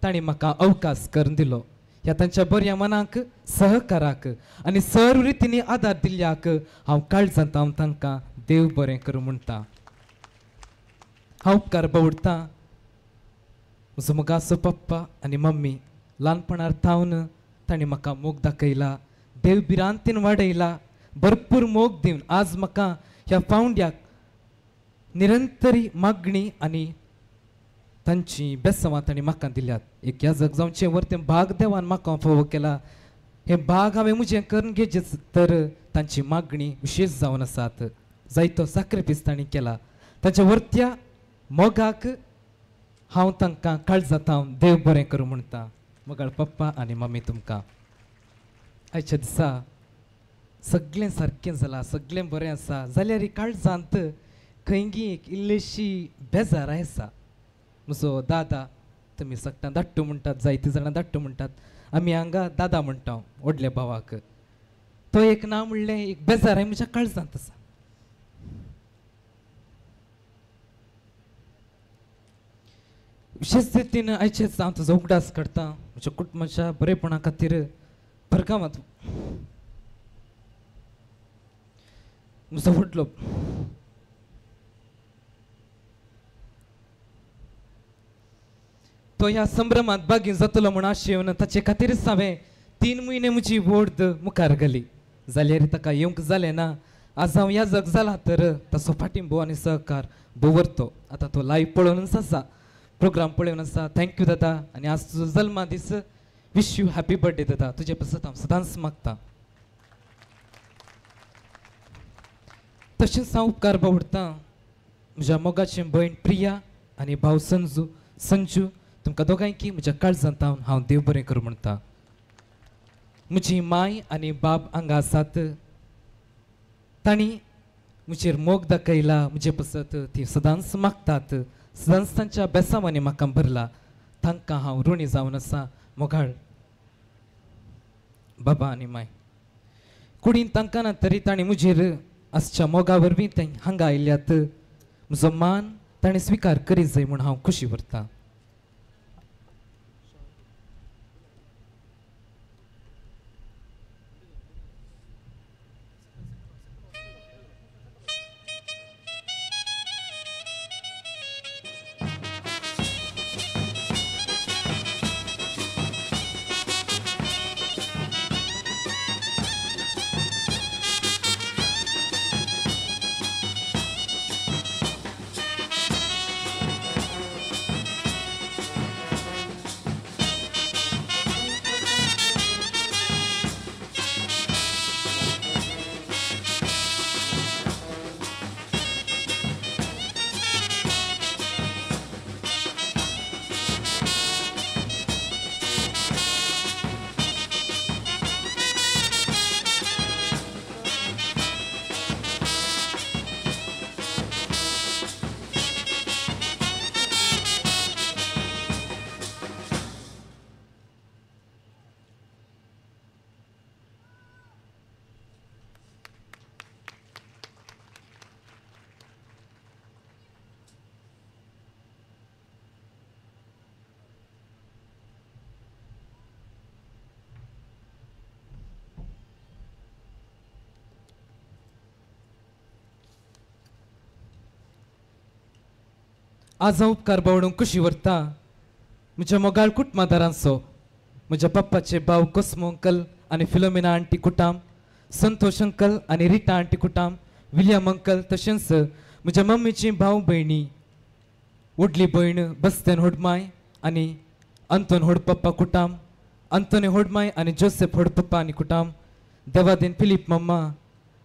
तांणी म्हाका अवकाश करून दिलो. ह्या तांच्या बऱ्या मनाक सहकाराक आनी सर्व रितींनी आदार दिल्ल्याक हांव काळजांत हांव तांकां देव बरें करूं म्हणटा. हांव उपकार बवडटां म्हजो मोगाचो पप्पा आनी मम्मी. ल्हानपणार थावन तांणी म्हाका मोग दाखयला, देव भिरांतीन वाडयला, भरपूर मोग दिवन आज म्हाका ह्या फावंड्याक निरंतरी मागणी आनी तांची बेसवां तांणी म्हाका दिल्यात. एक याजक जावचें वरतें भाग देवान म्हाका फावो केला. हें भाग हांवें म्हजें करून घेवचें तर तांची मागणी विशेश जावन आसात. जायतो साक्रिफीस तांणी केला. तांच्या वरत्या मोगाक हांव तांकां काळजांत हांव देव बरें करूं म्हणटा. मोगाळ पप्पा आनी मम्मी तुमकां आयच्या दिसा सगळें सारकें जालां, सगळें बरें आसा जाल्यार काळजांत खंयगी एक इल्लीशी बेजार आसा. म्हजो दादा, तुमी सगळ्यां धाडटू म्हणटात, जायतीं जाणां धाडटू म्हणटात, आमी हांगा दादा म्हणटा व्हडल्या भावाक. तो एक ना म्हणलें एक बेजार म्हज्या काळजांत आसा. विशेश रितीन आयचेच हांव तुजो उगडास काडटा म्हज्या कुटुंबाच्या बरेपणा खातीर परगांवांत म्हजो व्हडलो तो ह्या संभ्रमांत बागीन जातलो म्हूण आशेवन ताचे खातीरच हांवें 3 म्हयने म्हजी वोर्द मुखार घाली. जाल्यार ताका येवंक जालें ना. आज हांव याजक जाला तर ताचो फाटिंबो आनी सहकार दवरतो. आतां तो लायव पळोवनच आसा, प्रोग्राम पळोवन आसा. Thank you दादा. आनी आज तुजो जल्मा दीस, विश you happy birthday दादा. तुजे पासत हांव सदांच मागता. तशेंच हांव उपकार बावडटा म्हज्या मोगाचे भयण प्रिया आनी भाव संजू संजू, तुमकां दोगांयकी म्हज्या काळजांत हांव देव बरें करूं म्हणटा. म्हजी माय आनी बाब हांगा आसात, तांणी म्हजेर मोग दाखयला, म्हजे पासत ती सदांच मागतात, सदांच तांच्या बेसांवांनी म्हाका भरला. तांकां हांव ऋणी जावन आसा. मोगाळ बाबा आनी माय कुडीन तांकां ना तरी तांणी म्हजेर आसच्या मोगा वरवीं ते हांगा आयल्यात. म्हजो मान ताणें स्विकार करीत जाय म्हूण हांव खुशी व्हरतां. आज हांव उपकार बावडूंक खुशी व्हरता म्हज्या मोगाळ कुटुंबादारांचो, म्हज्या पप्पाचे भाव कोस्मो अंकल आनी फिलोमिना आंटी कुटाम, संतोष अंकल आनी रिटा आंटी कुटाम, विलियम अंकल, तशेंच म्हज्या मम्मीची भाव भयणी, व्हडली भयण बस्तेन होडमाय आनी अंतोन होडपप्पा कुटाम, अंतोनी होडमाय आनी जोसेफ होडपप्पा आनी कुटाम, देवादीन फिलीप मम्मा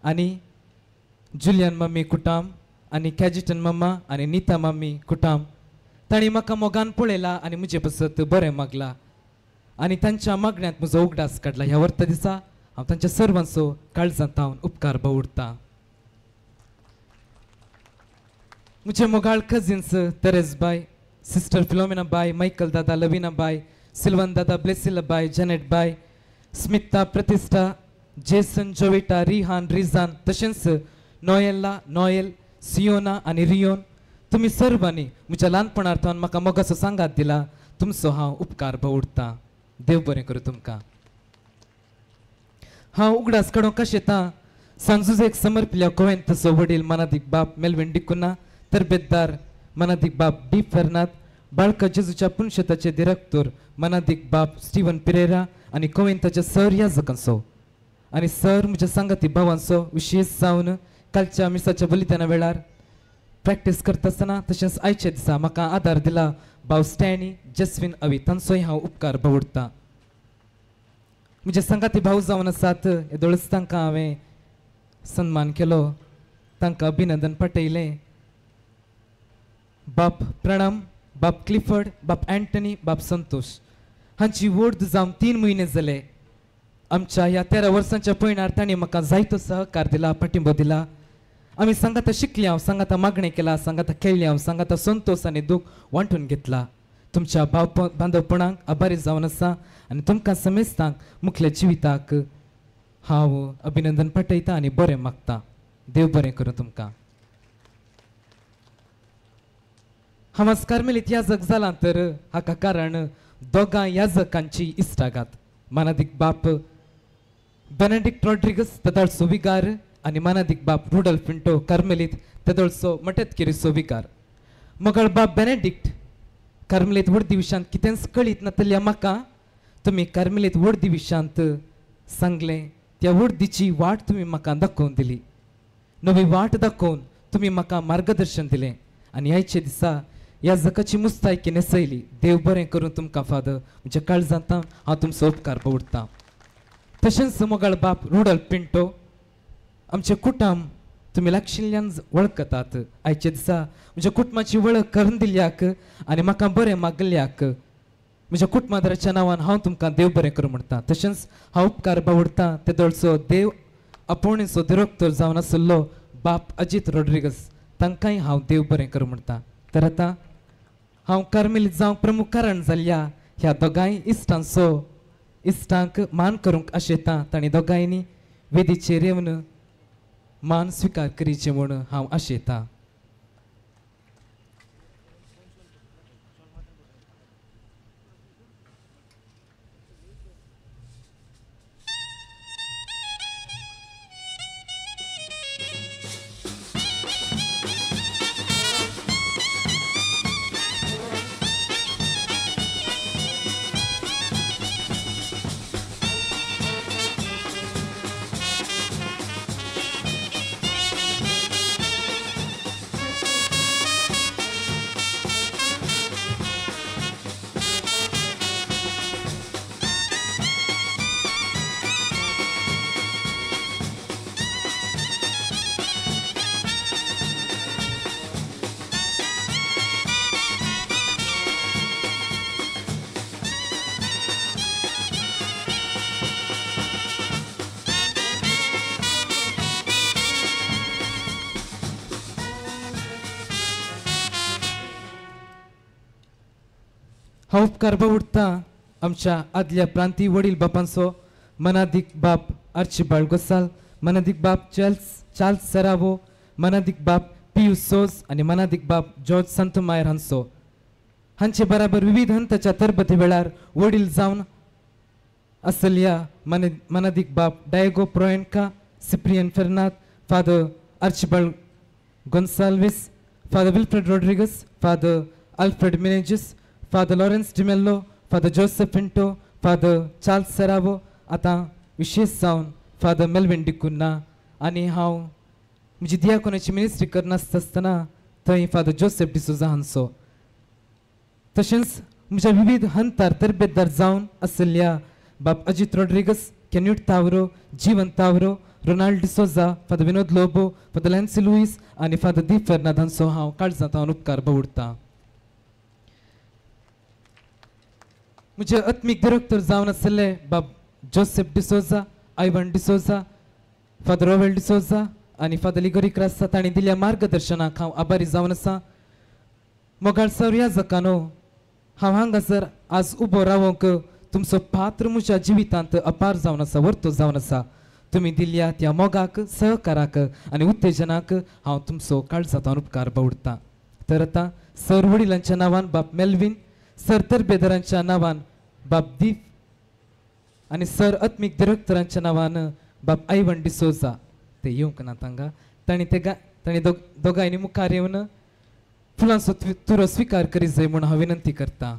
आनी जुलियन मम्मी कुटाम आनी कॅजिटन मम्मा आनी नीता मम्मी कुटाम. तांणी म्हाका मोगान पळयला आनी म्हजे पासत बरें मागला आनी तांच्या मागण्यांत म्हजो उगडास काडला. ह्या वर्ता दिसा हांव तांच्या सर्वांचो काळजांत हांव उपकार बावुडटा. म्हजे मोगाळ कजिन्स तेरेस बाय, सिस्टर फिलोमिना बाय, मायकल दादा, लविना बाय, सिल्वन दादा, ब्लेसिला बाय, जेनेट बाय, स्मिता, प्रतिष्ठा, जेसन, जोविटा, रिहान, रिजान, तशेंच नोएला, नोएल, सियोना आनी रियोन, तुमी सर्वांनी म्हज्या ल्हानपणार थावन म्हाका मोगाचो सांगात दिला. तुमचो हांव उपकार बावुडटा. देव बरें करूं तुमकां. हांव उगडास काडूंक कशें सांजुजेक समर्पिल्ल्या गोवेंतचो वडील मनादीक बाप मेलविन डिकुना, तरबेतदार मनादीक बाप डी फेर्नाद, बाळका जेजूच्या पुनशेताचे दिरक्तोर मनादीक बाप स्टीवन पिरेरा आनी गोवेंताच्या सर याजकांचो आनी सर म्हज्या सांगाती भावांचो विशेश जावन कालच्या मिसाच्या बलिदाना वेळार प्रॅक्टीस करता आसतना तशेंच आयच्या दिसा म्हाका आदार दिला भाव स्टॅनी, जेस्विन अवी, तांचोय हांव उपकार बावुडटा. म्हजे सांगाती भाव जावन आसात येदोळच तांकां हांवें सन्मान केलो, तांकां अभिनंदन पाठयलें. बाप प्रणाम, बाप क्लिफर्ड, बाप अँटनी, बाप संतोष हांची वोर्द जावन 3 म्हयने जाले. आमच्या ह्या 13 वर्सांच्या पयणार तांणी म्हाका जायतो सहकार दिला, पाठिंबो दिला. आमी सांगाता शिकली हांव, सांगाता मागणें केलां, सांगाता खेळ्ळी हांव, सांगाता संतोष आनी दूख वांटून घेतला. तुमच्या भाव बांदवपणाक आभारी जावन आसा आनी तुमकां समेस्तांक मुखल्या जिविताक हांव अभिनंदन पाठयता आनी बरें मागता. देव बरें करूं तुमकां. हांव आज कार्मेलीत याजक जालां तर हाका कारण दोगां याजकांची इश्टागात. मानादीक बाप बेनेडिक्ट रॉड्रिगस तेदोळचो विगार आनी मानादीक बाप रुडोल्फ पिंटो कार्मेलीत तेदोळचो मटेतकेरीचो विगार. मोगाळ बाप बेनेडिक्ट कार्मेलीत व्हड दिवशांत कितेंच कळीत नातल्या म्हाका तुमी कार्मेलीत व्हड दिवशांत सांगलें. त्या व्हडदीची वाट तुमी म्हाका दाखोवन दिली, नवी वाट दाखोवन तुमी म्हाका मार्गदर्शन दिलें आनी आयच्या दिसा ह्या जकाची मुस्तायकी न्हेसयली. देव बरें करूं तुमकां फादर. म्हज्या काळजांत हांव तुमचो उपकार बावुडटा. तशेंच मोगाळ बाप रुडोल्फ पिंटो आमचें कुटुंब तुमी लागशिल्ल्यान वळखतात. आयच्या दिसा म्हज्या कुटुंबाची वळख करून दिल्याक आनी म्हाका बरें मागल्याक म्हज्या कुटुंबादाराच्या नांवान हांव तुमकां देव बरें करूं म्हणटा. तशेंच हांव उपकार बावुडटा तेदोळचो देव आपोवणेचो दिरोक्तोर जावन आशिल्लो बाप अजीत रॉड्रिगस तांकांय हांव देव बरें करूं म्हणटा. तर आतां हांव कार्मेलीत जावंक प्रमुख कारण जाल्ल्या ह्या दोगांय इश्टांचो इश्टांक मान करूंक आशेता. तांणी दोगांयनी वेदीचेर येवन मान स्विकार करीचे म्हूण हांव आशेतां. हा उपकार बावुडटा आमच्या आदल्या प्रांती वडील बापांचो मनादीक बाप आर्चिबाल्ड गोसाल, मनादीक बाप चार्ल्स सेरावो, मनादीक बाप पियूस सोज आनी मनादीक बाप जॉर्ज संतमायर हांचो. हांचे बराबर विविध हंताच्या तरबती वेळार वडील जावन आसल्या मनादीक बाप Diego Proenca, Cyprian Fernand, father Archibald Gonsalves, father Wilfred Rodrigues, father Alfred Menezes, father Lawrence D'Mello, father Joseph Pinto, father Charles Serrao, आतां विशेष जावन फादर मेल्विन डिकुन्ना. आनी हांव म्हजी दियाकोनाची मिनिस्ट्री करनासता आसतना थंय फादर जोसेफ डिसोजा हांचो. तशेंच म्हज्या विविध हंतार तरबेतदार जावन आशिल्ल्या बाप Ajit Rodrigues, Canute Tavro, Jeevan Tavro, Ronald D'Souza, father Vinod Lobo, father Lancy Luis आनी फादर दीप फेर्नाद हांचो हांव काळजांत हांव उपकार बावुडटा. म्हजे आत्मीक डिरेक्टर जावन आशिल्ले बाब Joseph D'Souza, Ivan D'Souza, father Rovel D'Souza आनी फादर लिगोरी क्रास्ता तांणी दिल्ल्या मार्गदर्शनाक हांव आभारी जावन आसा. मोगाळ सर ह्या जकानो हांव हांगासर आज उबो रावंक तुमचो पात्र म्हज्या जिवितांत अपार जावन आसा, वर्तो जावन आसा. तुमी दिल्ल्या त्या मोगाक, सहकाराक आनी उत्तेजनाक हांव तुमचो काळजांत उपकार बावुडटा. तर आतां सर वडिलांच्या नांवान बाप मेल्विन, सर तरबेदारांच्या नांवान बाप दीप आनी सर आत्मीक डिरेक्टरांच्या नांवान बाप आयवन डिसोजा ते येवंक ना तांकां तांणी ते तांणी दोगांयनी मुखार येवन फुलांचो तुरो स्विकार करी जाय म्हूण हांव विनंती करता.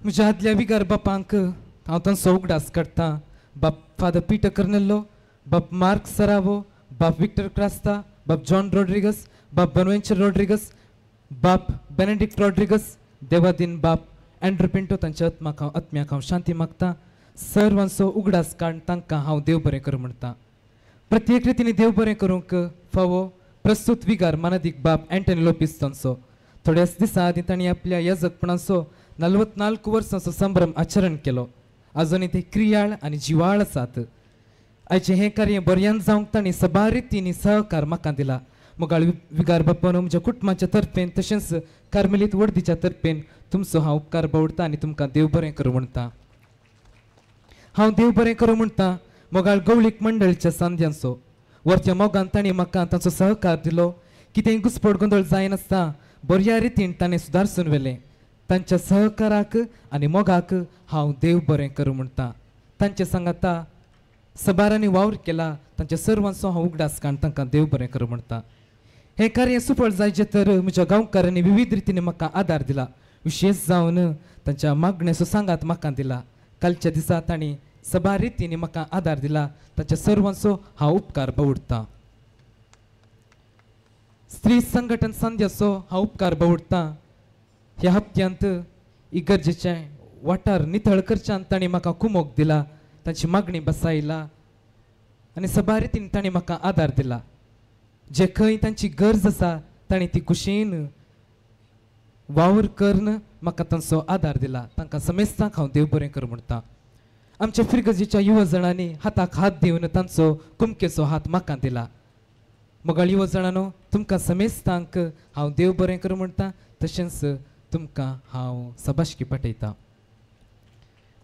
म्हज्या आदल्या विगार बापांक हांव तांचो उगडास काडटा. बाप फादर पिटर कर्नेल्लो, बाप मार्क सरावो, बाप विक्टर क्रास्ता, बाप जॉन रॉड्रिगस, बाप बनवेंचर रॉड्रिगस, बाप बेनेडिक्ट रॉड्रिगस, देवादीन बाप एंड्रू पिंटो तांच्या आत्म्याक हांव शांती मागता. सर्वांचो उगडास काड तांकां हांव देव बरें करूं म्हणटा. प्रत्येक रितीन देव बरें करूंक फावो प्रस्तुत विगार मानादीक बाप एंटनी लोपीस तांचो. थोड्याच दिसां आदीं तांणी आपल्या याजकपणाचो 44 वर्सांचो संभ्रम आचरण केलो. आजुनूय ते क्रियाळ आनी जिवाळ आसात. आयचें हें कार्य बऱ्यान जावंक तांणी सबार रितींनी सहकार म्हाका दिला. मोगाळ विगार बापानो, म्हज्या कुटुंबाच्या तर्फेन तशेंच कार्मेलीत वडदीच्या तर्फेन तुमचो हांव उपकार बावडटा आनी तुमकां देव बरें करूं म्हणटा. हांव देव बरें करूं म्हणटा मोगाळ गवळीक मंडळीच्या सांद्यांचो. वरच्या मोगान तांणी म्हाका तांचो सहकार दिलो. कितेंय घुसपट गोंदळ जायनासता बऱ्या रितीन ताणें सुदारसून व्हेलें. तांच्या सहकाराक आनी मोगाक हांव देव बरें करूं म्हणटा. तांचे सांगाता सबारांनी वावर केला. तांच्या सर्वांचो हांव उगडास काड तांकां देव बरें करूं म्हणटा. हें कार्य सुफळ जायचें तर म्हज्या गांवकारांनी विविध रितीन म्हाका आदार दिला. विशेष जावन तांच्या मागण्याचो सांगात म्हाका दिला. कालच्या दिसा तांणी सबार रितीन म्हाका आदार दिला. तांच्या सर्वांचो हांव उपकार बावुडटा. स्त्री संघटन संध्याचो हांव उपकार बावुडटा. ह्या हप्त्यांत इगर्जेचें वाठार नितळ करच्यान तांणी म्हाका कुमोक दिला, तांची मागणी बसायला आनी सबार रितीन तांणी म्हाका आदार दिला. जे खंय तांची गरज आसा तांणी ती कुशीन वावर करून म्हाका तांचो आदार दिला. तांकां समेस्तांक हांव देव बरें कर म्हणटा. आमच्या फिरगजेच्या युवा जाणांनी हाताक हात दिवन तांचो कुमकेचो हात म्हाका दिला. मोगाळ युवा जाणांनो, तुमकां समेस्तांक हांव देव बरें कर म्हणटा, तशेंच तुमकां हांव सबाशकी पाठयतां.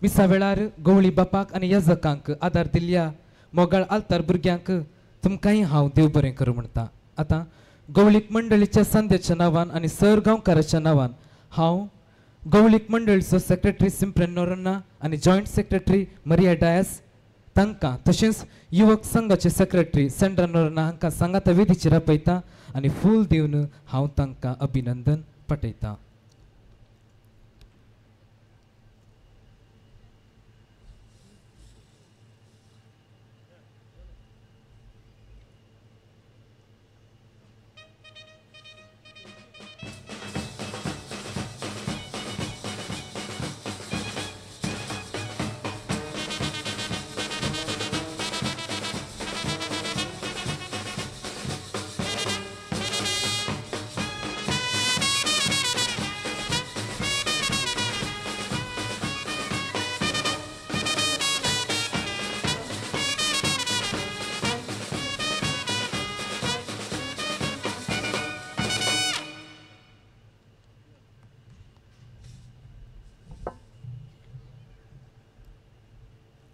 मिसा वेळार गवळी बापाक आनी याजकांक आदार दिल्ल्या मोगाळ आल्तार भुरग्यांक तुमकांय हांव देव बरें करूं म्हणटा. आतां गवळीक मंडळीच्या सांद्याच्या नांवान आनी सर गांवकाराच्या नांवान हांव गवळीक मंडळीचो सेक्रेटरी सिम्प्रन नोरन्ना आनी जॉयंट सेक्रेटरी मरिया डायस तांकां, तशेंच युवक संघाचे सेक्रेटरी सेंड्रा नोरन्ना हांकां सांगाता वेदीचेर आपयता आनी फूल दिवन हांव तांकां अभिनंदन पाठयतां.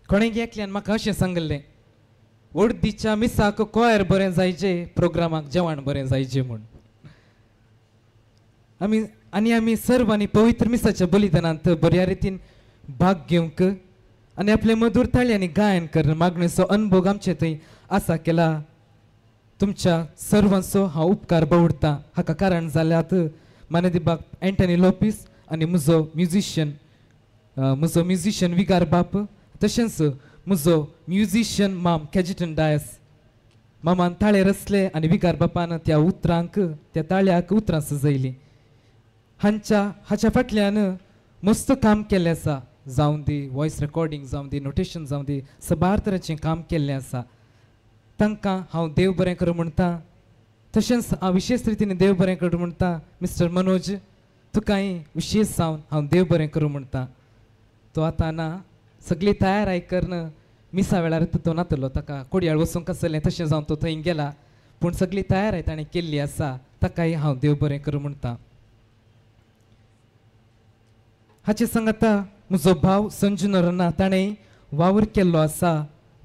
कोणें एकल्यान म्हाका अशें सांगलें, ओडदीच्या मिसाक कोयर बरें जायचे, प्रोग्रामाक जेवण बरें जायचें म्हूण. आमी आनी आमी सर्वांनी पवित्र मिसाच्या बलिदानांत बऱ्या रितीन भाग घेवंक आनी आपले मधूर ताळयांनी गायन करून मागणेचो अनुभव आमचे थंय आसा केला. तुमच्या सर्वांचो हांव उपकार बावडटा. हाका कारण जाल्यात मानेदिबाग एंटनी लोपीस आनी म्हजो म्युजिशियन विगार बाप, तशेंच म्हजो म्युजिशियन माम कॅजिटन डायस. मामान ताळे रचले आनी विगार बापान त्या उतरांक, त्या ताळ्याक उतरां सजयलीं. हाच्या फाटल्यान मस्त काम केल्लें आसा, जावं दी वॉयस रेकॉर्डिंग, जावं दी नोटेशन, जावं दी सबार तरेचें काम केल्लें आसा. तांकां हांव देव बरें करूं म्हणटा. तशेंच हांव विशेश रितीन देव बरें करूं म्हणटा मिस्टर मनोज, तुकाय विशेश जावन हांव देव बरें करूं म्हणटा. तो आतां ना सगळी तयार करून मिसा वेळार तो नातलो, ताका कोडयाळ वचूंक आसलें, तशें जावन तो थंय गेला, पूण सगळी तयार ताणें केल्ली आसा. ताकाय हांव देव बरें करूं म्हणटा. हाचे सांगाता म्हजो भाव संजू नोरन्ना ताणें वावर केल्लो आसा,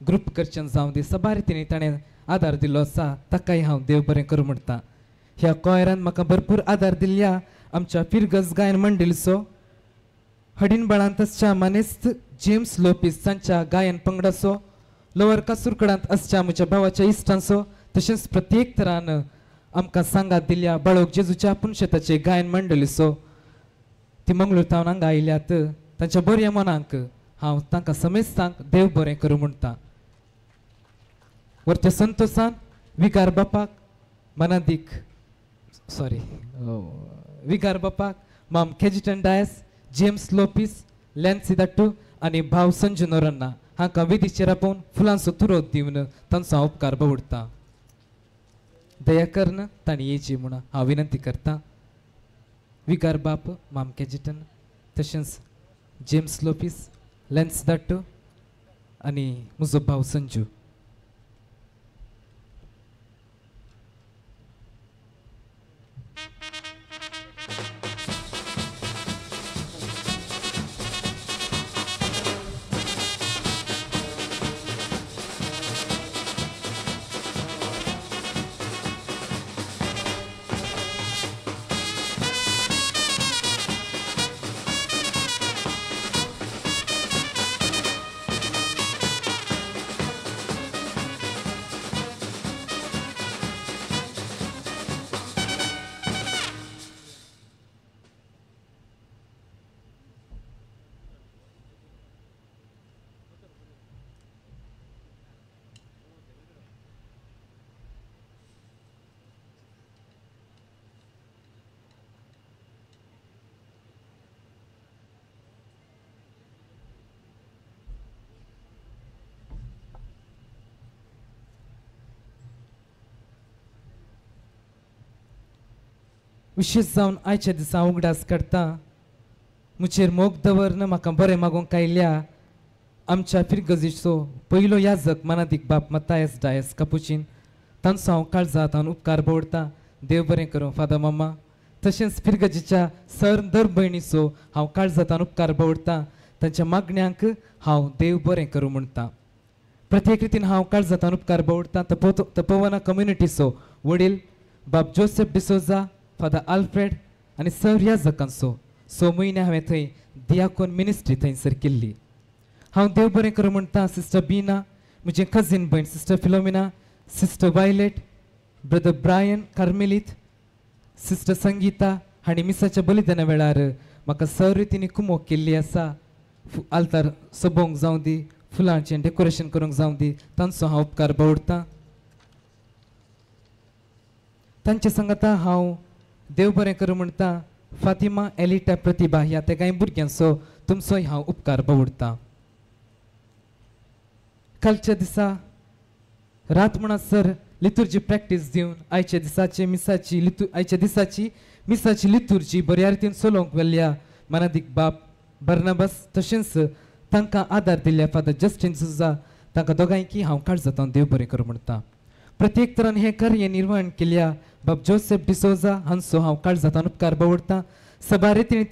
ग्रुप करचें जावं दी सबार रितीन ताणें आदार दिल्लो आसा, ताकाय हांव देव बरें करूं म्हणटा. ह्या कोयरान म्हाका भरपूर आदार दिल्ल्या आमच्या फिरगज गायन मंडळीचो, हडिनबळांत आसच्या मानेस्त जेम्स लोपीस तांच्या गायन पंगडाचो, लोवर कासूरकडांत आसच्या म्हज्या भावाच्या इश्टांचो, तशेंच प्रत्येक तरान आमकां सांगात दिल्या बाळोक जेजूच्या पुनशेताचे गायन मंडळीचो. ती मंगळूर तावन हांगा आयल्यात, तांच्या बऱ्या मनांक हांव तांकां समेस्तांक देव बरें करूं म्हणटा. वरच्या संतोसान विगार बापाक मनादीक सॉरी विगार बापाक माम कॅजिटन डायस, जेम्स लोपीस, लॅन्सी दाट्टू आनी भाव संजू नोरन्ना हांकां वेदीचेर आपोवन फुलांचो तुरो दिवन तांचो हांव उपकार बावडटा. दया करून तांणी येची म्हूण हांव विनंती करता. विगार बाप माम कॅजिटन, तशेंच जेम्स लोपीस, लॅन्स दाट्टू आनी म्हजो भाव संजू. विशेश जावन आयच्या दिसा उगडास काडटा म्हजेर मोग दवरन म्हाका बरें मागूंक आयल्या आमच्या फिरगजीचो पयलो याजक मनादीक बाप मतायस डायस कपुचीन तांचो हांव काळजांत हांव उपकार दवरता. देव बरें करूं फादर मामा. तशेंच फिरगजीच्या सर दर भयणीचो हांव काळजांत उपकार दवरता. तांच्या मागण्यांक हांव देव बरें करूं म्हणटा. प्रत्येक रितीन हांव काळजांत उपकार दवरता तपोवना कम्युनिटीचो वडील बाब जोसेफ डिसोजा, फादर आल्फ्रेड आनी सर याजकांचो. 6 म्हयने हांवें थंय दियाकोन मिनिस्ट्री थंयसर केल्ली. हांव देव बरें करूं म्हणटा सिस्टर बीना, म्हजें कजीन भयण sister Philomena, sister Violet, brother Brian कार्मेलीत, sister Sangeeta हांणी मिसाच्या बलिदाना वेळार म्हाका सर रितींनी कुमोक केल्ली आसा. आल्तार सोबोवंक जावं दी, फुलांचें डेकोरेशन करूंक जावं दी, तांचो हांव उपकार दवरता. तांचे सांगाता हांव देव बरें करूं म्हणटा फातिमा, एलिटा, प्रतिभा ह्या तेगांय भुरग्यांचो तुमचोय हांव उपकार दवरता. कालच्या दिसा रात म्हणसर लितुर्जी प्रॅक्टीस दिवन आयच्या दिसाची मिसाची आयच्या दिसाची मिसाची लितुर्जी बऱ्या रितीन चलोवंक व्हेल्ल्या मनादीक बाप बर्नाबस तशेंच तांकां आदार दिल्ल्या फादर जस्टीन सुजा तांकां दोगांयकी हांव काळजांत देव बरें करूं म्हणटा. प्रत्येक तरान हें कार्य निर्माण केल्या बाब जोसेफ डिसोजा हांचो हांव काळजांत उपकार दवरता. सबार रितीन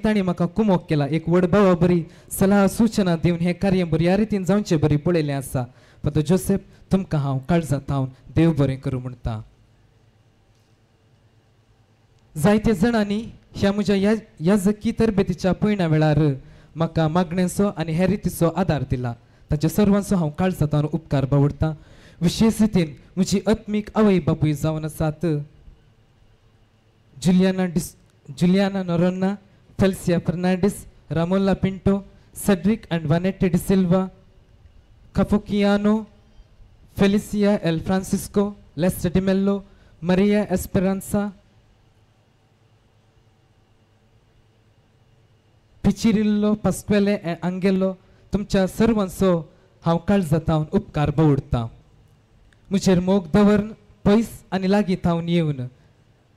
तांणी म्हाका कुमोक केला. एक व्हड भावा बरी सलाह सुचना दिवन हें कार्य बऱ्या रितीन जावचें बरी पळयलें आसा. फादर जोसेफ तुमकां हांव काळजांत हांव देव बरें करूं म्हणटा. जायत्या जाणांनी ह्या म्हज्या याजकी तरबेतीच्या पयणा वेळार म्हाका मागण्यांचो आनी हेर रितीचो आदार दिला. ताच्या सर्वांचो हांव काळजांत उपकार दवरता. विशेश रितीन म्हजी आत्मीक आवय बापूय जावन आसात Juliana Noronha, Felicia Fernandes, Ramola Pinto, Cedric and Vanette D'Silva, Cafuquiano, Felicia L Francisco, Lester D'Mello, Maria Esperanza Piccirillo, Pasquale and Angelo तुमच्या सर्वांचो हांव काळजांत उपकार दवरता. म्हजेर मोग दवरन पयस आनी लागीं थावन येवन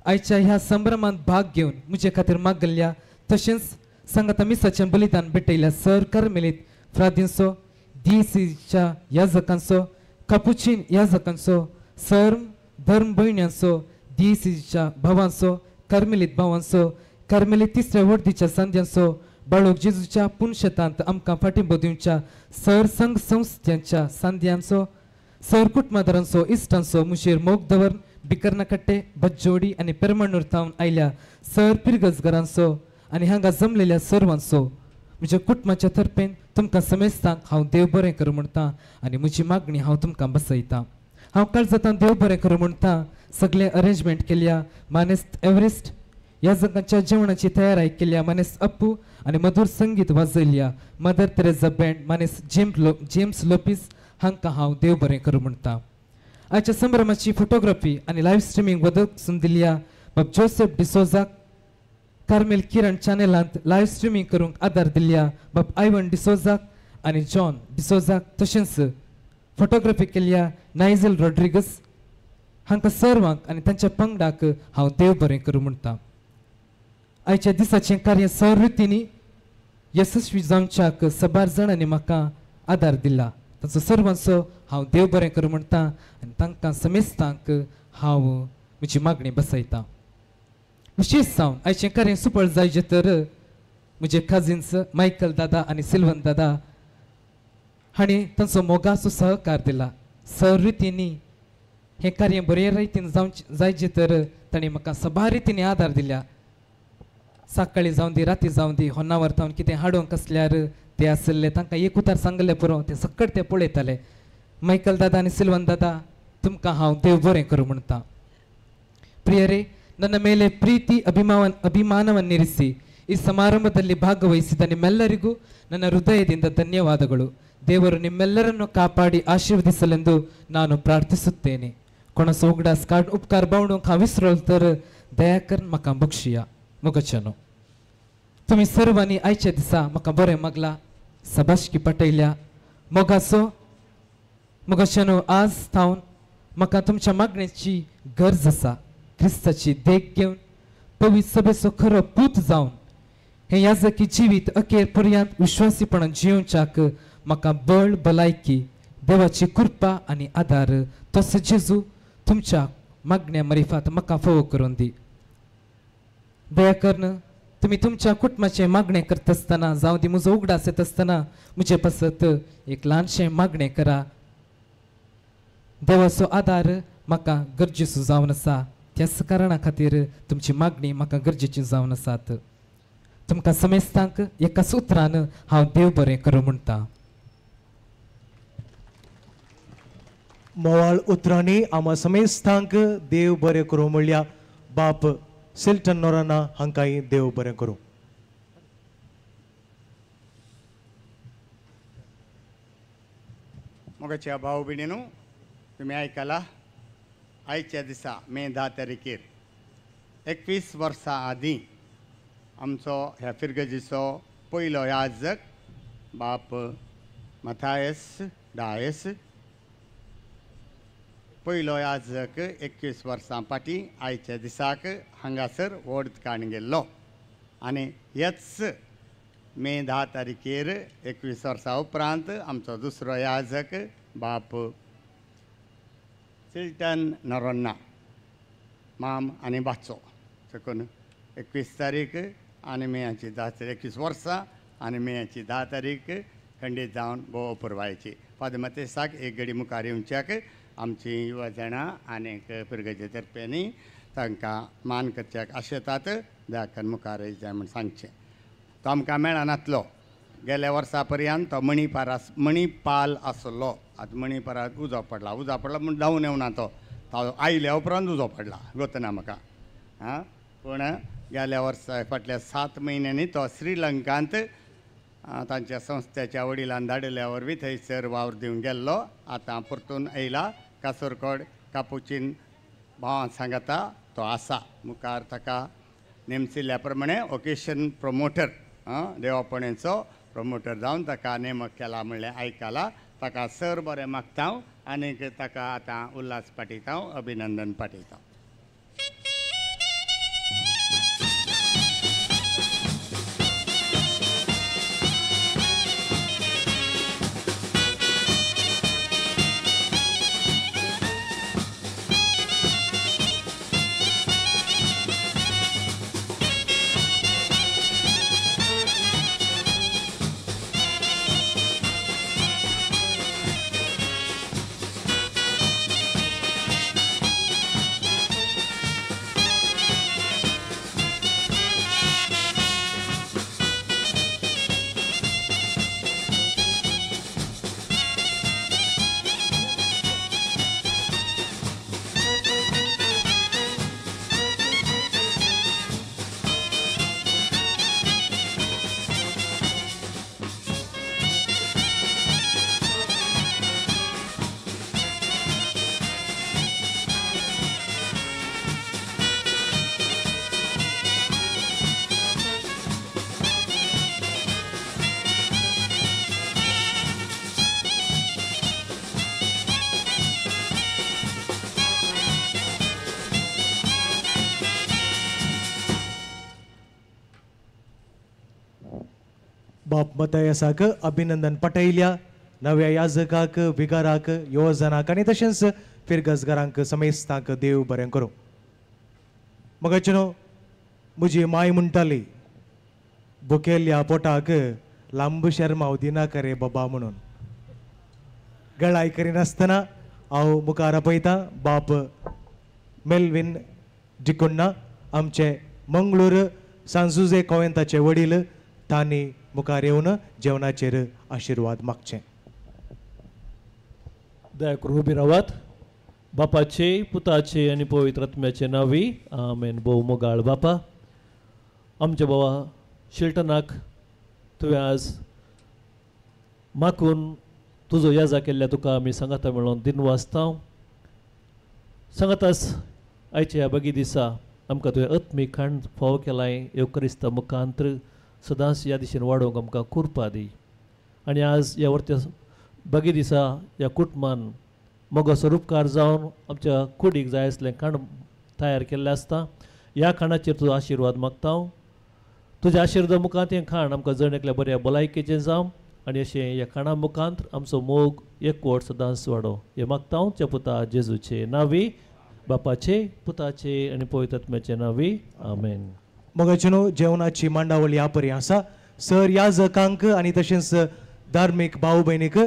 आयच्या ह्या संभ्रमांत भाग घेवन म्हजे खातीर मागल्ल्या तशेंच सांगाता मिसाचें बलिदान भेटयल्या सर कार्मेलीत फ्रादींचो, दिसीच्या याजकांचो, कापुचीन याजकांचो, सर धर्म भयण्यांचो, दिसीच्या भावांचो, कार्मेलीत भावांचो, कार्मेलीत तिसऱ्या वर्दीच्या सांद्यांचो, बाळोक जेजूच्या पुनशेतांत आमकां फाटिंबो दिवच्या सर संघ संस्थ्यांच्या सांद्यांचो, सर कुटुंबादारांचो, इश्टांचो म्हजेर मोग दवर बिकर्नाकट्टे, बज्जोडी आनी पेरमणूर थावन आयल्या सर पिरगजगरांचो आनी हांगा जमलेल्या सर्वांचो म्हज्या कुटुंबाच्या तर्फेन तुमकां समेस्तांक हांव देव बरें करूं म्हणटा आनी म्हजी मागणी हांव तुमकां बसयता. हांव काळजांत देव बरें करूं म्हणटा. सगळें अरेंजमेंट केल्या मानेस्त एव्हरेस्ट ह्या जगाच्या जेवणाची तयारी केल्या मानेस्त अप्पू आनी मधूर संगीत वाजयल्या मदर तेरेजा बँड मानेस्त जेम्स लोपीस हांकां हांव देव बरें करूं म्हणटा. आयच्या संभ्रमाची फोटोग्राफी आनी लायव्ह स्ट्रिमींग वदक दिल्या बाब जोसेफ डिसोजाक, कार्मेल किरण चॅनलांत लायव्ह स्ट्रिमींग करूंक आदार दिल्या बाब आयवन डिसोजाक आनी जॉन डिसोजाक, तशेंच फोटोग्राफी केल्या नायझल रॉड्रिगस हांकां सर्वांक आनी तांच्या पंगडाक हांव देव बरें करूं म्हणटा. आयच्या दिसाचें कार्य सर रितींनी यशस्वी जावच्याक सबार जाणांनी म्हाका आदार दिला. तांचो सर्वांचो हांव देव बरें करूं म्हणटा आनी तांकां समेस्तांक हांव म्हजी मागणी बसयता. विशेश जावन आयचें कार्य सुफळ जायचें तर म्हजे कजिन्स मायकल दादा आनी सिल्वन दादा हांणी तांचो मोगाचो सहकार दिला. सर रितींनी हें कार्य बरे रितीन जायचें तर तांणी म्हाका सबार रितींनी आदार दिल्या. सकाळी जावं दी, राती जावं दी, होन्नावर थावन कितें हाडूंक आसल्यार ते आसले तांकां एक उतार सांगलें पुरो ते सकट ते पळयताले. मायकल दादा आनी सिल्वन दादा तुमकां हांव देव बरें करूं म्हणटा. ಪ್ರಿಯರೇ, ನನ್ನ ಮೇಲೆ ಪ್ರೀತಿ ಅಭಿಮಾನವನ್ನಿರಿಸಿ ಈ ಸಮಾರಂಭದಲ್ಲಿ ಭಾಗವಹಿಸಿದ ನಿಮ್ಮೆಲ್ಲರಿಗೂ ನನ್ನ ಹೃದಯದಿಂದ ಧನ್ಯವಾದಗಳು. ದೇವರು ನಿಮ್ಮೆಲ್ಲರನ್ನು ಕಾಪಾಡಿ ಆಶೀರ್ವದಿಸಲೆಂದು ನಾನು ಪ್ರಾರ್ಥಿಸುತ್ತೇನೆ. कोणाचो उगडास काड उपकार बावडूंक हांव विसरलो तर दया करून म्हाका बक्षिया मुगचनो. तुमी सर्वांनी आयच्या दिसा म्हाका बरें मागला, सबाशकी पटयल्या मोगाचो मुगचनो. आज थावन म्हाका तुमच्या मागणेची गरज आसा. क्रिस्ताची देख घेवन पवित्र सभेचो खरो पूत जावन हें याजकी जिवीत अखेर पर्यंत विश्वासीपणान जियोवच्याक म्हाका बळ भलायकी देवाची कृपा आनी आदार तसो जेजू तुमच्या मागण्या मरिफात म्हाका फावो करून दी. दया करून तुमी तुमच्या कुटुंबाचें मागणें करता आसतना जावं दी म्हजो उगडास येता आसतना म्हजे पासत एक ल्हानशें मागणें करा. देवाचो आदार म्हाका गरजेचो जावन आसा, त्याच कारणा खातीर तुमची मागणी म्हाका गरजेची जावन आसात. तुमकां समेस्तांक एका सुत्रान हांव देव बरें करूं म्हणटा. मोवाळ उतरांनी आमा समेस्तांक देव बरें करूं म्हणल्या बाप सिल्टन नोराना हांकांय देव बरें करूं. मोगाच्या भाव भयणीनू, तुमी आयकला आयच्या दिसा मे 10 तारखेर 21 वर्सां आदीं आमचो ह्या फिरगजीचो पयलो याजक बाप मथायस डायस पयलो याजक 21 वर्सां फाटीं आयच्या दिसाक हांगासर व्हड काण गेल्लो आनी हेच मे 10 तारखेर 21 वर्सां उपरांत आमचो दुसरो याजक बाप सिल्टन नरोन्ना माम आनी बाचो चकून 21 तारीख आनी मेयाची 10 तारीख 21 वर्सां आनी मेयाची 10 तारीख खंडीत जावन भोव पुरवायची. फादर मतेसाक एक घडी मुखार येवच्याक आमची युवा जाणां आनीक फिरगजे तर्फेनी तांकां मान करच्याक आशेतात दाखन मुखार जाय म्हूण सांगचें. तो आमकां मेळनातलो गेल्या वर्सा पर्यंत तो मणिपाल आसलो. आतां मणिपाराक उजो पडला, उजो पडला म्हूण धांवून येवना तो, तो आयल्या उपरांत उजो पडला गोतना म्हाका. आं, पूण गेल्या वर्सा फाटल्या 7 म्हयन्यांनी तो श्रीलंकांत तांच्या संस्थेच्या वडिलान धाडिल्ल्या वरवीं थंयसर वावर दिवन गेल्लो. आतां परतून आयला कासरकोड कापुचीन भावान सांगता तो आसा मुखार ताका नेमसिल्ल्या प्रमाणे ओकेशन प्रमोटर देवापणेचो प्रमोटर जावन ताका नेमक केला म्हणलें आयकला. ताका सर बरें मागता हांव आनीक ताका आतां उल्हास पाठयता हांव, अभिनंदन पाठयता. बाप मतायसाक अभिनंदन पटयल्या नव्या याजकाक विगाराक योजनाक आनी तशेंच फिरगजगारांक समेस्तांक देव बरें करूं. मगाचे न्हू म्हजी माय म्हणटाली बुकेल्ल्या पोटाक लांब शर्माव दिनाका रे बाबा म्हणून. गळाय करिनासतना हांव मुखार आपयतां बाप मेलवीन डिकुन्ना आमचे मंगळूर सांजुजे कोवेंताचे वडील तांणी मुखार येवन जेवणाचेर आशिर्वाद मागचे. दया करून उबी रावात. बापाचे पुताचे आनी पवित्र आत्म्याचे नांवी आमेन. भोव मोगाळ बापा, आमच्या बाबा शिल्टनाक तुवें आज मागून तुजो याजा केल्ल्या तुका आमी सांगाता मेळोवन दिनवासता. सांगाताच आयच्या ह्या बगी दिसा आमकां तुवें आत्मीक खाण फावो केलाय येवकरिस्ता मुखांत्र सदांच ह्या दिशेन वाडोवंक आमकां कुरपा दी. आनी आज ह्या वर्त्या बगी दिसा ह्या कुटुंबान मोगाचो रुपकार जावन आमच्या कुडीक जाय आसलें खाण तयार केल्लें आसता. ह्या खाणाचेर तुजो आशिर्वाद मागता हांव. तुज्या आशिर्वादा मुखांत हें खाण आमकां जण एकल्या बऱ्या भलायकेचें जावं आनी अशें ह्या खाणा मुखांत आमचो मोग एकवट सदांच वाडो हें मागता हांव तुज्या पुता जेजूचे नांवी, बापाचे, पुताचे आनी पवित्र आत्म्याचे नांवी, आमेन. मोगाचे न्हू, जेवणाची मांडावळ ह्या परी आसा. सर याजकांक आनी तशेंच धार्मीक भाव भयणीक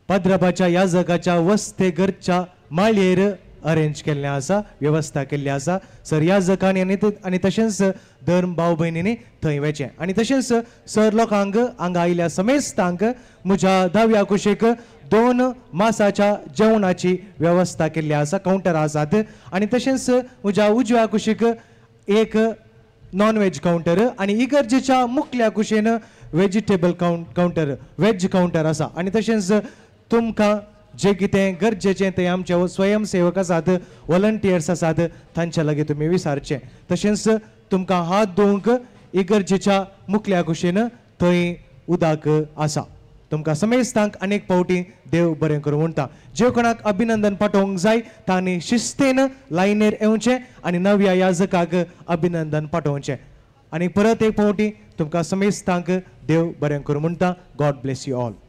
पाद्राबाच्या याजकाच्या वस्ते घरच्या माळयेर अरेंज केल्लें आसा, वेवस्था केल्ली आसा. सर याजकांनी आनी तशेंच धर्म भाव भयणींनी थंय वचें. आनी तशेंच सर लोकांक हांगा आयिल्ल्या समेस्तांक म्हज्या दाव्या कुशीक 2 मासाच्या जेवणाची वेवस्था केल्ली आसा, कावंटर आसात. आनी तशेंच म्हज्या उजव्या कुशीक एक नॉन व्हेज कावंटर आनी इगर्जेच्या मुखल्या कुशीन वेजिटेबल कावंटर, व्हेज कावंटर आसा. आनी तशेंच तुमकां जे कितें गरजेचें तें आमचे स्वयंसेवक आसात, वॉलंटियर्स आसात, तांच्या लागीं तुमी विचारचें. तशेंच तुमकां हात धुवंक इगर्जेच्या मुखल्या कुशीन थंय उदक आसा. तुमकां समेस्तांक अनेक फावटी देव बरें करूं म्हणटा. जे कोणाक अभिनंदन पाठोवंक जाय तांणी शिस्तेन लायनीर येवचें आनी नव्या याजकाक अभिनंदन पाठोवचें. आनी परत एक फावटी तुमकां समेस्तांक देव बरें करूं म्हणटा. God bless you all.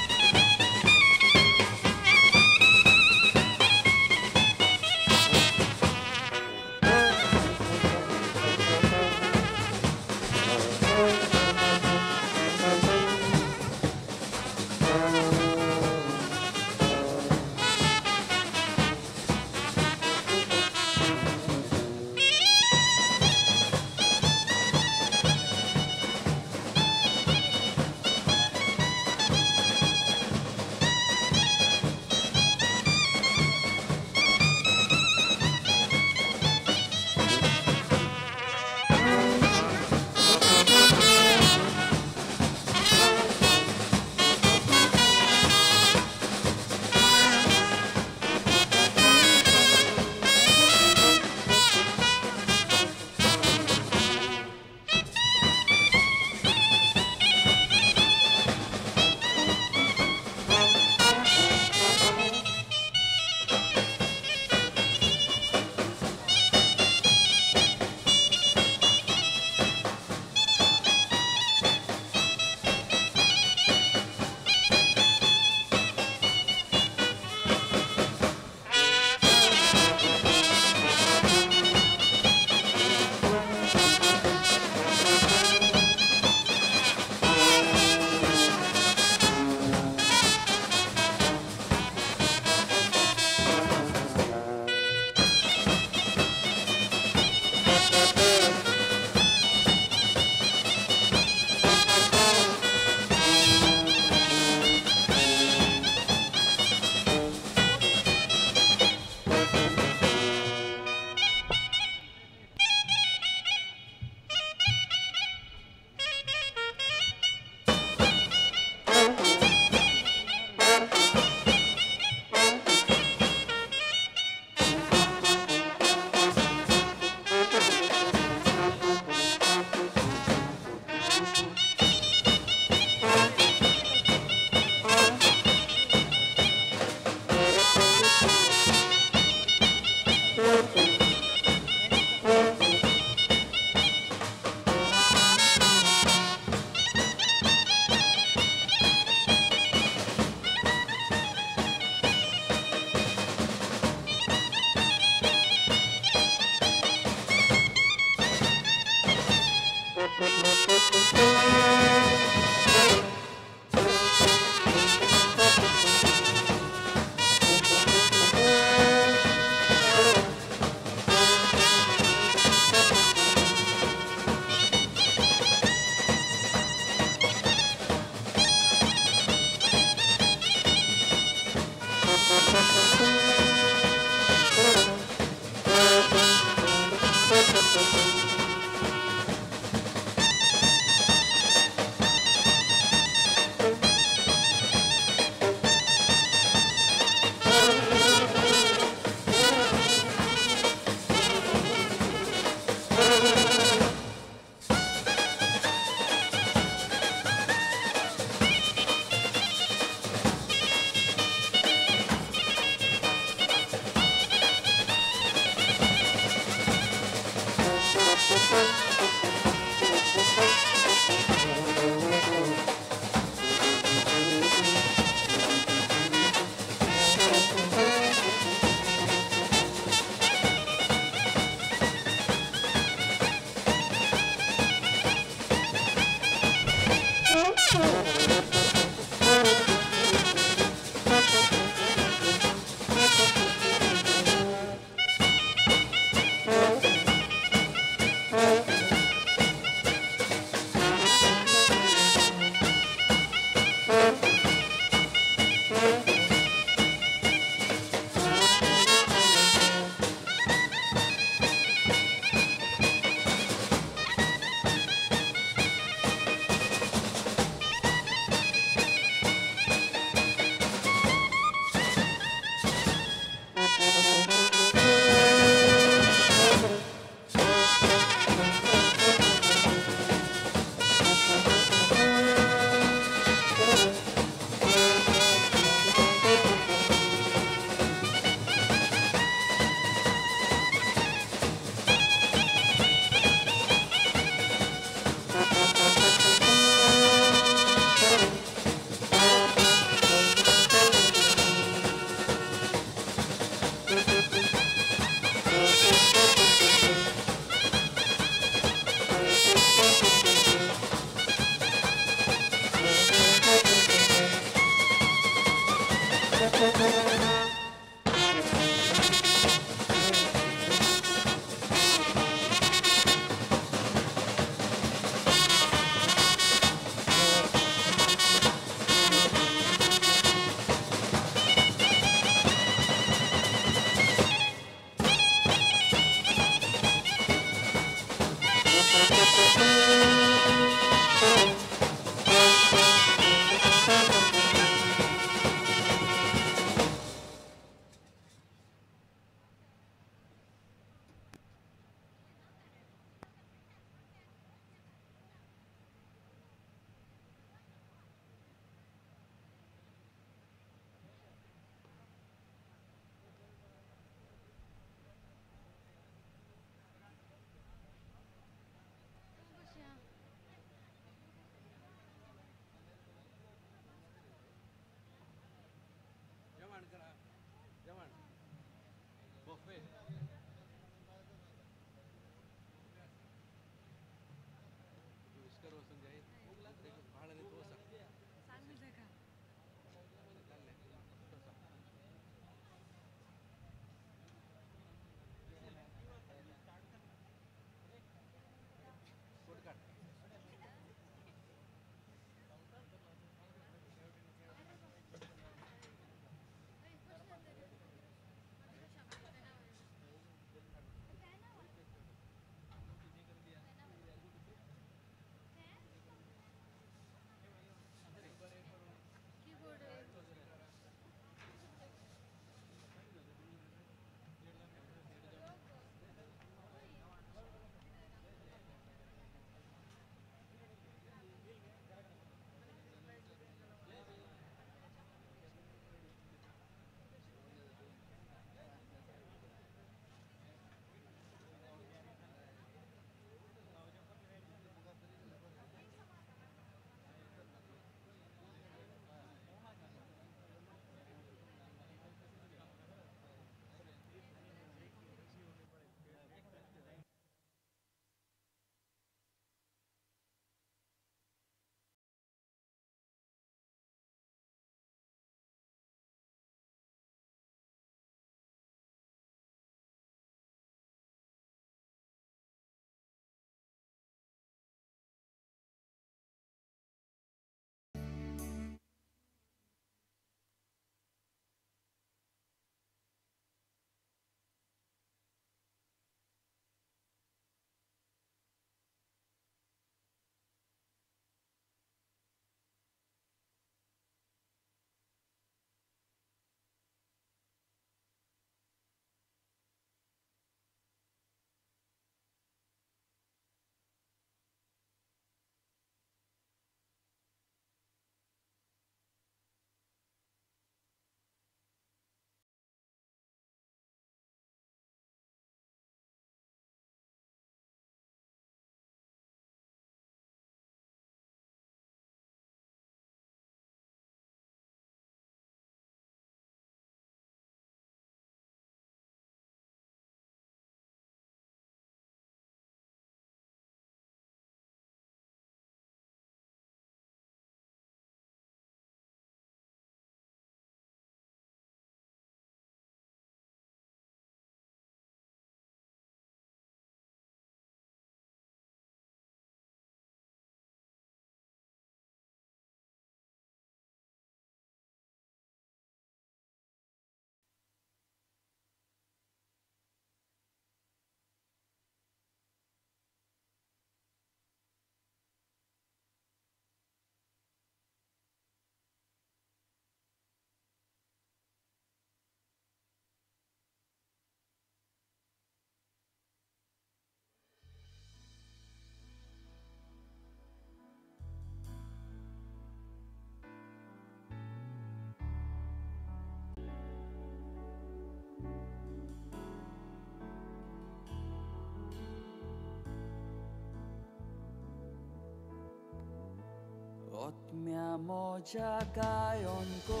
आत्म्या म्हज्या गायन कर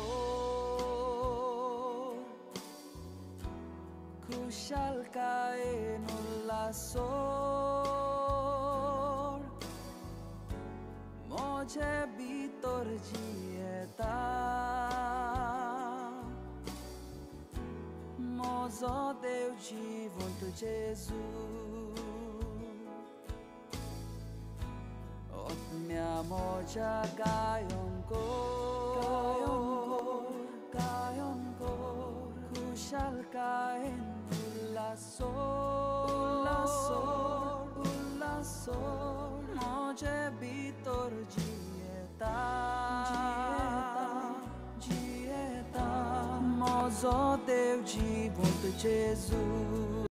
खुशालकायेन उल्हासोर म्हजे भितर जियेता म्हजो देव जिवंत जेजू आत्म्या म्हज्या गायन कर गायन कर खुशालकायेन उल्हासोर उल्हासोर उल्हासोर म्हजे भितर जियेता जियेता जियेता म्हजो देव जिवंत जेजू.